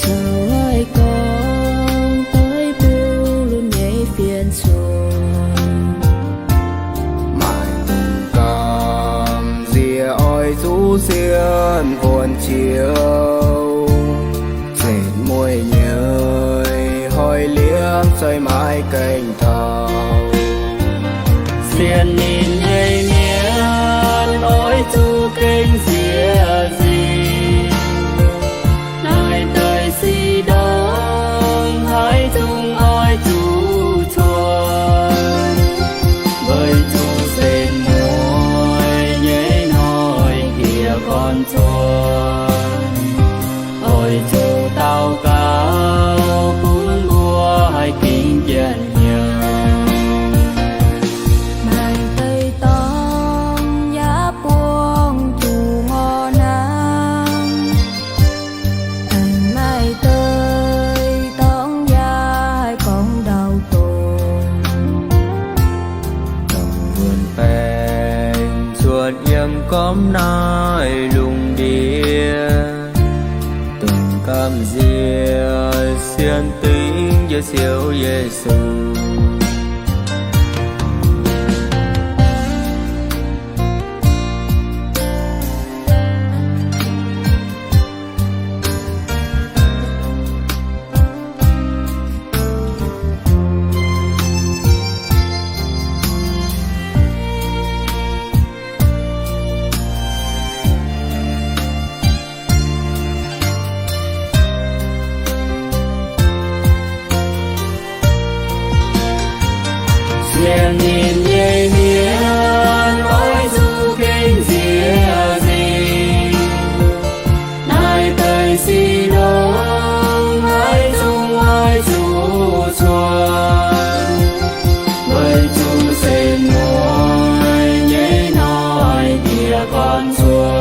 caux haih gorngv doix bung lunx nyei fienx cuotv. Maaih dongh gamh nziex oix zuqc sienx fuonx Ziouv, zenc mueiz nyouz maiv gaengh taux. Sienx ninh nyei mienh oix zuqc gengh nziex nzingh. Naaiv deix sic ndongc haaix zungv oix zuqc cuotv, weic zuqc setv mueiz nyei hnoi-diex gorn cuotv. Oix zuqc daux gaux bun mbuo haih gingx janx hnyouv. Maaih deix dorngx yaac buangh zuqc ngorc naang. Aengx maaih deix dorngx yaac haih gorngv ndau-dongh. Dongh wuonh baengc cuotv yiem gormx naaiv lungh ndiev, dongh gamh nziex sienx dingc jienv Ziouv Yesu. Sienx ninh nyei mienh oix zuqc gengh nziex nzingh. Naaiv deix sic ndongc haaix zungv oix zuqc cuotv, weic zuqc setv mueiz nyei hnoi-diex gorn cuotv.